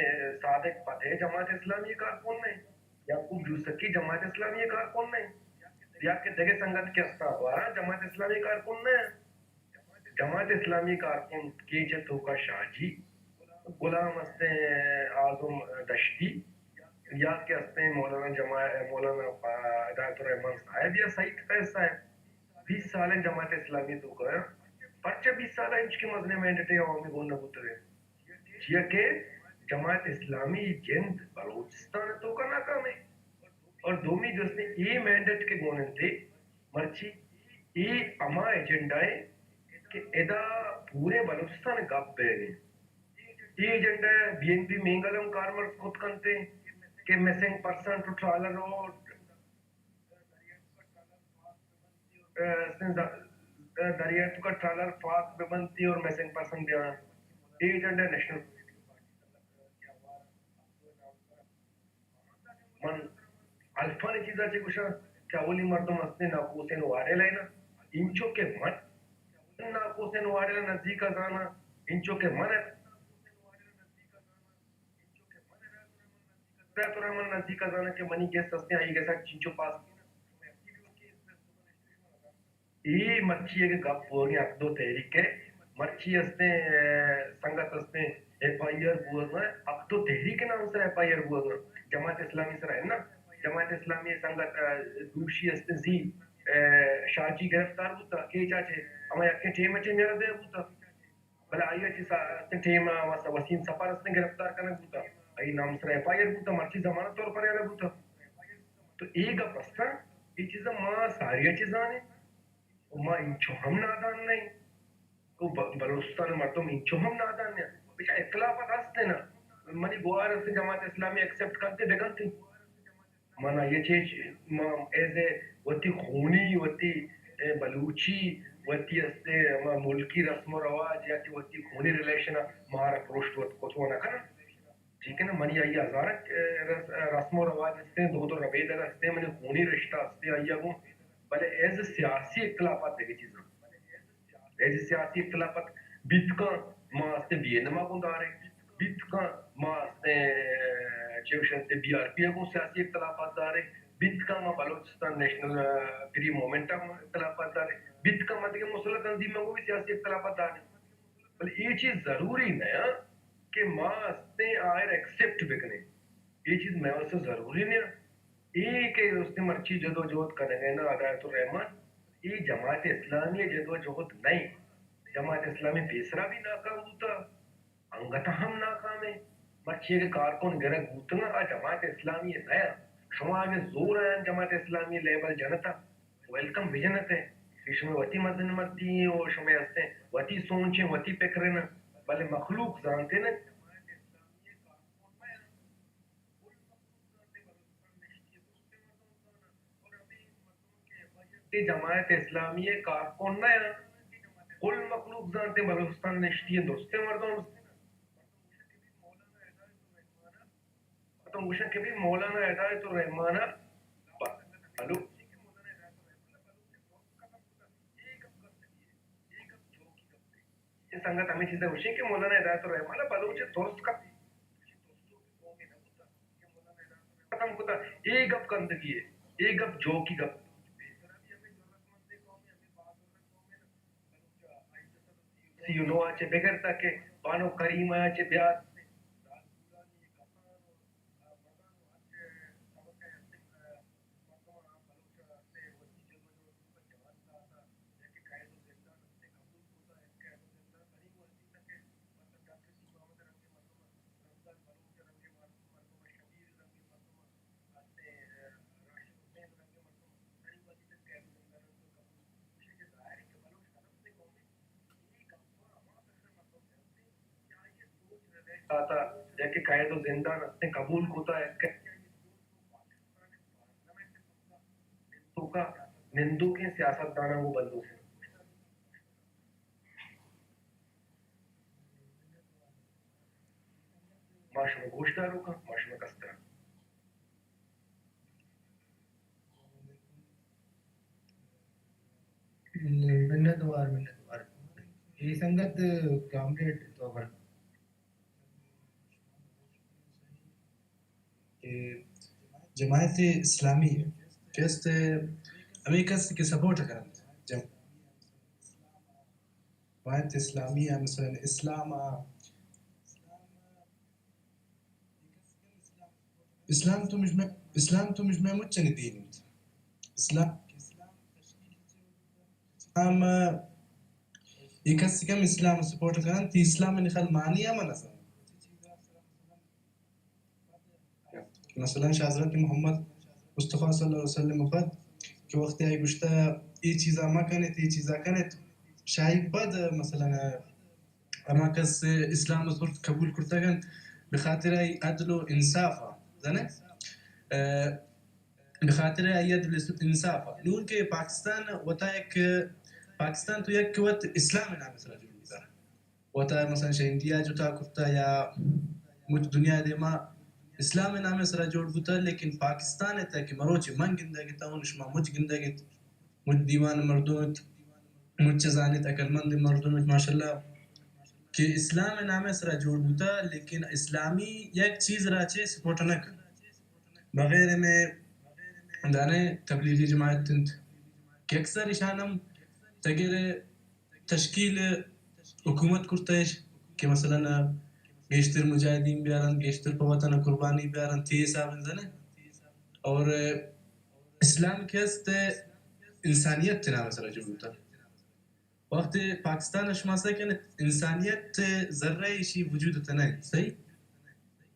صادق فتح جماعت اسلامی کارکن نہ انت۔ یعقوب یوسفی جماعت اسلامی کارکن نہ انت۔ یا کہ دگہ سنگت کہ استاں، گوارا جماعت اسلامی کارکن نہ انت۔ جماعت اسلامی کارکن کیچ ءِ توکا شاہ جی، غلام استیں اعظم دشتی، یا کہ استیں مولانا جماع-، مولانا ہدایت الرحمان صاحب یا سعید فیض صاحب، بیست سال انت جماعت اسلامی توکا۔ پرچہ بیست سال انچکیں مزنیں مینڈیٹے عوامی گون نہ بوتگ انت؟ چیا کہ جماعت اسلامی جند بلوچستان توکا ناکام انت۔ اور دومی جو استیں اے مینڈیٹ کہ گون انت، مرچی اے ہما ایجنڈا انت کہ ادا پورے بلوچستان گپ بیگ انت۔ اے agenda B N P Mengal ہم کارمرز کت کنت کہ مسنگ پرسن ٹو ٹرالر اور ءَ، استیں ز-، ءَ، دریا توکا ٹرالر فاک بہ بنتی اور مسنگ پرسن بیان۔ اے ایجنڈا نیشنل من الفانی چیزا چے گوشاں کہ اولی مردم استیں ناکوسین واڈیلا نا، انچو کہ من ناکوسین واڈیلا نزیکا زاناں، انچو کہ من ہدایت الرحمن نزیکا زاناں کہ منی گس استیں، آئی گسا چنچو پاس۔ اے مرچی اگہ گپ بوگیں حق دو تحریک ءِ، مرچی استیں، اے، سنگت استیں، ایف آئی آر بوگ ءَ، حق دو تحریک ءِ نام سر ایف آئی آر بوگ ءَ، جماعت اسلامی سر ہے نا، جماعت اسلامی سنگت، اے، دوشی استیں زی، اے، شاہ جی گرفتار بوتا، کیچا چے، ہما یکیں ٹیم ءَ چے میرا دے بوتا۔ بلے آئی ءَ چہ سا-، استیں ٹیم ءَ وس-، وسیم سفر استیں گرفتار کنگ بوتا، آئی نام سر ایف آئی آر بوتا، مرچی ضمانت طور پر یلہ بوتا۔ تو اے گپ استاں، اے چیزاں ما ساری ءَ چہ زانیں، و ما انچو ہم نادان نہ ایں، و ب-، بلوچستان ءِ مردم انچو ہم نادان نہ ایں۔ بچا اختلافات ہست نا، منی گوار استیں جماعت اسلامی ایکسپٹ کنتے بکنتے۔ من آئی ءَ چہ، ما ایز اے وتی خونی، وتی، اے، بلوچی، وتی استیں ہما ملکی رسم و رواج یا کہ وتی خونی ریلیشن ءَ مارا پروشت وت کت و نہ کناں۔ ٹھیک ہے نا، منی آئی ءَ ہزارک، اے، رس-، رسم و رواج استیں، دود و ربیدگ استیں، منی خونی رشتہ استیں آئی ءَ گوں، بلے ایز اے سیاسی اختلافات دگہ چیزاں۔ ایسی سیاسی اختلافات بیت کن، ما استیں بی این ایم ءَ گوں داریں، بیت کن ما استیں، چے گوشنت، بی آر پی ءَ گوں سیاسی اختلافات داریں، بیت کن ما بلوچستان نیشنل، اے، فری موومنٹ ءَ گوں اختلافات داریں، بیت کن ما دگہ مسلح تنظیم ءَ گوں بھی سیاسی اختلافات داریں۔ بلے اے چیز ضروری نہ کہ ما استیں آئر ایکسپٹ بکنیں۔ اے چیز مئے واسطہ ضروری نہ۔ اے کہ استیں مرچی جد و جہد کنگ ءَ نا ہدایت الرحمان، اے جماعت اسلامی ءِ جد و جہد نہ ایں۔ جماعت اسلامی پیسرا بھی ناکام بوتا، انگت ہم ناکام ایں۔ مرچی کہ کارکن گرگ بوتگاں، آ جماعت اسلامی ءِ نہ ایں۔ شما اگہ زور آیاں جماعت اسلامی ءِ لیبل جنتا، ویلکم بجنت ئے کہ شمئے وتی مزن مردی ایں و شمئے استیں وتی سوچ ایں، وتی پکر ایں، بلے مخلوق زانتے نہ۔ اے جماعت اسلامی ءِ کارکن نہ ایں، کل مخلوق زانتے بلوچستان نشتی ایں درستیں مردم۔ مردم گوشن کہ بھئی مولانا ہدایت الرحمان ءَ ب-، بلو-، اے سنگت ہمے چیز ءَ گوشیں کہ مولانا ہدایت الرحمان ءَ بلوچ ءِ ترس کپت۔ ختم کتا۔ اے گپ گندگی اے، اے گپ جوکی گپ۔ سی و نو ءَ چہ بگر تاکہ بانک کریمہ ءَ چہ بیاد۔ داتا، یکے قید و زندان استیں قبول کتا، یکے توکا نندوکیں سیاست داناں گوں بندوک۔ ما شما گوشداروکاں، ما شما کستراں۔ منت وار، منت وار۔ اے سنگت کامریڈ تو بر کہ جماعت اسلامی کہ است، ہمے کس کہ سپورٹ کرنت جم-، جماعت اسلامی ءَ، مثلاً اسلام ءَ، اسلام تو مجمع، اسلام تو مجمع مچنی دین انت۔ اسلام، اسلام، اے کس کم اسلام سپورٹ کرنت، تئی اسلام نخل معنی ہم نہ زانت۔ مثلاً شاہ حضرت محمد مصطفیٰ صلی اللہ علیہ وسلم پد کہ وقت آئی گوشتہ، اے چیزا مکنت، اے چیزا کنت، شاہی پد مثلاً ہما کس اسلام زرت قبول کرتگ انت، بخاطر آئی عدل و انصاف ءَ، زانے؟ ءَ، بخاطر آئی عدل و انصاف ءَ۔ نون کہ پاکستان وتا یک، پاکستان تو یک وت اسلام نام سرا جوڑ بوتا۔ وتا مثلاً شہ انڈیا جتا کرتا یا مچ دنیا دیما اسلام نام سرا جوڑ بوتا، لیکن پاکستان تا کہ مروچی من گندگتا ہوں، شما مچ گندگت، مچ دیوان مردم ات، مچ زانت، عقل مند مردم ات، ماشاءاللہ، کہ اسلام نام سرا جوڑ بوتا، لیکن اسلامی یک چیز را چے سپورٹ نہ کن۔ بغیر میں دانے تبلیغی جماعت انت کہ اکثر اشان ہم تگر تشکیل حکومت کرتش کہ مثلاً گیشتر مجاہدین بیارن، گیشتر پہ وطن قربانی بیارن، تی حساب زنے۔ اور اسلام کہ است انسانیت نام سرا جوڑ بوتا۔ وقت پاکستان شما سا کہ انسانیت ذرہ ایشی وجود تنہ، صحیح؟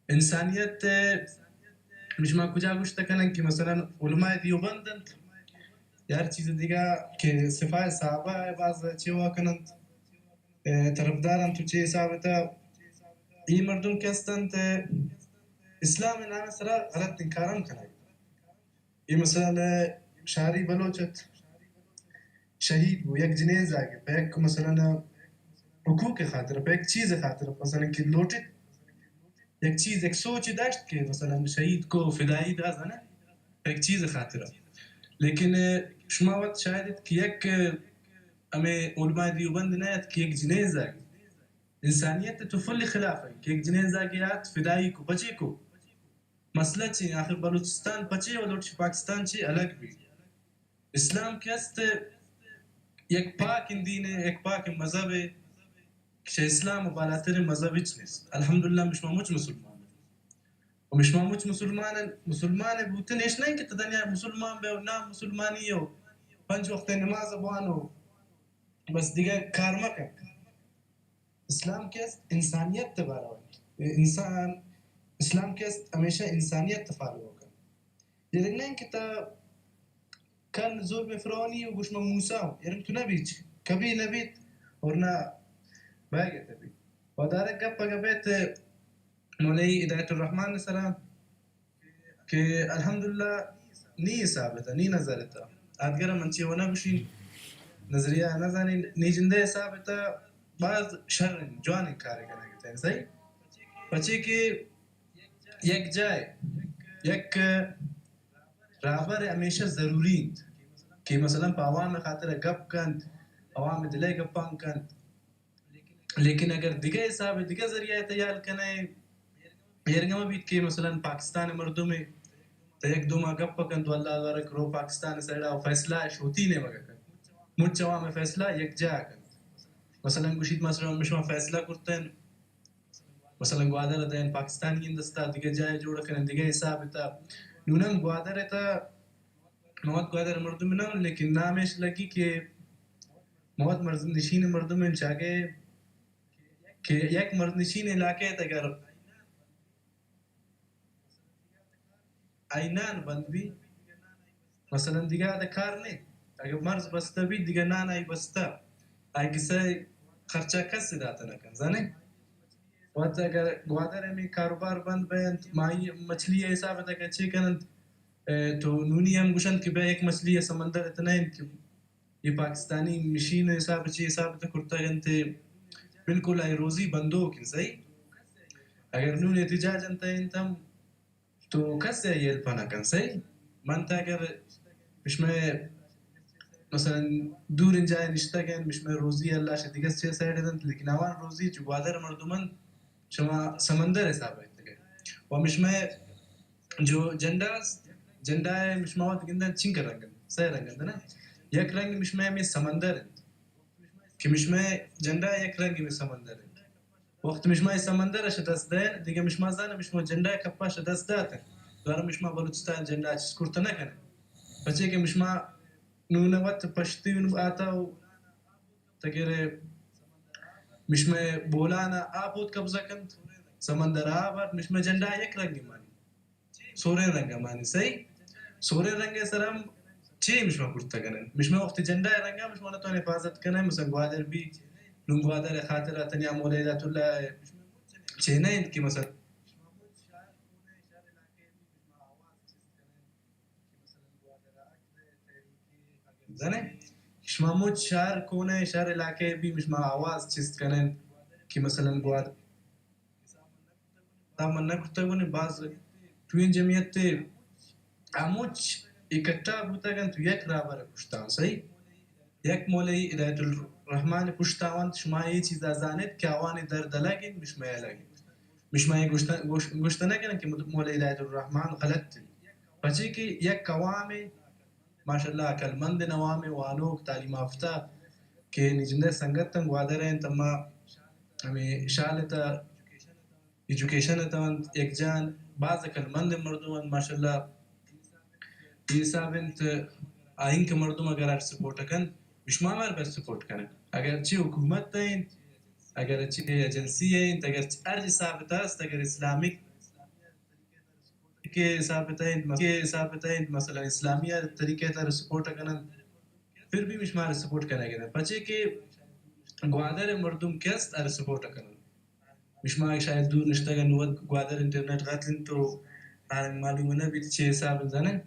انسانیت شما کجا گوشت کنن کہ مثلاً علماء دیوبند انت یا ہر چیز دیگہ کہ سپاہ صحابہ باز چیوا کننت، ءَ، طرفدار انت، تو چے حساب تا اے مردم کہ استنت اسلام نام سرا غلط انکار ہم کنگ۔ اے مثلاً شاری بلوچ ات، شہید بو، یک جنین زاگے، پہ یک مثلاً حقوق خاطر، پہ یک چیز خاطر، مثلاً کہ لوٹت، یک چیز، یک سوچ داشت کہ مثلاً شہید کو، فدائی دا زانے، پہ یک چیز خاطر۔ لیکن شما وت شاید کہ یک ہمیں علماء دیوبند نہ ات کہ یک جنین زاگے، انسانیت تو فل خلاف ہے کہ یک جنین زاگے آت فدائی کو، پچے کو۔ مسئلہ چی؟ آخر بلوچستان پچے و لوٹ پاکستان چی الگ بی؟ اسلام کہ است یک پاک دین ہے، یک پاک مذہب ہے، کہ اسلام بالاتر مذہب ہچ نیست۔ الحمدللہ مشما مچ مسلمان ہیں۔ و مشما مچ مسلمان ہیں، مسلمان بوتن ایش نہیں کہ تو دنیا مسلمان بے و نام مسلمانی ہو، پنچ وقت نماز بوانو، بس دیگہ کار مکن۔ اسلام کہ است انسانیت ءِ باروا انت۔ انسان، اسلام کہ است ہمیشہ انسانیت ءَ فالو کن۔ یعنی نہیں کہ تا کل ظلم فرعونی و گوش من موسیٰ ہوں، یعنی تو نہ بیچ، کبھی نہ بیت اور نہ بائے گئے تبھی۔ و دارک گپ اگہ بیت مولوی ہدایت الرحمن سرا، کہ الحمدللہ نی حساب تا، نی نظر تا۔ آدگر من چی و نہ گوشی، نظریہ نہ زانی، نی جندے حساب تا باز شر جوان کار کنگ تا، صحیح؟ پچے کہ یک جائے، یک رابر ہمیشہ ضروری انت کہ مثلاً پہ عوام خاطر گپ کنت، عوام دلے گپان کنت۔ لیکن اگر دگہ حساب، دگہ ذریعہ تیار کنے، ایرگم بیت کہ مثلاً پاکستان مردم تا یک دوما گپ کنت و اللہ بارک رو پاکستان سائیڈا فیصلہ شوتی نے مگا کنت، مچ عوام فیصلہ یک جا کنت۔ مثلاً گوشیت مثلاً مشما فیصلہ کرتن، مثلاً گوادر دین پاکستانی دستا، دگہ جائے جوڑ کنن، دگہ حساب تا۔ نونم گوادر تا موت گوادر مردم نہ، لیکن نامش لگی کہ موت مرز نشین مردم چاگے کہ یک مرز نشین علاقے تگر آئی نان بند بی، مثلاً دگہ آ کار نے، اگر مرز بستہ بی، دگہ نان آئی بستہ، آئی کسہ خرچہ کس داتہ نہ کن، زانے؟ وت اگر گوادر ہمیں کاروبار بند بینت، ماہی مچھلی حساب تک چے کننت، اے، تو نونی ہم گوشنت کہ بیا یک مچھلی سمندر اتنا انت کہ یہ پاکستانی مشین حساب چی حساب تک کرتا گنتے، بالکل آئی روزی بندوک انت، صحیح؟ اگر نون احتجاج انت انت ہم تو کس ء ہیلپ نہ کن، صحیح؟ من تا اگر پشمئے مثلاً دوریں جاہ ءَ نشتگ انت، مشمئے روزی اللہ شہ دگہ چہ سائیڈ ءَ دنت، لیکن آوان روزی چو گوادر مردم انت، شما سمندر حساب ءَ انت۔ و مشمئے جو جھنڈا است، جھنڈا ءَ مشما وت گندن چنکہ رنگ انت، سئے رنگ انت نا۔ یک رنگ مشمئے ہمے سمندر انت کہ مشمئے جھنڈا یک رنگ ہمے سمندر انت۔ وقت مشما اے سمندر ءَ شہ دست دئے، دگہ مشما زان مشما جھنڈا ءِ کپا شہ دست دات انت، دوبارہ مشما بلوچستان جھنڈا چست کرت نہ کن انت۔ پچے کہ مشما نون وت پشتی آتا و تگرے مشمئے بولان ءَ آپ وت قبضہ کنت، سمندر ءَ آپ آرت، مشمئے جھنڈا یک رنگی مانی، سوریں رنگ ءَ مانی، صحیح؟ سوریں رنگ ءِ سر ہم چے مشما کرتگ انت؟ مشمئے وقتی جھنڈا ءِ رنگ ءَ مشما نہ توان حفاظت کنئے، مثلاً گوادر بی، نون گوادر ءِ خاطر ءَ تنیا مولوی ہدایت اللہ چے نہ انت کہ مثلاً زانئے، شما مچ شہر کونہ، شہر علاقہ بی، شما آواز چست کنن کہ مثلاً گوادر حساب من نہ کرتگ، باز ٹوئیں جمعیت ہموچ اکٹھا بوتگ انت، یک رہبر کشتاں، صحیح؟ یک مولوی ہدایت الرحمان کشتاں انت، شما اے چیزا زانت کہ آوانی درد الگ انت، مشمئے الگ انت۔ مشما اے گوشت، گوش، گوشت نہ کنن کہ مولوی ہدایت الرحمان غلط انت۔ پچے کہ یک عوامے ماشاءاللہ عقلمندیں عوامے، وانوک، تعلیم یافتہ کہ نی جندئے سنگت انت، گوادر ءَ انت، اما ہمے شال ءِ تہ ایجوکیشن ءِ تہ انت، یک جان باز عقلمندیں مردم انت ماشاءاللہ۔ اے حساب انت، آ اینکہ مردم اگر ہر سپورٹ کنت، شما ہم ہر بس سپورٹ کنن۔ اگر چہ حکومت ءَ انت، اگر چہ ایجنسی ءَ انت، اگر ہر حساب ءَ است، اگر اسلامک کہ ثابت انت، کہ ثابت انت، مثلاً اسلامی طریقے تر سپورٹ کنن، پھر بھی مشمار سپورٹ کنگ انت۔ پچے کہ گوادر مردم کست ار سپورٹ کنن۔ مشما شاید دور نشتگ انت، وت گوادر انٹرنیٹ قطع انت تو آرنگ معلوم نہ بیت چے حساب زانن۔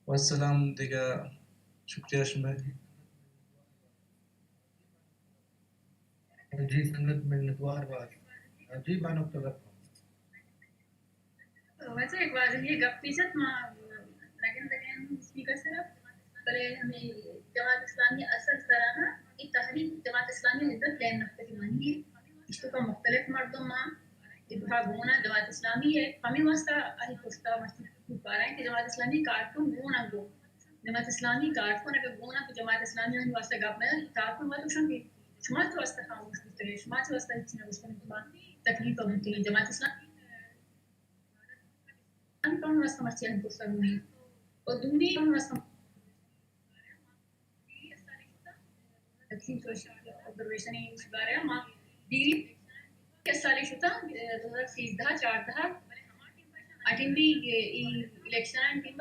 والسلام، دگہ شکریہ شمئے۔ جی سنگت، منتوار باز۔ جی بانک تو گپ۔ واجہ اقبال، یہ گپ پیش ات ما نگن لگے اسپیکر سرا، بلے ہمیں جماعت اسلامی اصل سرا نا، یہ تحریک جماعت اسلامی ءِ اندر پلان نقطہ کی مانی ہے۔ اس تو کا مختلف مردم ما ادھا گونا جماعت اسلامی ہے، ہمیں واسطہ آئی پشتا مرچی پارا ہے کہ جماعت اسلامی کارکن گونا گو۔ جماعت اسلامی کارکن اگر گون انت تو جماعت اسلامی آنی واسطہ گپ نہ جنت۔ کارکن وت گوشنت کہ شما چہ واسطہ خاموش بوتگے، شما چہ واسطہ ہچی نہ گوشتگ کہ ما تکلیف ءَ بوتگیں۔ جماعت اسلامی پہ واسطہ مرچی آنی پشتا گون انت۔ و دومی پہ واسطہ تقسیم شوشی آبزرویشن ءِ بارے ءَ ما دیری یک سالے شتا، دو ہزار سیزدہ چاردہ اٹینڈی الیکشن ٹیم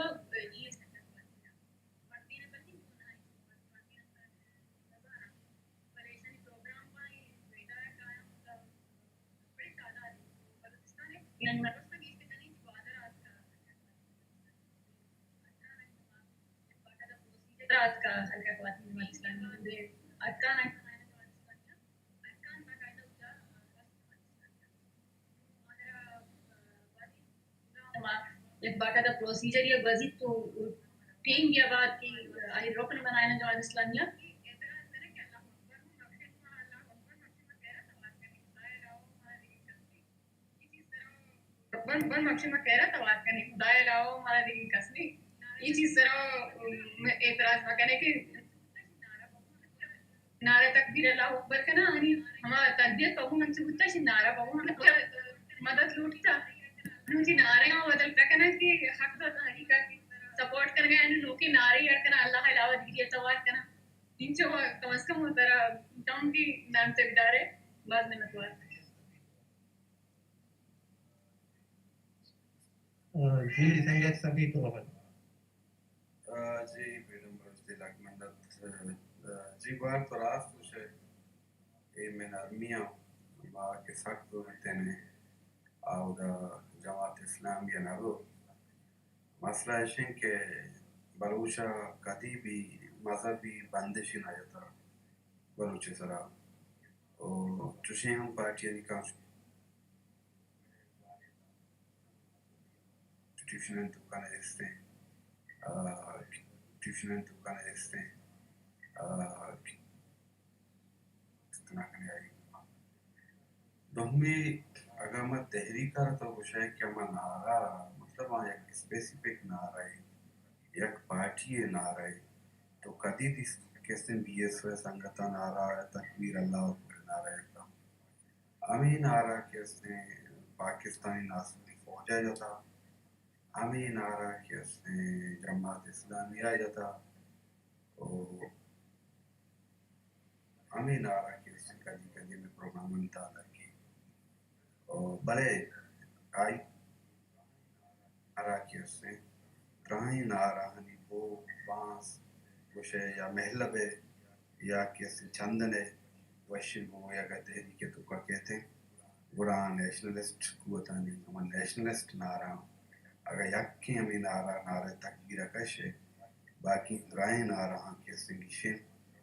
رات کا ہلکا خواتین جماعت اسلامی ارکان یک باقاعدہ پروسیجر یا گوزیت تو ٹیم بیا بعد کہ آئی رکن بنائیں جماعت اسلامیہ۔ بند، بند، ہم شما خیرات توار کنیں، خدائے علاوہ مارا دگہ کس نہیں۔ یہ چیز سرا، ام، اعتراض مہ کنے کہ نعرہ تکبیر اللہ اکبر کنا، یعنی ہما تربیت پہ ہم انچو بوتا، شی نعرہ پہ ہم مدد لوٹتا۔ نو جی نعرہ ہم بدل پہ کنا کہ حق دا تحریک سپورٹ کرنا، یعنی لوکی نعرہ یار کنا، اللہ علاوہ دیگری توار کنا۔ انچو کم از کم ترا ٹاؤن کی نام سے بدارے، باز منت وار۔ آ، جی سنگت سبی تو خبر۔ آ، جی میڈم بلوچ دلک منت۔ آ، جی گوار تو راست گوشے، اے من ارمیاں ما کہ سک زورتینے آودا جماعت اسلامی نہ رو۔ مسئلہ اش انت کہ بلوچ ء کدی بھی مذہبی بندش نہ جتا بلوچ سرا۔ و چوشیں ہم پارٹیانی کانسٹیٹیوشن ء توکا نہ است انت۔ آ، انسٹیٹیوشن توکا نشستیں، آ، کہ استنا کنے آئی۔ دومی، اگاں ما تحریک ء را تو گوشئے کہ ہما نعرہ، مطلب آ یک اسپیسیفک نعرہ ء، یک پارٹی ء نعرہ ء، تو کدی دیست کہ استیں بی ایس او ء سنگتاں نعرہ تکبیر اللہ اکبر نعرہ ء جتا؟ ہمے نعرہ کہ استیں پاکستانی ناسوتی فوج ء جتا، ہمے نعرہ کہ استیں جماعت اسلامی ء جتا، او ہمے نعرہ کہ استیں کدی کدی ہمے پروگرامانی تہا لگی۔ او بلے آئی نعرہ کہ استیں، دراہیں نعرہانی بو بانز گوشئے یا مہلب ء یا کہ استیں چندن ء وشیں بو یا گدے دی کہ توکا کیتیں۔ گڑا نیشنلسٹ قوتانی ہما نیشنلسٹ نعرہ، اگاں یکیں ہمے نعرہ، نعرہ تکبیر ء کش ء، باقی دراہیں نعرہاں کہ استیں گیشیں،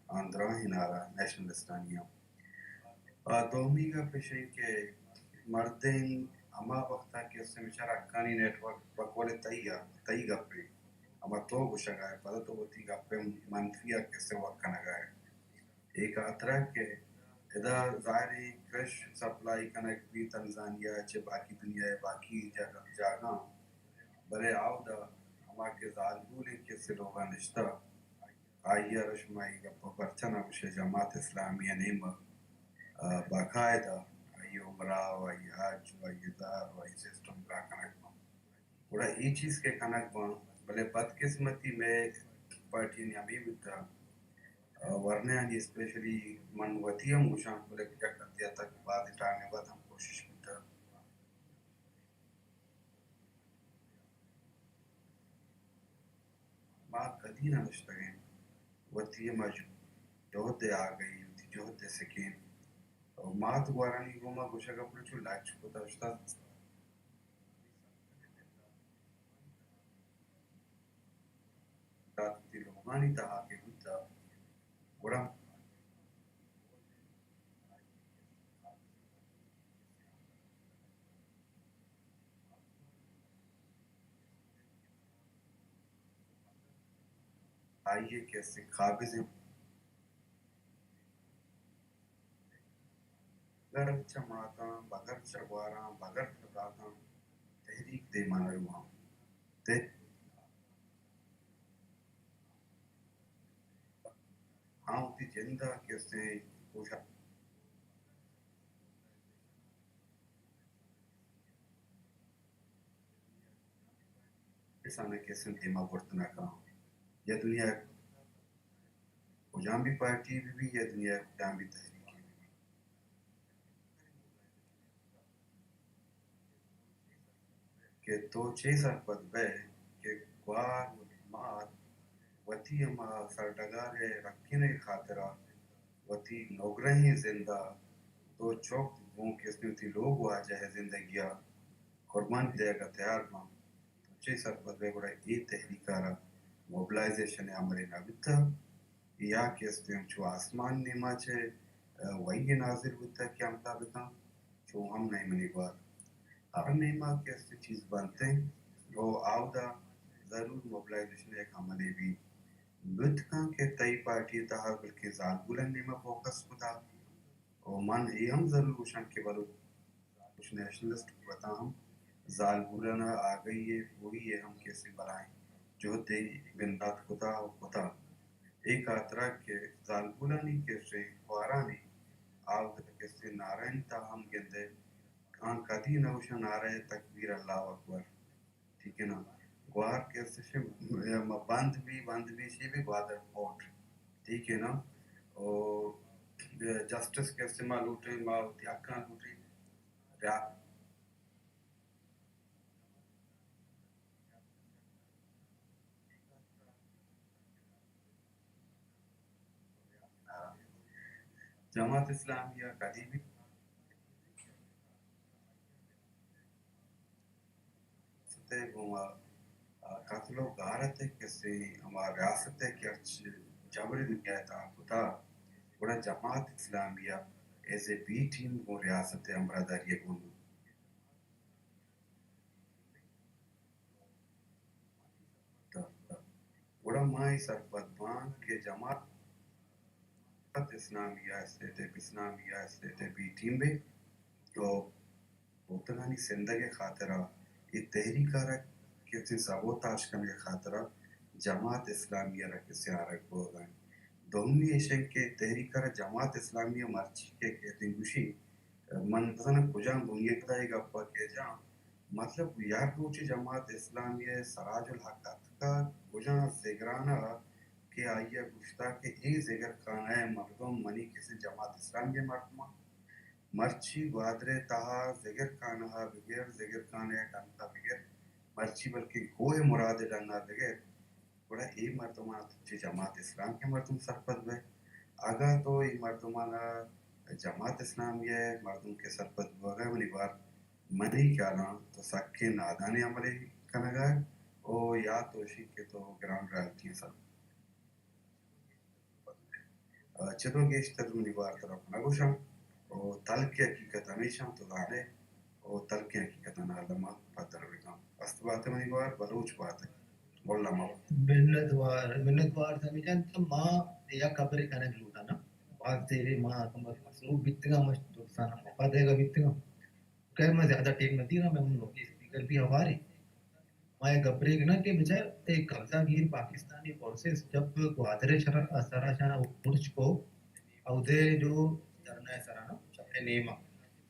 آ دراہیں نعرہ نیشنلسٹانی آں۔ آ، دومی گپ اش انت کہ مردین ہما وخت ء کہ استیں بچار حقانی نیٹ ورک بقول تئی ء، تئی گپ انت، ہما تو گوشگ ء، پدا تو وتی گپ ء منفی ء کہ استیں وک کنگ ء۔ اے خاطرا کہ ادا ظاہر انت کرش سپلائی کنگ بیت تنزانیہ چہ باقی دنیا ء باقی جاگہ، جاگہاں، بلے آودا ہما کہ زالبول انت کہ استیں لوگا نشتہ، آئی ء را شما اے گپ ء پرچا نہ گوش ئے؟ جماعت اسلامی ء نیم ء، آ، باقاعدہ آئی ء عمرہ و آئی ء حج و آئی ء زر و آئی ء سسٹم پورا کنگ باں۔ گڑا اے چیز کہ کنگ باں، بلے بدقسمتی مئے پارٹیانی ہمے بوتگ، آ، ورنایانی اسپیشلی من وتی ہم گوشاں، بلے یک حدے ء تک بعض ٹائم ء بعد ہم کوشش بوتگ۔ ما کدی نہ نشتگیں وتی ہما جہد ء آگہی، وتی جہد ء سکین و مات گورانی گوما گوشگ ء پڑ چو لچ کت ء شتگ۔ دات وتی لوگانی تہا کہ بوتگ، گڑا آئی ء کہ استیں قابض انت۔ بغیر چہ ماتاں، بغیر چہ گواراں، بغیر چہ براتاں تحریک دیما نہ رواں۔ تے آ وتی جند ء کہ استیں کوشاں۔ انسان ء کہ استیں دیما برت نہ کن۔ یا دنیا ء کجام بھی پارٹی بہ بی یا دنیا ء کجام بھی تحریکے بہ بی، کہ تو چے سرپد بئے کہ گوار مات وتی ہما سرڈگار ء رکینگ ء خاطرا وتی نوگرہیں زند ء دو چک گوں کہ استیں وتی لوگ واجہ ء زندگی ء قربانی دئیگ ء تیار باں، تو چے سرپد بئے؟ گڑا اے تحریک ء را موبلائزیشن ء عملے نہ بوتگ، یا کہ استیں چو آسمان نیما چہ، ء، وحی نازل بوتگ کہ حملہ بکن، چو ہم نہ منی گوار۔ ہر نیما کہ استیں چیز بنت انت، او آودا ضرور موبلائزیشن ء یک عملے بی۔ بوت کن کہ تئی پارٹی ء تہا بلکیں زالبولانی نیما فوکس کتا، و من اے ہم ضرور گوشاں کہ بلوچ نیشنلسٹ قوتاں ہم زالبولان ء آگہی ء پوہی ء ہم کہ استیں بلاہیں جہدے بندات کتا و کتا۔ اے خاطرا کہ زالبولانی کہ استیں گوارانی آودا کہ استیں نعرہانی تہا ہم گندئے، آں کدی نہ گوشاں نعرہ تکبیر اللہ اکبر۔ ٹھیک ہے نا؟ گوار کہ استش ما بند بی، بند بی، شی بی گوادر پورٹ۔ ٹھیک ہے نا؟ او جسٹس کہ است ما لوٹیں، ما وتی حقاں لوٹیں۔ ریا-، جماعت اسلامی ء کدی بھی ریاست ء گوں، آ، قتل و غارت ء کسے ہما ریاست ء کہ ہرچ جبر دنیا ء تہا کتا، گڑا جماعت اسلامی ء ایز اے بی ٹیم گوں ریاست ء ہمراہداری ء گوں۔ گڑا ما اے سرپد باں کہ جماعت اسلامیہ اسٹیٹ ءِ، اسلامیہ اسٹیٹ ءِ بی ٹیم بہ، تو بوتگانی سندگ ءِ خاطرا اے تحریک ءَ را کسے سبوتاش کنگ ءِ خاطرا جماعت اسلامی ءَ را کسے آرگ بوگ ءَ انت۔ دومی ایش انت کہ تحریک ءَ را جماعت اسلامی ءَ مرچی کہ کہتیں گوشی، من نزاناں کجام بنیاد ءَ اے گپ ءَ کہ جاں، مطلب یک روچے جماعت اسلامی ءِ سراج الحق اتکگ، گجاں زگران ءَ کہ آئی ءَ گوشتگ کہ اے زگرخانہ ءِ مردم منی کسے جماعت اسلامی ءِ مردماں۔ مرچی گوادر ءِ تہا زگرخانہ ءَ بگر، زگرخانہ ءِ ڈن ءَ بگر، مرچی بلکیں کوہ مراد ءِ ڈن ءَ بگر، گڑا اے مردماں چہ جماعت اسلامی ءِ مردم سرپد بئے۔ اگاں تو اے مردماں جماعت اسلامی ءِ مردم کہ سرپد بوگ ءَ منی گوار، منی خیالاں تو سکیں نادانیں عملے کنگ ءَ ئے، او یا تو شی کہ تو گراؤنڈ ریالٹی ءَ سرپد۔ چدو گیشتر منی گوار ترا نہ گوشاں۔ او تلک ءِ حقیقت ہمیش انت، تو زانے۔ او تلک ءِ حقیقت ءَ نال ما پدر بکاں۔ است بات منی گوار، بلوچ بات۔ ملا ما۔ منت وار، منت وار سمی جان، تو ما یک خبرے کنگ لوٹاں نا۔ باز دیرے ما مصروف بیتگاں، مش درسانا مفاد بیتگاں۔ خیر، ما زیادہ ٹیم نہ دیراں، میں نوکی اسپیکر بھی ہوارے۔ ما یک گپرے کناں کہ بچار تئی قبضہ گیر پاکستانی فورسز جب گوادر ءِ شرا-، سرا شانا اڑچ کو، اودے جو دھرنا ءِ سرا نا، چپے نیما۔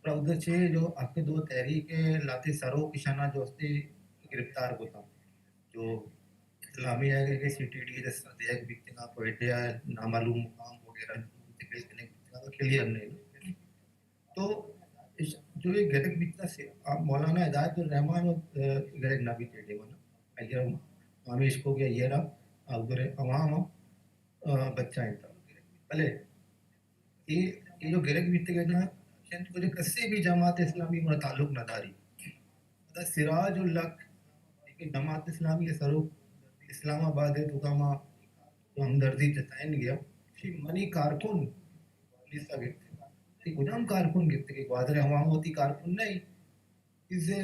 پر اودے چے جو حق دو تحریک ءِ لہتے سروک شانا جو استے گرفتار کتا۔ جو اسلامی ہے کہ سی ٹی ڈی ءِ دستا دیگ بیتگا، کوئٹہ ءَ نامعلوم مقام وغیرہ انتقال کنگ بیتگا، کلیئر نہیں۔ تو اش-، جو یہ گرگ بیتا سے، آ، مولانا ہدایت الرحمان و، آ، گرگ نہ بیتے ڈیوانا۔ اگر ہمیش کو کہ یہ رہا، آ، گرے عوام، آ، بچہ انت۔ بلے، یہ، یہ جو گرگ بیتے گئے نا، شاید مجھے کسی بھی جماعت اسلامی میں تعلق نہ داری۔ دا سراج الحق، کہ جماعت اسلامی ءِ سروک اسلام آباد ءِ توکا ما ہمدردی جتائین گیا۔ شی منی کارکن پولیس ءَ گپت۔ تئی کجام کارکن گپت کہ گوادر ءِ عوام وتی کارکن نہ انت؟ چیزے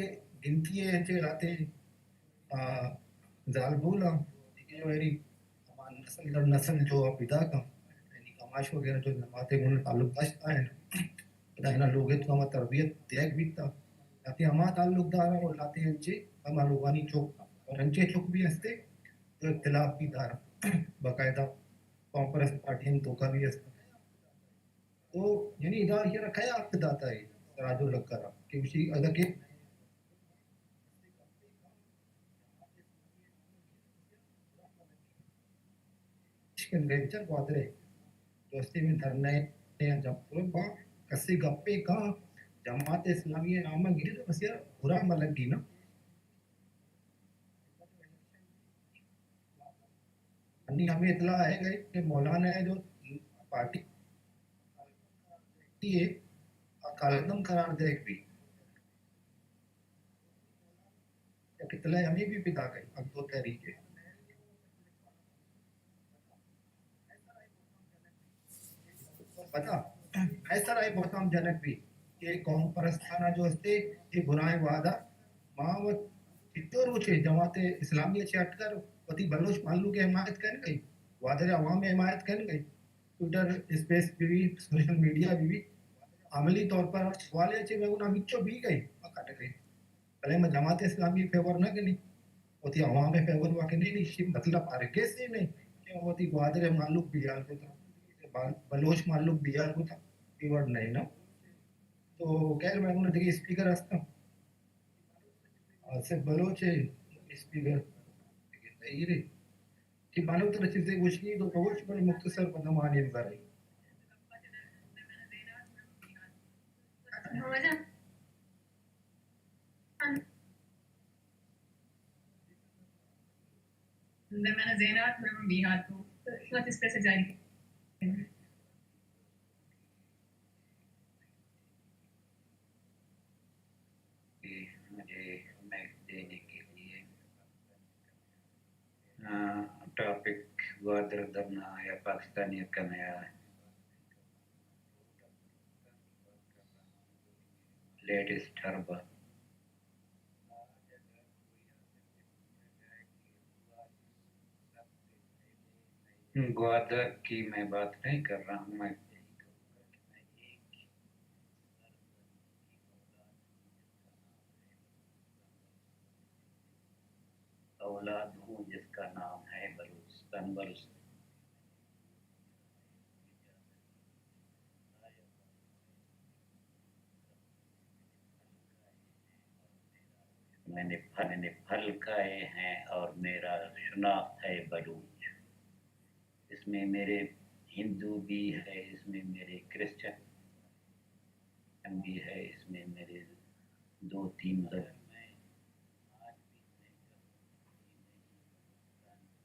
گنتی ءَ انچے لہتے، آ، زالبول ءَ، کہ ویری ہما نسل در نسل جو پیدا کن، یعنی کماش وغیرہ جو جماعت ءِ گون تعلق داشت آئین، پدا ہنا لوگ ءِ تو ہما تربیت دیگ بیتا، لہتے ہما تعلق دار اور لہتے انچے ہما لوگانی چوک اور انچے چوک بھی ہستے جو اختلاف بھی دار، باقاعدہ قوم پرست پارٹی ہم توکا بھی ہست۔ تو یعنی ادا یہ رکھا ہے حق داتا ہے سراج الحق کرا کہ اسی ادا کہ اشکن گئے بچار گوادرے دوستی میں دھرنے یا جب با کسی گپے کا جماعت اسلامی نام گری تو بس یار برا ملک گی نا۔ انی ہمیں اطلاع ہے گئی کہ مولانا ہے جو پارٹی ہے، کالعدم قرار دے بھی۔ یک اطلاع ہمیں بھی پیدا کئی، اب دو تحریک ہے۔ پتا، ایسا رائے بہتام جنک بھی کہ قوم پرستانہ جو ہستے، یہ برائیں وعدہ، ما و چتو روچے جماعت اسلامی چے اٹ کر، وتی بلوچ مالو کے حمایت کن گئی، وادر عوام حمایت کن گئی، ٹویٹر اسپیس بھی، سوشل میڈیا بھی، عملی طور پر سوال ہے چے میں انہاں مچو بھی گئی، پکا گئی۔ بلے ما جماعت اسلامی فیور نہ کنی، وتی عوام فیور وا کنی، ایشی مطلب ہرگز ہی نہیں کہ وتی گوادر مالوک بیال کتا، بلوچ مالوک بیال کتا، فیور نہیں نا۔ تو خیر میں انہوں دیگه اسپیکر ہستم، آصف بلوچ اسپیکر، تیرے کہ بانک تر چیزیں گوشگی تو بلوچ بڑے مختصر پدمانی اندر ہے۔ در من ذہن آت، من بیہار کو، تو اس وقت اس طرح سے جاری کریں۔ مجھے میک دینے کے لیے۔ آ، ٹاپک گوادر دھرنا یا پاکستانی حقاں یا لیٹسٹ ہر بات۔ گوادر کی میں بات نہیں کر رہا ہوں، میں اولاد ہوں جس کا نام ہے بلوچستان۔ بلوچستان میں نے پھل، میں نے پھل کھائے ہیں اور میرا شناخت ہے بلوچ۔ اس میں میرے ہندو بھی ہے، اس میں میرے کرسچن بھی ہے، اس میں میرے دو تین لوگ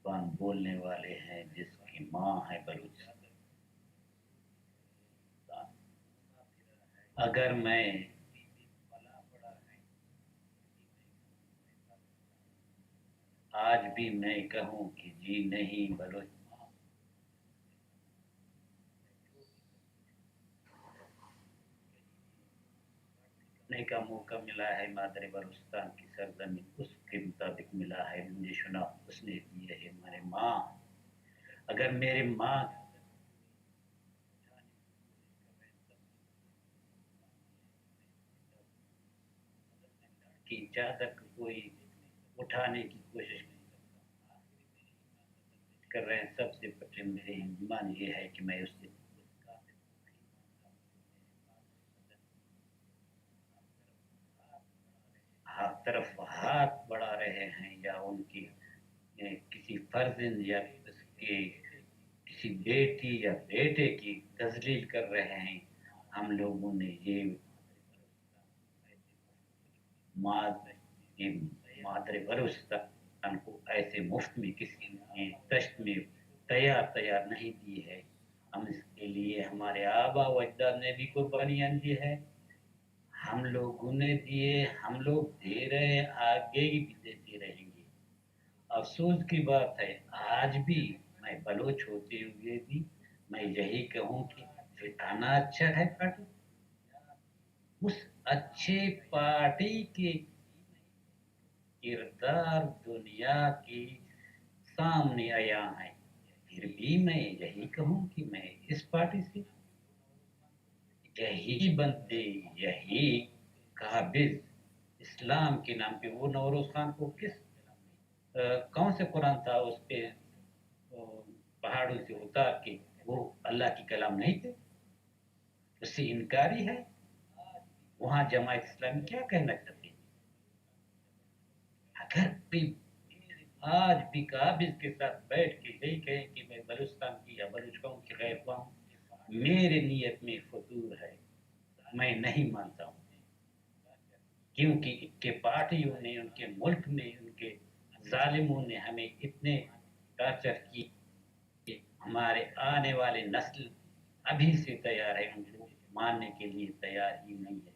زبان بولنے والے ہیں، جس کی ماں ہے بلوچستان۔ اگر میں آج بھی میں کہوں کہ جی نہیں بلوچ، نے کا موقع ملا ہے مادر بلوچستان کی سرزمین، اس کے مطابق ملا ہے، مجھے شناخت اس نے دی ہے، ہمارے ماں۔ اگر میرے ماں کی چادر کو کوئی اٹھانے کی کوشش کر رہے ہیں، سب سے پہلے میرے ایمان یہ ہے کہ میں اس سے ہر طرف ہاتھ بڑھا رہے ہیں یا ان کی، اے، کسی فرزند یا اس کے کسی بیٹی یا بیٹے کی تذلیل کر رہے ہیں۔ ہم لوگوں نے یہ ماد-، یہ مادر بلوچستان کو ایسے مفت میں کسی دشت میں تیار تیار نہیں دی ہے۔ ہم اس کے لیے، ہمارے آبا و اجداد نے بھی قربانیاں دی ہے، ہم لوگوں نے دیے، ہم لوگ دے رہے ہیں، آگے بھی دیتے رہیں گے۔ افسوس کی بات ہے، آج بھی میں بلوچ ہوتے ہوئے بھی میں یہی کہوں کہ جتانا اچھا ہے پارٹی، اس اچھے پارٹی کے کردار دنیا کے سامنے آیا ہے، پھر بھی میں یہی کہوں کہ میں اس پارٹی سے یہی بندے، یہی قابض اسلام کے نام پہ، وہ نوروز خان کو کس، آ، کون سے قرآن تھا اس پہ، آ، پہاڑوں سے اتار کے، وہ اللہ کی کلام نہیں تھے؟ اس سے انکاری ہے۔ وہاں جماعت اسلامی کیا کہنا چاہتے ہیں؟ اگر کوئی آج بھی قابض کے ساتھ بیٹھ کے یہی کہے کہ میں بلوچستان کی یا بلوچ قوم کی خیر خواہ ہوں، میرے نیت میں فتور ہے، میں نہیں مانتا ہوں، کیونکہ ان کے پارٹیوں نے، ان کے ملک نے، ان کے ظالموں نے ہمیں اتنے ٹارچر کی کہ ہمارے آنے والے نسل ابھی سے تیار ہے، ان کو ماننے کے لیے تیار ہی نہیں ہے۔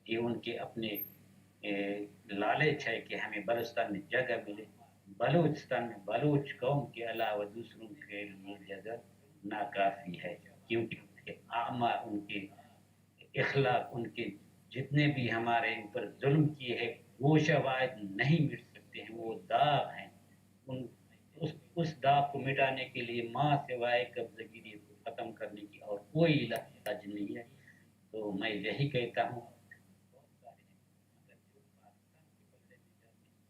یہ ان کے اپنے، اے، لالچ ہے کہ ہمیں بلوچستان میں جگہ ملے۔ بلوچستان میں بلوچ قوم کے علاوہ دوسروں کے لیے جگہ ناکافی ہے، کیونکہ آما ان کے اخلاق، ان کے جتنے بھی ہمارے اوپر ظلم کیے ہیں، وہ شواہد نہیں مٹ سکتے ہیں، وہ داغ ہیں۔ ان، اس، اس داغ کو مٹانے کے لیے ماں سوائے قبضہ گیری کو ختم کرنے کی اور کوئی علاج نہیں ہے۔ تو میں یہی کہتا ہوں،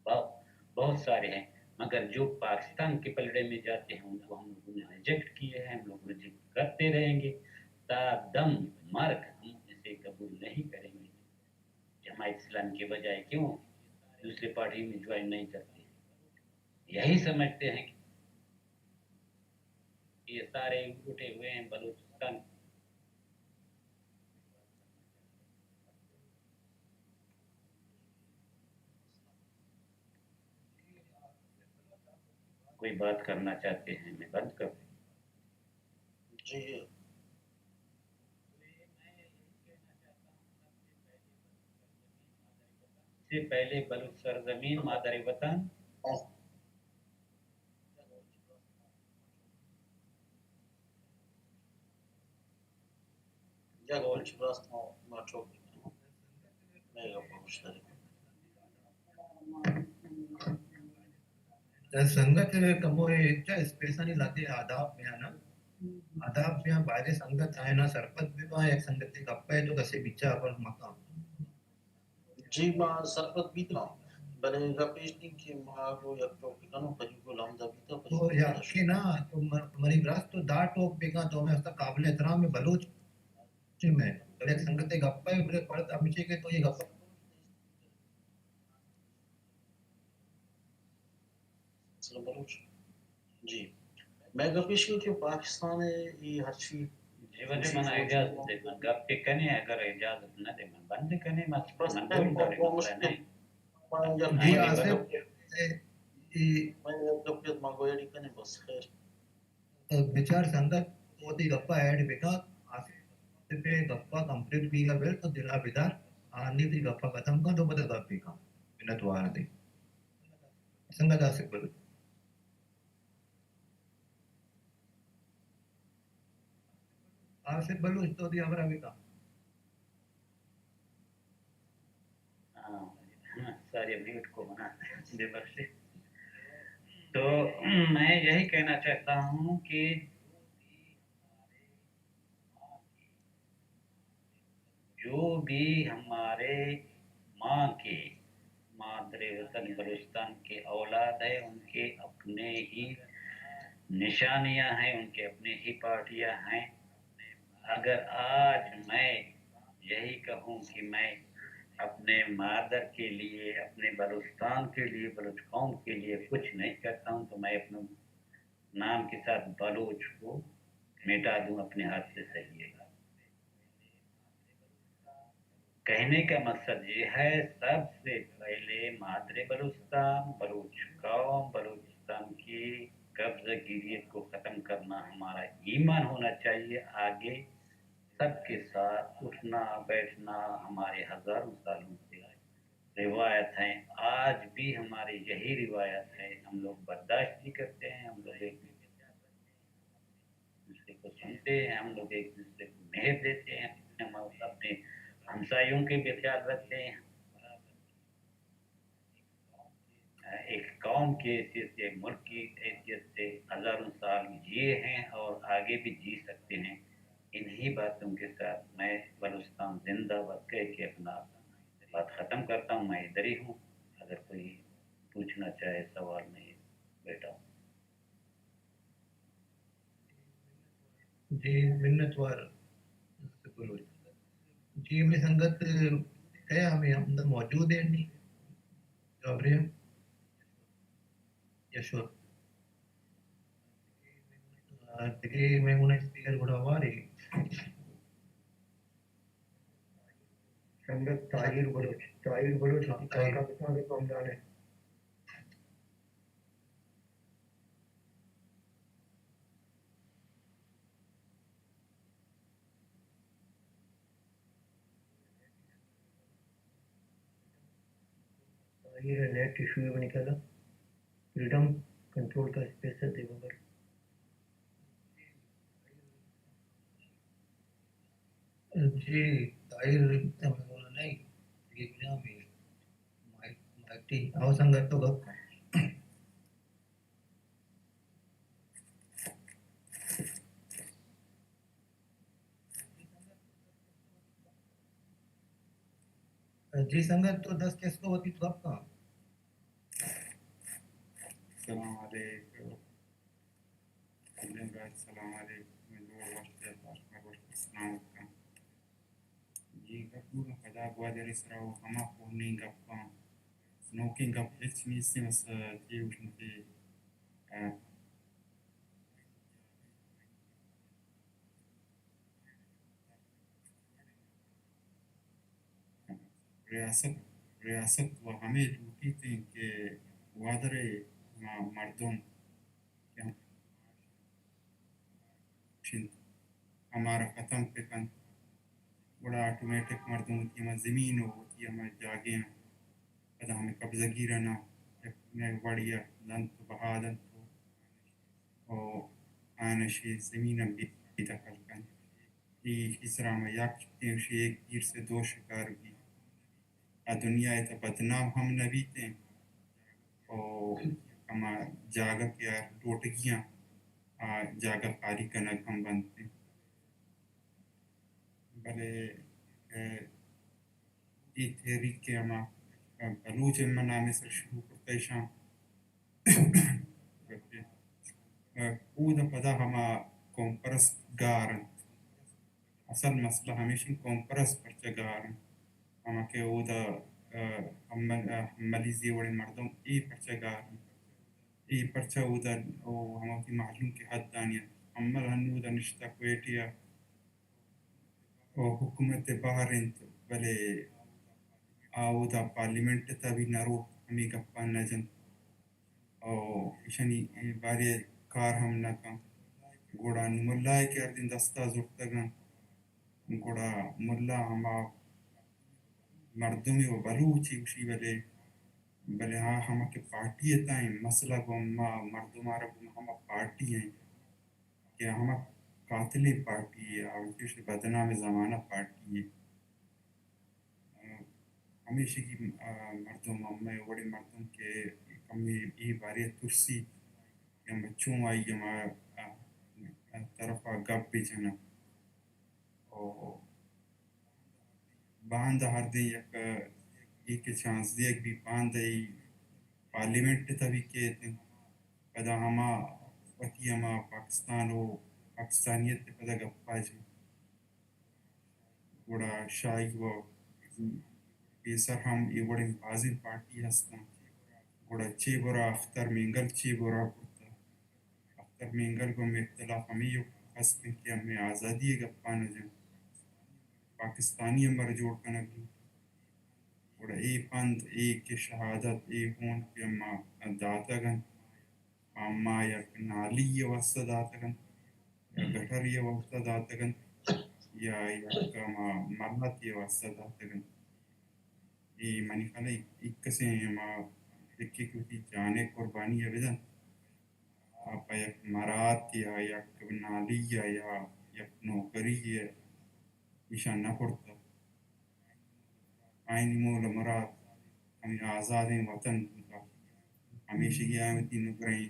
بہت، بہت سارے ہیں، مگر جو پاکستان کے پلڑے میں جاتے ہیں، ان کو ہم لوگوں نے ریجیکٹ کیے ہیں، ہم لوگ ریجیکٹ کرتے رہیں گے، تا دم مرگ ہم اسے قبول نہیں کریں گے۔ جماعت اسلام کے بجائے کیوں دوسرے پارٹی میں جوائن نہیں کرتے؟ یہی سمجھتے ہیں کہ یہ سارے اٹھے ہوئے ہیں بلوچستان۔ کوئی بات کرنا چاہتے ہیں، میں بند کر دوں؟ جی۔ سے پہلے بلوچ سرزمین مادر وطن۔ جگ ءُ چراست ما، ما چوک۔ سنگت کمو چا اسپیسانی لہتے آداب بیان، آداب بیان بایدے سنگت آئینا سرپد بباں، یک سنگتے گپے تو کسے بچار پر مکاں۔ جی، ما سرپد بیتاں، بلے گپ ایش انت کہ ما گوں یک ٹاپک ءَ نوں پجو گوں لمدا بیتاں، پجو تو گوں یقین نہ، تو من-، منی براس تو دا ٹاپک ءَ تو ہمے واسطہ قابل احترام ہے بلوچ میں، بلے یک سنگتے گپ ہے، بلے پرت ہمیشی کہ تو یہ گپ اسلم بلوچ۔ جی۔ مئے گپ ایش انت کہ پاکستان ءِ اے ہرچی جی، وجہ من اجازت دے، من گپ کنیں، اگر اجازت نہ دے، من بند کنیں، من بس من گوش داریں، وہ مسئلہ مشکل۔ نہیں۔ من یک جی، گپ آصف، اے، اے، من یک گپ من گوشداری کنیں، بس خیر۔ بچار سنگت، تو وتی گپا ایڈ بکن، آصف ءِ گپا کمپلیٹ بیگا بل تو دلا بدار، آنی تئی گپا ختم کن، تو پدا گپ بکن۔ منت وار تئی۔ سنگت آصف بلوچ۔ آصف بلوچ تو دی ہبرا بکن۔ ہاں، ساری میوٹ کو منا ببخشے۔ تو میں یہی کہنا چاہتا ہوں کہ جو بھی ہمارے ماں کے، مادر وطن بلوچستان کے اولاد ہے، ان کے اپنے ہی نشانیاں ہیں، ان کے اپنے ہی پارٹیاں ہیں۔ اگر آج میں یہی کہوں کہ میں اپنے مادر کے لیے، اپنے بلوچستان کے لیے، بلوچ قوم کے لیے کچھ نہیں کرتا ہوں، تو میں اپنے نام کے ساتھ بلوچ کو مٹا دوں اپنے ہاتھ سے، صحیح ہے۔ کہنے کا مقصد یہ ہے، سب سے پہلے مادر بلوچستان، بلوچ قوم، بلوچستان کی قبضہ گیریت کو ختم کرنا ہمارا ایمان ہونا چاہیے۔ آگے سب کے ساتھ اٹھنا بیٹھنا ہمارے ہزاروں سالوں سے روایت ہیں، آج بھی ہماری یہی روایت ہے، ہم لوگ برداشت بھی کرتے ہیں، ہم لوگ ایک دوسرے کو سنتے ہیں، ہم لوگ ایک دوسرے کو مہر دیتے ہیں، ہم اپنے ہمسایوں کے بھی خیال رکھتے ہیں۔ ایک قوم کی حیثیت سے، ملک کی حیثیت سے ہزاروں سال جیے ہیں اور آگے بھی جی سکتے ہیں۔ انہی باتوں کے ساتھ میں بلوچستان زندہ باد کہہ کے اپنا بات ختم کرتا ہوں۔ میں ادھر ہی ہوں، اگر کوئی پوچھنا چاہے سوال، میں بیٹھا ہوں۔ جی، منت وار۔ جی، ہمے سنگت کئے ہمے ہمدا موجود ہیں نی؟ جابریا؟ یشور۔ دگہ مہمون اسپیکر گڑا وارے۔ سنگت طاہر بلوچ، طاہر بلوچ وتی کاکا بسان ءَ کمدان ءَ۔ طاہر نیٹ ایشو ہے بنی کلا، فریڈم کنٹرول کا اسپیس ہے دیو بر۔ جی، طاہر، نہیں، یہ کجا میں مائک، مائک ٹی، آؤ سنگت تو گپ۔ جی سنگت، تو دست چست کو وتی تو گپ کن۔ السلام علیکم۔ سلام علیکم۔ جوڑ وش ات، وش ات، سلامت کن۔ جی، گپ گوں پدا گوادر ءِ سرا و ہما کوہنیں گپاں، نوکیں گپ ہچ نیست، بس چے گوشنت کہ، آ، ریاست، ریاست و ہمے لوٹیت کہ گوادر ءِ ہما مردم کہ ہم انت، ہمارا ختم بہ کنت، گڑا آٹومیٹک مردم وتی ہما زمین و وتی ہما جاگہاں پدا ہمے قبضہ گیراناں یک نئے وڑے ءَ دنت و بہا دنت و آیاں اشی زمیناں بے دخل کنت۔ ایشی سرا ہما یک چکیں، اشی ایک تیر سے دو شکار بیت۔ آ دنیا ءِ تہ بدنام ہم نہ بیت ایں، او ہما جاگہ کہ آ لوٹگی آں، آ جاگہ خالی کنگ ہم بنت ایں۔ بلے، اے، اے تحریک کہ ہما، اے، بلوچ ءِ من نامے سر شروع کرتہ ایشاں۔ اے، اودا پدا ہما قوم پرست گار انت۔ اصل مسئلہ ہمیش انت، قوم پرست پرچہ گار انت؟ ہما کہ اودا، آ، ہمل-، آ، ہملی زی وڑیں مردم اے پرچہ گار انت؟ اے پرچہ اودا او ہما وتی مہلوک ءِ حدانی انت؟ ہمل ہنو اودا نشتہ کوئٹہ ءَ او حکومت ءِ بہر انت، بلے آ اودا پارلیمنٹ ءِ تہ بھی نہ روت، ہمے گپاں نہ جنت۔ او ایشانی بارے کار ہم نہ کنت۔ گڑا نوں ملا ءَ کہ ہردیں دستا زرتگ انت، گڑا ملا ہما مردمے و بلوچے گوشی، بلے، بلے آ ہما کہ پارٹی ءِ تہ ایں، مسئلہ گوں ما مردم ءَ را گوں ہما پارٹی ایں کہ ہما قاتلیں پارٹی ایں، آ وتی بدنام زمانہ پارٹی ایں۔ ہمیشی، آ، مردم، ہمے وڑیں مردم کہ کمے اے بارے ترسی کہ ہم چون آئی ہما، آ، طرفا گپ بجناں۔ او باندا ہردیں یک، اے کہ چانس دیگ بی، باندا اے پارلیمنٹ تہ بھی کیت انت، پدا ہما وتی ہما پاکستان و پاکستانیت پدا گپا جنت۔ گڑا شاہی و پیسر ہم اے وڑیں بازیں پارٹی ہستاں۔ گڑا چے برا اختر مینگل چے برا کرتا؟ اختر مینگل گوں ہمے اختلاف ہمے ہست انت کہ ہمے آزادی ءِ گپاں نہ جنت، پاکستانی امر جوڑ کنگ بیت۔ گڑا اے پند، اے کہ شہادت، اے ہون کہ ہما داتگ انت، ہما یک نالی ءِ واستہ داتگ انت، یا گٹرے ءِ واستہ داتگ انت، یا یک ہما ملتے ءِ واستہ داتگ انت۔ اے منی خیال ءَ یک کسیں ہما یکے کہ وتی جان ءِ قربانی ءَ بدنت، آ پہ یک مراتے ءَ یا یک نالی ءَ یا یک نوکری ءَ ایشاں نہ کرتہ۔ آیانی مول ءُ مراد ہمے آزادیں وطن بوتہ، ہمیشی ءَ آیاں وتی نگرہیں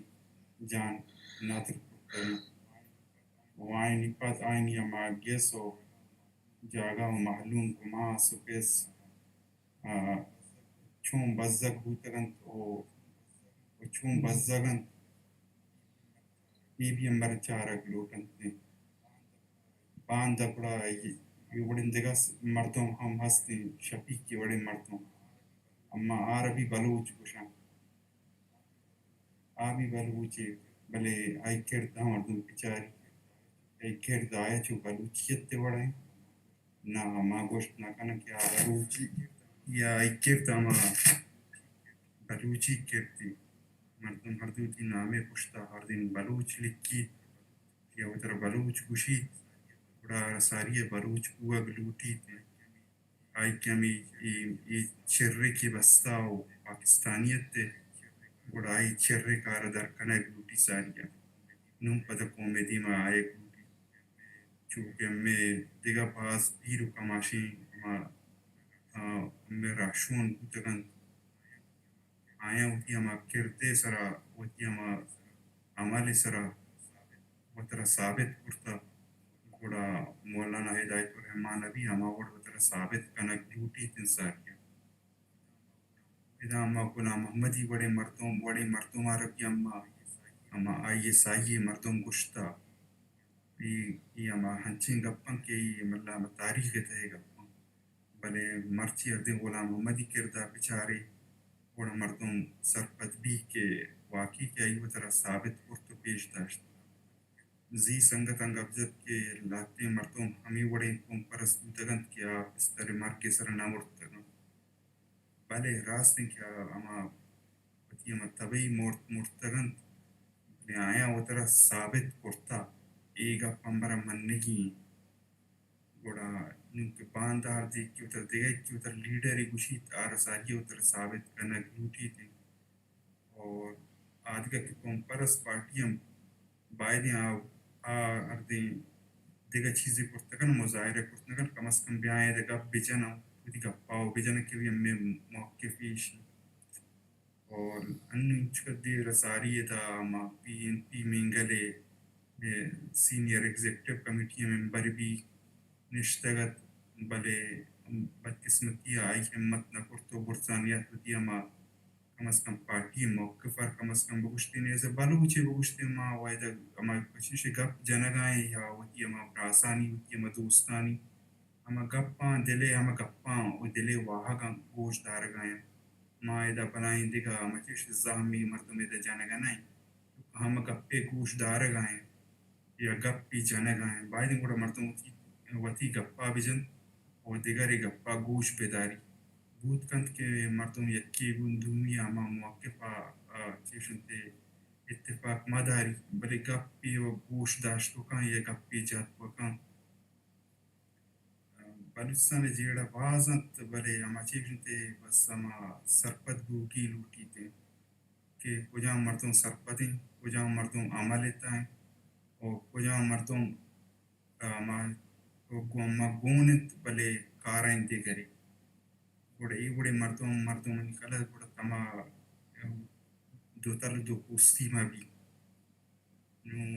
جان ندر کرتگ انت۔ ءُ آیانی پد آیانی ہما گس ءُ جاگہ ءُ مہلوک ءُ ماس ءُ پس، آ، چون بزگ بوتگ انت ءُ، ءُ چون بزگ انت، اے بھی ہم بر چارگ لوٹ انت۔ باندا گڑا اے، اے وڑیں دگہ س-، مردم ہم ہست انت، شفیق ءِ وڑیں مردم، اما آ را بھی بلوچ گوشاں۔ آ بھی بلوچے، بلے آئی کرد ءَ مردم بچاری، آئی کرد ءَ آیا چو بلوچیت ءِ وڑ ءَ، نہ ما گوشت نہ کناں کہ آ بلوچی یا آئی کرد ہما بلوچی کردی۔ مردم ہر دوتی نامے پشتا ہردیں بلوچ لکھی یا وترا بلوچ گوشیت، گڑا ساری ءَ بلوچ بوگ لوٹیت۔ آئی کہ ہمے اے، اے چرک ءِ بستہ ءُ پاکستانیت ءِ، گڑا آئی چرک ءَ را در کنگ لوٹی ساری ءَ۔ نوں پدا قوم ءِ دیما آیگ لوٹی۔ چو کہ ہمے دگہ باز پیر ءُ کماشیں ہما، آ، ہمے رہشون بوتگ انت۔ آیاں وتی ہما کرد ءِ سرا، وتی ہما عمل ءِ سرا وترا ثابت کرتہ، گڑا مولانا ہدایت الرحمان ءَ بھی ہما وڑ وترا ثابت کنگ لوٹیت انت ساری ءَ۔ ادا ہما غلام محمدی وڑیں مردم، وڑیں مردم ءَ را بھی ہما، ہما آئی ایس آئی ءِ مردم گوشتہ۔ اے، اے ہما ہنچیں گپ انت کہ اے مطلب تاریخ ءِ تہ ءِ گپ انت۔ بلے مرچی ہردیں غلام محمدی کرد ءَ بچارے، گڑا مردم سرپد بی کہ واقعی کہ آئی وترا ثابت کرت ءُ پیش داشت۔ زی سنگتاں گپ جت کہ لہتیں مردم ہمے وڑیں قوم پرست بوتگ انت کہ آ پستر ءِ مرگ ءِ سرا نہ مرتگ انت۔ بلے راست انت کہ آ ہما وتی ہما طبعی مرت، مرتگ انت، بلے آیاں وترا ثابت کرتہ، اے گپ ہم برا منگی انت۔ گڑا نوں کہ باندا ہردے کہ وترا دگہ کہ وترا لیڈرے گوشیت، آ را ساری ءَ وترا ثابت کنگ لوٹیت انت۔ اور آدگہ کہ قوم پرست پارٹی ہم باید آ، آ ہردیں دگہ چیزے کرت نہ کن، مظاہرہ کرت نہ کن، کم از کم بیایں ادا گپ بجناں، وتی گپا و بجنن کہ بی ہمے موقف ایش۔ اور انوں انچکہ دیر ساری ادا ہما پی این پی مینگل ءِ، اے، سینئر ایگزیکٹو کمیٹی ءِ ممبر بی نشتگ ات، بلے بدقسمتی ءَ آئی ہمت نہ کرت و برزا نیات وتی ہما کم از کم پارٹی ءِ موقف ءَ کم از کم بگوشتیں، ایز اے بلوچے بگوشتیں، ما و ادا ہما کشش ءِ گپ جنگا ایں یا وتی ہما براسانی، وتی ہما دوستانی ہما گپاں، دل ءِ ہما گپاں و دل ءِ واہگاں گوش دارگا ایں۔ ما ادا بلائیں دگہ ہما چیش زہمی مردم ادا جنگا نہ ایں، ہما گپے گوش دارگا ایں یا گپے جنگا ایں۔ بایدیں گڑا مردم وتی، وتی گپا بجنت و دگرے گپا گوش بداری۔ بوت کنت کہ مردم یکے گوں دومی ہما موقف ءَ، آ، چیش انت اتفاق مہ داری، بلے گپے و گوش داشت و کن یا گپے جت و کن۔ بلوچستان ءِ جیڑہ باز انت، بلے ہما چیش انت بس ہما سرپد بوگی لوٹیت انت کہ کجام مردم سرپد انت، کجام مردم عمل ءِ تہا انت و کجام مردم، آ، ما، گوں ما گون انت، بلے کارانی دگرے۔ گڑا اے وڑیں مردم، مردمانی کلہ گڑا تما دوتل و دو پوستی مہ بی۔ نوں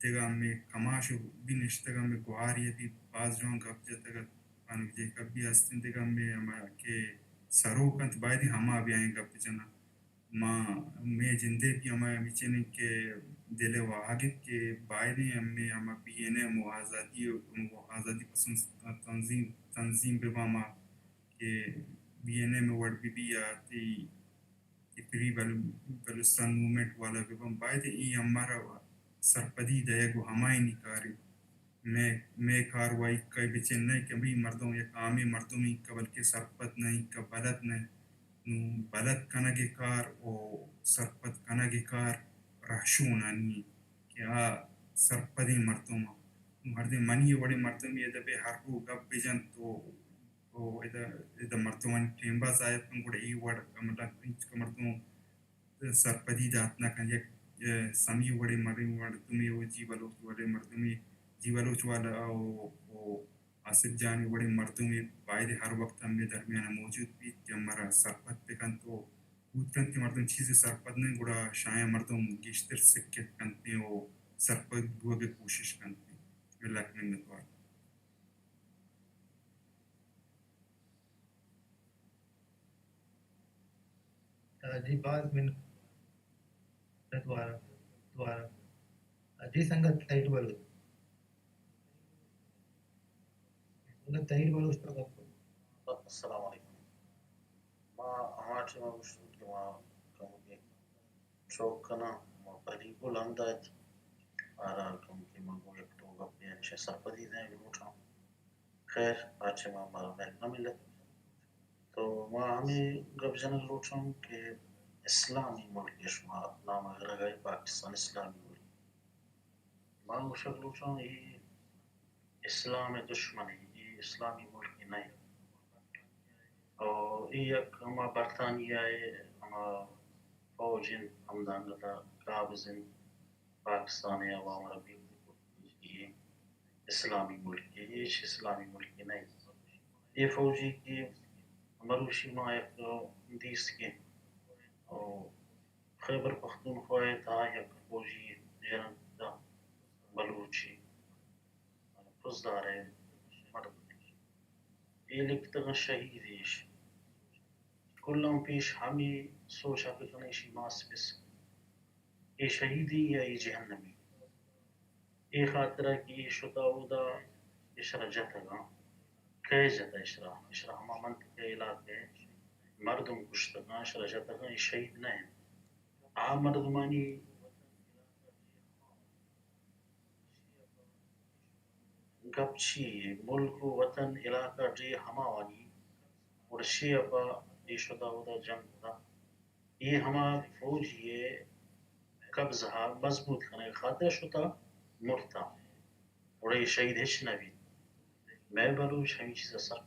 دگہ ہمے کماش بی نشتگ، ہمے گوہاری بی باز جوان گپ جتگ ات، بانک جیکب بی ہستیں، دگہ ہمے ہما کہ سروک انت، بایدیں ہما بیائیں گپ جناں۔ ما، مے جندے بی ہما ہمے چنیں کہ دل ءِ واہگ انت کہ بایدیں ہمے ہما بی این ایم و آزادی و آزادی پسند تنظیم، تنظیم بباں ما کہ بی این ایم وڑ بی بی یا تی کہ فری بل-، بلوچستان موومنٹ والا بہ بنت، باید ایں ہمارا سرپدی دئیگ و ہمائینی کار انت۔ مئے، مئے کار و ایکا بچین نہ کہ بھئی مردم یک عامیں مردم انت کہ بلکہ سرپد نہ انت کہ بلد نہ انت۔ نوں بلد کنگ ءِ کار و سرپد کنگ ءِ کار رہشونانی انت کہ آ سرپدیں مردم انت۔ نوں ہردیں منی وڑیں مردمے ادا بہ ہر رو گپ بجنت و و ادا، ادا مردمانی ٹیم باز ضائع کن، گڑا اے وڑ مطلب انچکہ مردم سرپدی دات نہ کن۔ یک، اے، سمی وڑیں مردمے و جی بلوچ وڑیں مردمے، جی بلوچ والا و، و آصف جانی وڑیں مردمے باید ہر وقت ہمے درمیان موجود بیت کہ ہمارا سرپد بکنت و بوت کنت کہ مردم چیزے سرپد نہ، گڑا شاید مردم گیشتر سکت کنت و سرپد بوگ ءِ کوشش کنت۔ لک منت وار۔ جی، باز منت وار، وار۔ جی سنگت طاہر بلوچ۔ سنگت طاہر بلوچ تو گپ۔ السلام علیکم۔ ما ہما ٹائم ءَ گوشت کہ ما کمکے چوک کناں، ما پری گل ہم دات، آرا کمکے ما گوں یک دو گپے انچیں سرپدی دئیگ لوٹاں۔ خیر، آ ٹائم ءَ مارا مہک نہ ملت۔ تو ما ہمے گپ جنگ لوٹاں کہ اسلامی ملک ءِ شما نام ءَ گرگ ءَ ئے، پاکستان اسلامی ملک۔ ما گوشگ لوٹاں اے اسلام ءِ دشمنے، اے اسلامی ملکے نہ انت۔ او اے یک ہما برطانیہ ءِ ہما فوج انت، ہمدا انگت ءَ قابض انت، پاکستان ءِ عوام ءَ را بیوقوف کرت کہ اے اسلامی ملکے، اے ہچ اسلامی ملکے نہ انت۔ اے فوجی کہ مروچی ما یک دیست کہ او خیبر پختونخوا ءِ تہا یک فوجی جنگ کتگ، بلوچے، پزدار ءِ مردمے۔ اے لکتگ انت شہید ایش۔ کلاں پیش ہمے سوچ ءَ بکن ایشی ماس پس۔ اے شہیدی یا اے جہنمی؟ اے خاطرا کہ اے شتا اودا اشرا جتگاں۔ کئے جتا اشرا؟ اشرا ہما منطقہ علاقہ مردم کشتگاں، اشرا جتگاں، اے شہید نہ انت۔ آ مردمانی گپ چی یے؟ ملک و وطن علاقہ ڈیھ ہماوانی، گڑا شے ءَ پہ اے شتا اودا جنگ کتا۔ اے ہما فوجی ءِ قبضہ ءَ مضبوط کنگ ءِ خاطر ءَ شتا مرتا۔ گڑا اے شہید ہچ نہ بیت۔ مئے بلوچ ہمے چیز ءَ سر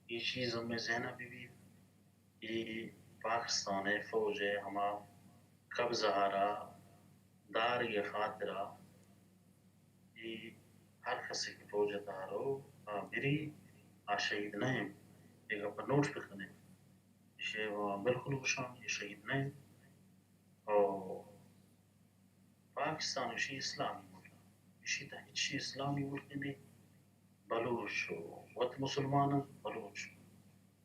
اے چیز ہمے ذہن ءَ بہ بیت، اے پاکستان ءِ فوج ءِ ہما قبضہ ءَ را دارگ ءِ خاطر ءَ ہر کسے کہ فوج ءِ تہا رو، آ بری، آ شہید نہ انت۔ اے گپ ءَ نوٹ بکن ات۔ ایشی ءَ ما بالکل گوشاں، اے شہید نہ انت۔ او پاکستان ایشی اسلامی ملک، ایشی تہا ہچی اسلامی ملک نہ انت۔ بلوچ وت مسلمان انت، بلوچ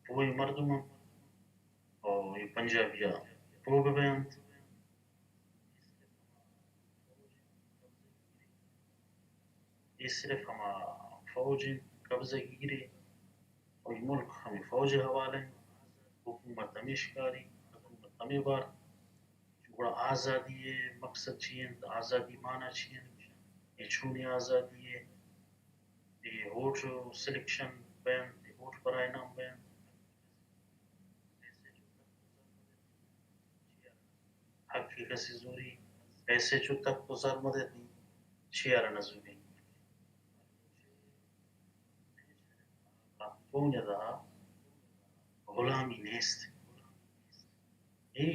پوہیں مردم انت۔ او اے پنجابی ءَ پوہ بہ بنت۔ اے صرف ہما فوج انت قبضہ گیر ءَ، او اے ملک ہمے فوج ءِ حوالہ انت، حکومت ہمے شکاری، حکومت ہمے بار۔ گڑا آزادی ءِ مقصد چی انت؟ آزادی معنی چی انت؟ اے چونیں آزادی ءِ؟ اے ووٹ سلیکشن بنت، اے ووٹ برائے نام بنت۔ حق ءَ کسے زوری، پیسے چو تک تو سر مدتی، چیار نہ زوری۔ بنیاد ءَ غلامی نیست۔ اے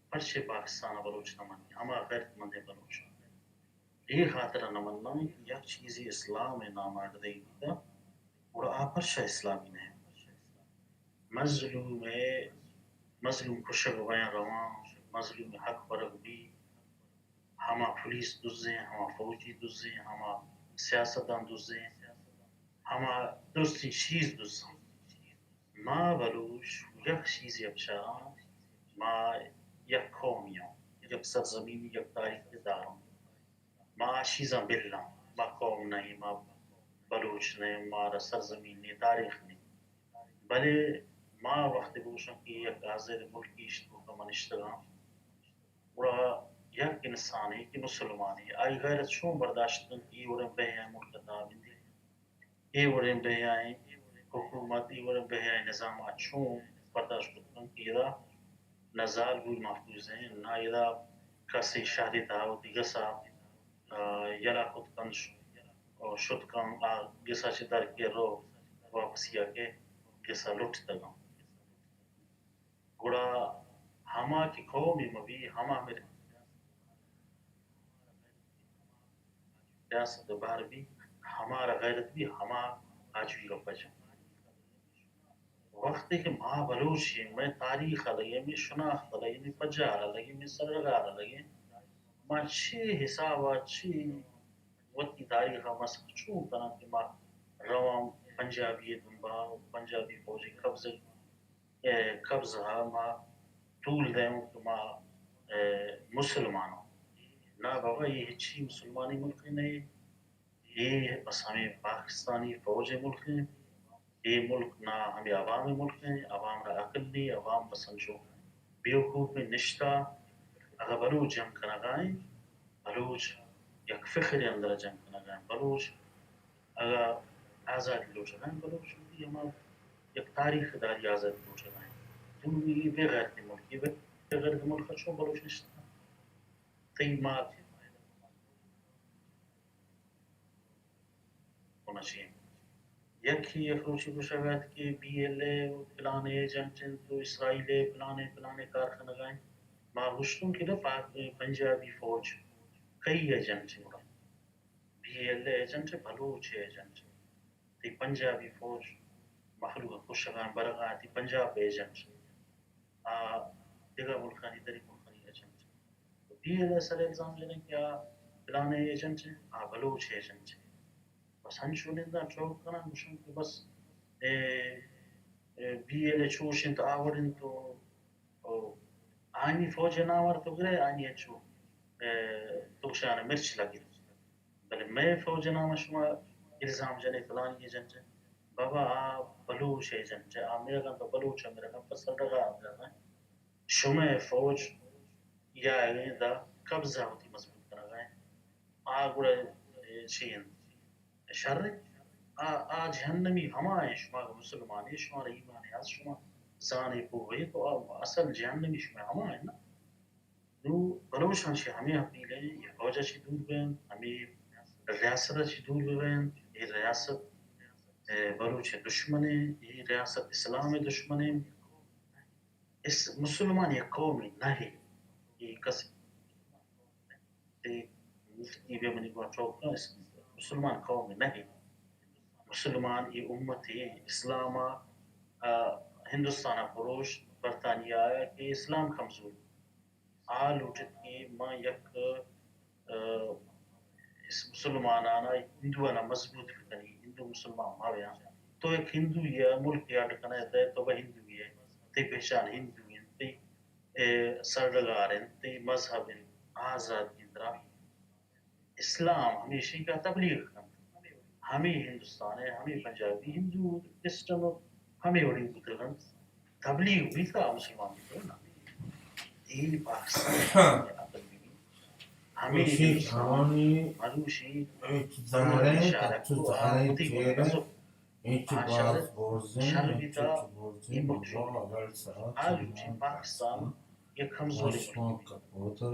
پرچے پاکستان ءَ بلوچ نہ منی؟ ہما غیرت مندیں بلوچ اے خاطر ءَ نہ مناں کہ یک چیزے اسلام ءِ نام ءَ اڈ دئیگ بوتگ، گڑا آ پرچا اسلامی نہ انت؟ مظلوم ءِ، مظلوم کشگ ءَ بیاں رواں، مظلوم ءِ حق برگ بی، ہما پولیس دزیں، ہما فوجی دزیں، ہما سیاستدان دزیں، ہما درستیں چیز دزاں۔ ما بلوچ یک چیزے ءَ بچاراں، ما یک قومے آں، یک سرزمین، یک تاریخ ءِ داراں۔ ما آ چیزاں بلاں، ما قوم نہ ایں، ما بلوچ نہ ایں، مارا سرزمین نہ ایں، تاریخ نہ ایں۔ بلے ما وختے بگوشاں کہ یک آزاد ملکے ایشی توکا ما نشتگاں، گڑا یک انسانے کہ مسلمانے، آئی غیرت چون برداشت کنت کہ اے وڑیں بے حیائیں ملک ءِ تہا بندیت؟ اے وڑیں بے حیائیں حکومت، اے وڑیں بے حیائیں نظام ءَ چون برداشت کت کنت کہ ادا نہ زالبول محفوظ انت، نہ ادا کسے شہرے تہا وتی گس ءَ، آ، یلہ کت کنت، ش-، شت کنت، آ گس ءَ چہ در کئیت، رو واپسی ءَ کئیت، گس ءَ لٹتگ انت۔ گڑا ہما کہ قومے مہ بی، ہما ہمے ریاست ءِ بہر بی، ہمارا غیرت بی، ہما آجوئی گپ ءَ جن۔ وختے کہ ما بلوچ ایں، مئے تاریخ ءَ لگے، مئے شناخت ءَ لگے، مئے پجار ءَ لگے، مئے سرڈگار ءَ لگے، ما چے حساب ءَ، چے وتی تاریخ ءَ مسخ چون کناں کہ ما رواں پنجابی ءِ دمبا، پنجابی فوج ءِ قبضہ، اے، قبضہ ءَ ما طول دئیں کہ ما، اے، مسلمان اوں؟ نا بابا، اے ہچی مسلمانی ملکے نہ ایں۔ اے بس ہمے پاکستانی فوج ءِ ملک انت۔ اے ملک نا ہمے عوام ءِ ملک انت۔ عوام را عقل نی، عوام بس انچو بیوقوف انت، نشتہ۔ اگاں بلوچ جنگ کنگا انت، بلوچ یک فکرے اندر جنگ کنگا انت، بلوچ اگاں آزادی لوٹگا انت، بلوچ وتی ہما یک تاریخ داری آزادی لوٹگا انت۔ دومی بے غیرتی ملکی، بے غیرتی ملک چون بلوچ نشتہ؟ تئی مات کنشیں۔ یکے یک روچے گوشگ ءَ ات کہ بی ایل اے پلانے ایجنٹ انت و اسرائیل ءِ پلانے پلانے کار کنگ ءَ انت۔ ما گوشتوں کہ نہ پاک، پنجابی فوج کئی ایجنٹ انت؟ B L A agent, Baloch agent. تئی پنجابی فوج مخلوق ءَ کشگ ءَ انت، برگ ءَ انت، تئی پنجاب ایجنٹ۔ آ دگہ ملکانی، دری ملکانی ایجنٹ۔ بی ایل اے سر الزام جنیں کہ آ پلانے ایجنٹ انت، آ بلوچ ایجنٹ انت۔ بس انچو ننداں ٹوک کناں، گوشاں کہ بس اے، اے بی ایل اے چوش انت، آ وڑ انت و، و آیانی فوج ءِ نام ءَ تو گرئے، آیانی انچو، اے، تو گوشاں مرچ لگت۔ بلے مئے فوج ءِ نام ءَ شما الزام جنئے فلانی ایجنٹ انت۔ بابا، آ بلوچ ایجنٹ انت، آ مرگ ءَ انت، بلوچ ءَ مرگ ءَ انت، پہ سرڈگار ءَ مرگ ءَ انت۔ شمئے فوج یا ادا قبضہ وتی مضبوط کنگ ءَ انت۔ آ گڑا، اے، چی انت؟ شر انت۔ آ، آ جہنمی ہما انت، شما اگاں مسلمان ئے، شمارا ایمان ہست، شما زان ئے، پوہ ئے، تو آ اصل جہنمی شما ہما انت نا۔ نوں بلوچاں چہ ہمے اپیل انت، اے فوج ءَ چہ دور بنت، ہمے ریاست ءَ چہ دور بہ بنت۔ اے ریاست، اے، بلوچ ءِ دشمن انت، اے ریاست اسلام ءِ دشمن انت۔ اس، مسلمان یک قومے نہ انت۔ اے کس، اے مفتی بہ منی گوما ٹوک کن، اس، مسلمان قوم نہ ایں۔ مسلمان اے امت ایں، اسلام ءَ، آ، ہندوستان ءَ پروش، برطانیہ ءَ کہ اسلام کمزور۔ آ لوٹت کہ ما یک، آ، اس مسلمانان ءَ، ہندوان ءَ مضبوط بکنی، ہندو مسلمان ما بیاں۔ تو یک ہندو یا ملک یا اڈ کنئے، تو بہ ہندو ئے، تئی پہچان ہندو انت، تئی، اے، سرڈگار انت، تئی مذہب انت، آزادی انت ترا۔ اسلام ہمیشی کا تبلیغ کنت۔ ہمے ہندوستان ءَ، ہمے پنجابی ہندو کرسچن ہمے وڑی بوتگ انت۔ تبلیغ بیت ءَ مسلمان بیت نا۔ اے پاکستان ءِ عقل بی۔ ہمے ہندوستان مروشی بنگلہ دیش ءَ رکھ ءُ آ وتی گوما نزوک۔ آ شر، شر بیتا، اے بکشو۔ آ لوٹی پاکستان یک کمزوریں ملکے۔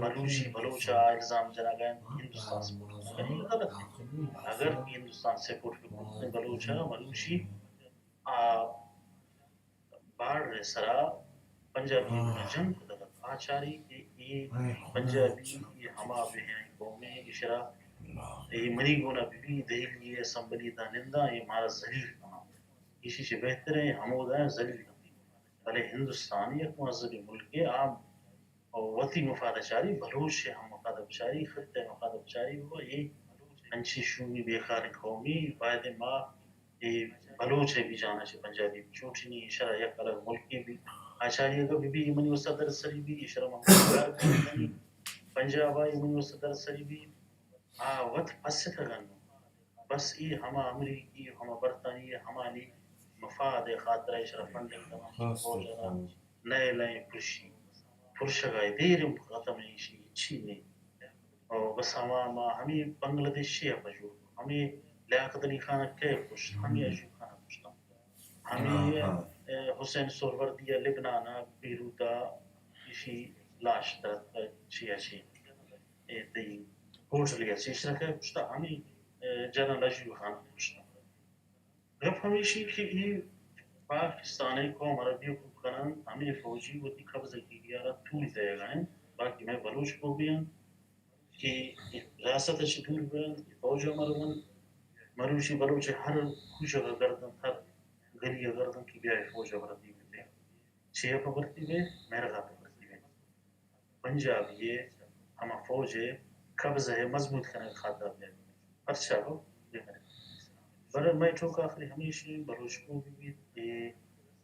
مروشی بلوچ ءَ الزام جنگ ءَ انت ہندوستان سپورٹ کنی، غلط انت۔ اگر کہ ہندوستان سپورٹ بکن بلوچ ءَ، مروشی آ بارڈر ءِ سرا پنجابی گوما جنگ کتگ ات۔ آ چاری کہ اے پنجابی، اے ہما بے حیائیں قومے، ایشرا اے منی گونا بہ بی، دہلی ءِ اسمبلی ءَ ننداں، اے مارا ذلیل کناں۔ ایشی چہ بہتر ایں ہمودا ذلیل کنت۔ بلے ہندوستان یک مہذبیں ملکے، آ وتی مفاد ءَ چاری، بلوچ ءِ ہم مفاد ءَ بچاری، خطہ ءِ مفاد ءَ بچاری، بابا اے انچیں شومی بیکاریں قومے، باید ایں ما اے بلوچ ءِ بھی جان ءَ چہ پنجابی بچوٹینی، ایشرا یک الگ ملکے بی۔ آ چاری اگاں بہ بی، اے منی واستا درد سری بی، ایشرا من گار کنی۔ پنجاب ءَ اے منی واستا درد سری بی۔ آ وت پستگ انت۔ بس اے ہما امریکی، ہما برطانیہ، ہمانی مفاد ءِ خاطر ءَ ایشرا فنڈنگ کناں، فوج ءَ را نئے لئے پرشی۔ پرشگ ءَ دیر ختم ایشی چی نے۔ او بس ہما ما ہمے بنگلہ دیشی ءَ پہ جوڑ، ہمے لیاقت علی خان ءَ کئے کشت، ہمے ایوب خان ءَ کشت۔ ہمے، اے، حسین سہروردی ءَ لبنان ءَ بیروت ءَ ایشی لاش درتک چی ءَ چی۔ اے تئی ہوٹلے ءَ چہ ایشرا کئے کشتا؟ ہمے، اے، جنرل ایوب خان ءَ کشتا۔ گپ ہمیشی کہ اے پاکستان ءِ قوم ءَ را بیوقوف کننت، ہمے فوجی وتی قبضہ گیری ءَ را توری دئیگ ءَ انت، باقی مئے بلوچ قومے انت کہ ریاست ءَ چہ دور بنت، کہ فوج ءَ مہ رونت، مروچی بلوچ ءِ ہر کوچگ ءَ گردنت، ہر گلی ءَ گردنت کہ بیائے فوج ءَ بھرتی بہ بئے۔ چے ءَ پہ بھرتی بئے؟ مرگ ءَ پہ بھرتی بئے۔ پنجابی ءِ ہما فوج ءِ قبضہ ءِ مضبوط کنگ ءِ خاطر ءَ بئے۔ پرچا بہ بہ کنئے؟ بلے مئے ٹوک آخری ہمیش انت، بلوچ قوم بہ بیت، اے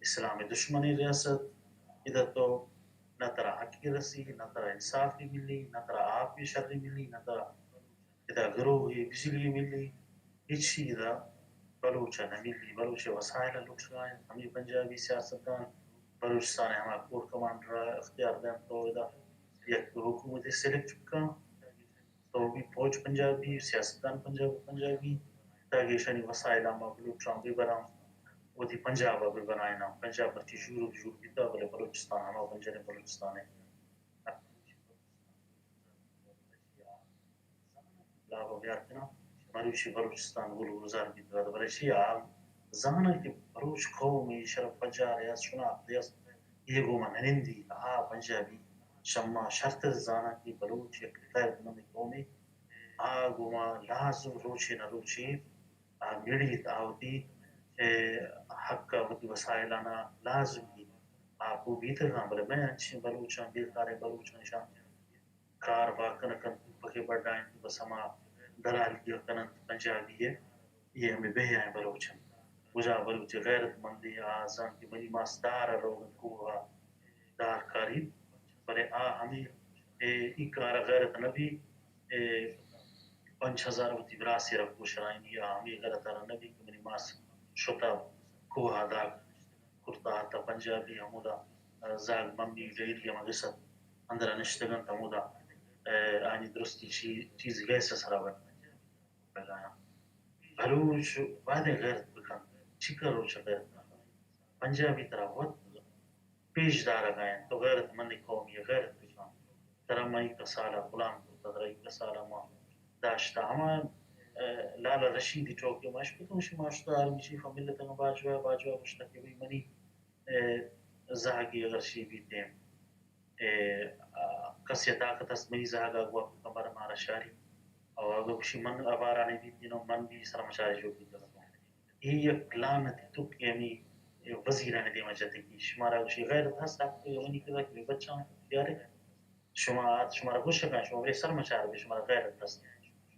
اسلام ءِ دشمنیں ریاست، ادا تو نہ ترا حقے رسی، نہ ترا انصافے ملی، نہ ترا آپے شرے ملی، نہ ترا ادا گروہے بجلی ملی، ہچی ادا بلوچ ءَ نہ ملی۔ بلوچ ءِ وسائل ءَ لٹگا انت۔ ہمے پنجابی سیاستدان بلوچستان ءِ ہما کور کمانڈر ءَ اختیار دنت، تو ادا یک حکومتے سلیکٹ بکن، تو بھی فوج پنجابی، سیاستدان پنجاب، پنجابی، تاکہ ایشانی وسائل ءَ ما بلوٹاں بہ براں، وتی پنجاب ءَ بہ بنائیناں۔ پنجاب مرچی شور جوڑ بیتا، بلے بلوچستان ہما بنجلیں بلوچستان ءِ لاپ ءَ بیار کناں۔ مروچی بلوچستان گل گلزار بیتگ ات، بلے چیا؟ آ زاناں کہ بلوچ قوم ءِ شرف پجار ءَ است، شناخت ءَ است، اے گوما نہ نندیت۔ آ پنجابی شما شرتر زاناں کہ بلوچ یک غیرت مندیں قومے، آ گوما لازم روچے نہ روچے آ مڑیت، آ وتی، اے، حق ءَ وتی وسائلان ءَ لازم بیت۔ آ پوہ بیتگاں، بلے مئے انچیں بلوچاں، بیکاریں بلوچاں، اشاں کار بار کن کنت، پکے بڈا انت، بس ہما دلالی ءَ کننت پنجابی ءَ، اے ہمے بے حیائیں بلوچ انت۔ کجا بلوچ غیرت مندے؟ آ زانت کہ منی ماس دار ءَ روگ انت، کوہ ءَ دار کاریت، بلے آ ہمے، اے، ای کار ءَ غیرت نہ بی، اے، پنچ ہزار وتی براسے را کوشرائینی، آ ہمے غیرت ءَ را نہ بی کہ منی ماس شتا کوہ ءَ دار کرتا، حتی پنجابی ہمودا، آ، زاگ ممی ڈیری ہما گس ات، اندر ءَ نشتگ انت، ہمودا، آ، آنی درستی چی-، چیز گیس ءِ سرا بر-، بلوچ باید غیرت بکنت، چکر روچ غیرت نہ کنت۔ پنجابی ترا وت پیش دارگ ءَ انت، تو غیرت مندیں قومے ئے، غیرت بکن۔ ترا ما ایکا سال ءَ غلام کرتا، ترا ایکا سال ءَ ما داشتا۔ ہما، اے، لالا رشید ءِ ٹوکے ما اشکتگ، گوشی ما شتا آرمی چیف ءَ ملتگاں باجوہ ءَ، باجوہ ءَ گوشتگ کہ بھئی منی، اے، زہگے اگر شے بیتیں، اے، آ، کسے ءِ طاقت است منی زہگ ءَ گوا کمبر مارا شاری۔ او اگہ گوشی من ابارانی بیت، نو من بھی سرمچاری جوڑ بیت۔ اے یک لعنتی تک ہمے وزیرانی دیما جتگی۔ شمارا گوشی غیرت ہست، آپ کہ منی کرا کہ بچاں بیارے، شما آت، شمارا گوشگاں، شما برے سرمچار بے، شمارا غیرت ہست۔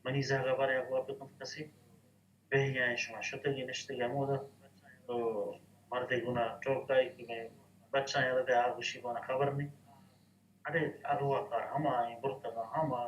منی زہگا بارے اگوہ بکنت کسے، بہیائیں شما شتگے نشتگے ہمودا، تو مردے گونا ٹوکائی کہ مئے بچاں یلہ دے، آ گوشی منا خبر نہیں۔ اڑے اغوا کار ہما ایں، برتگاں ہما،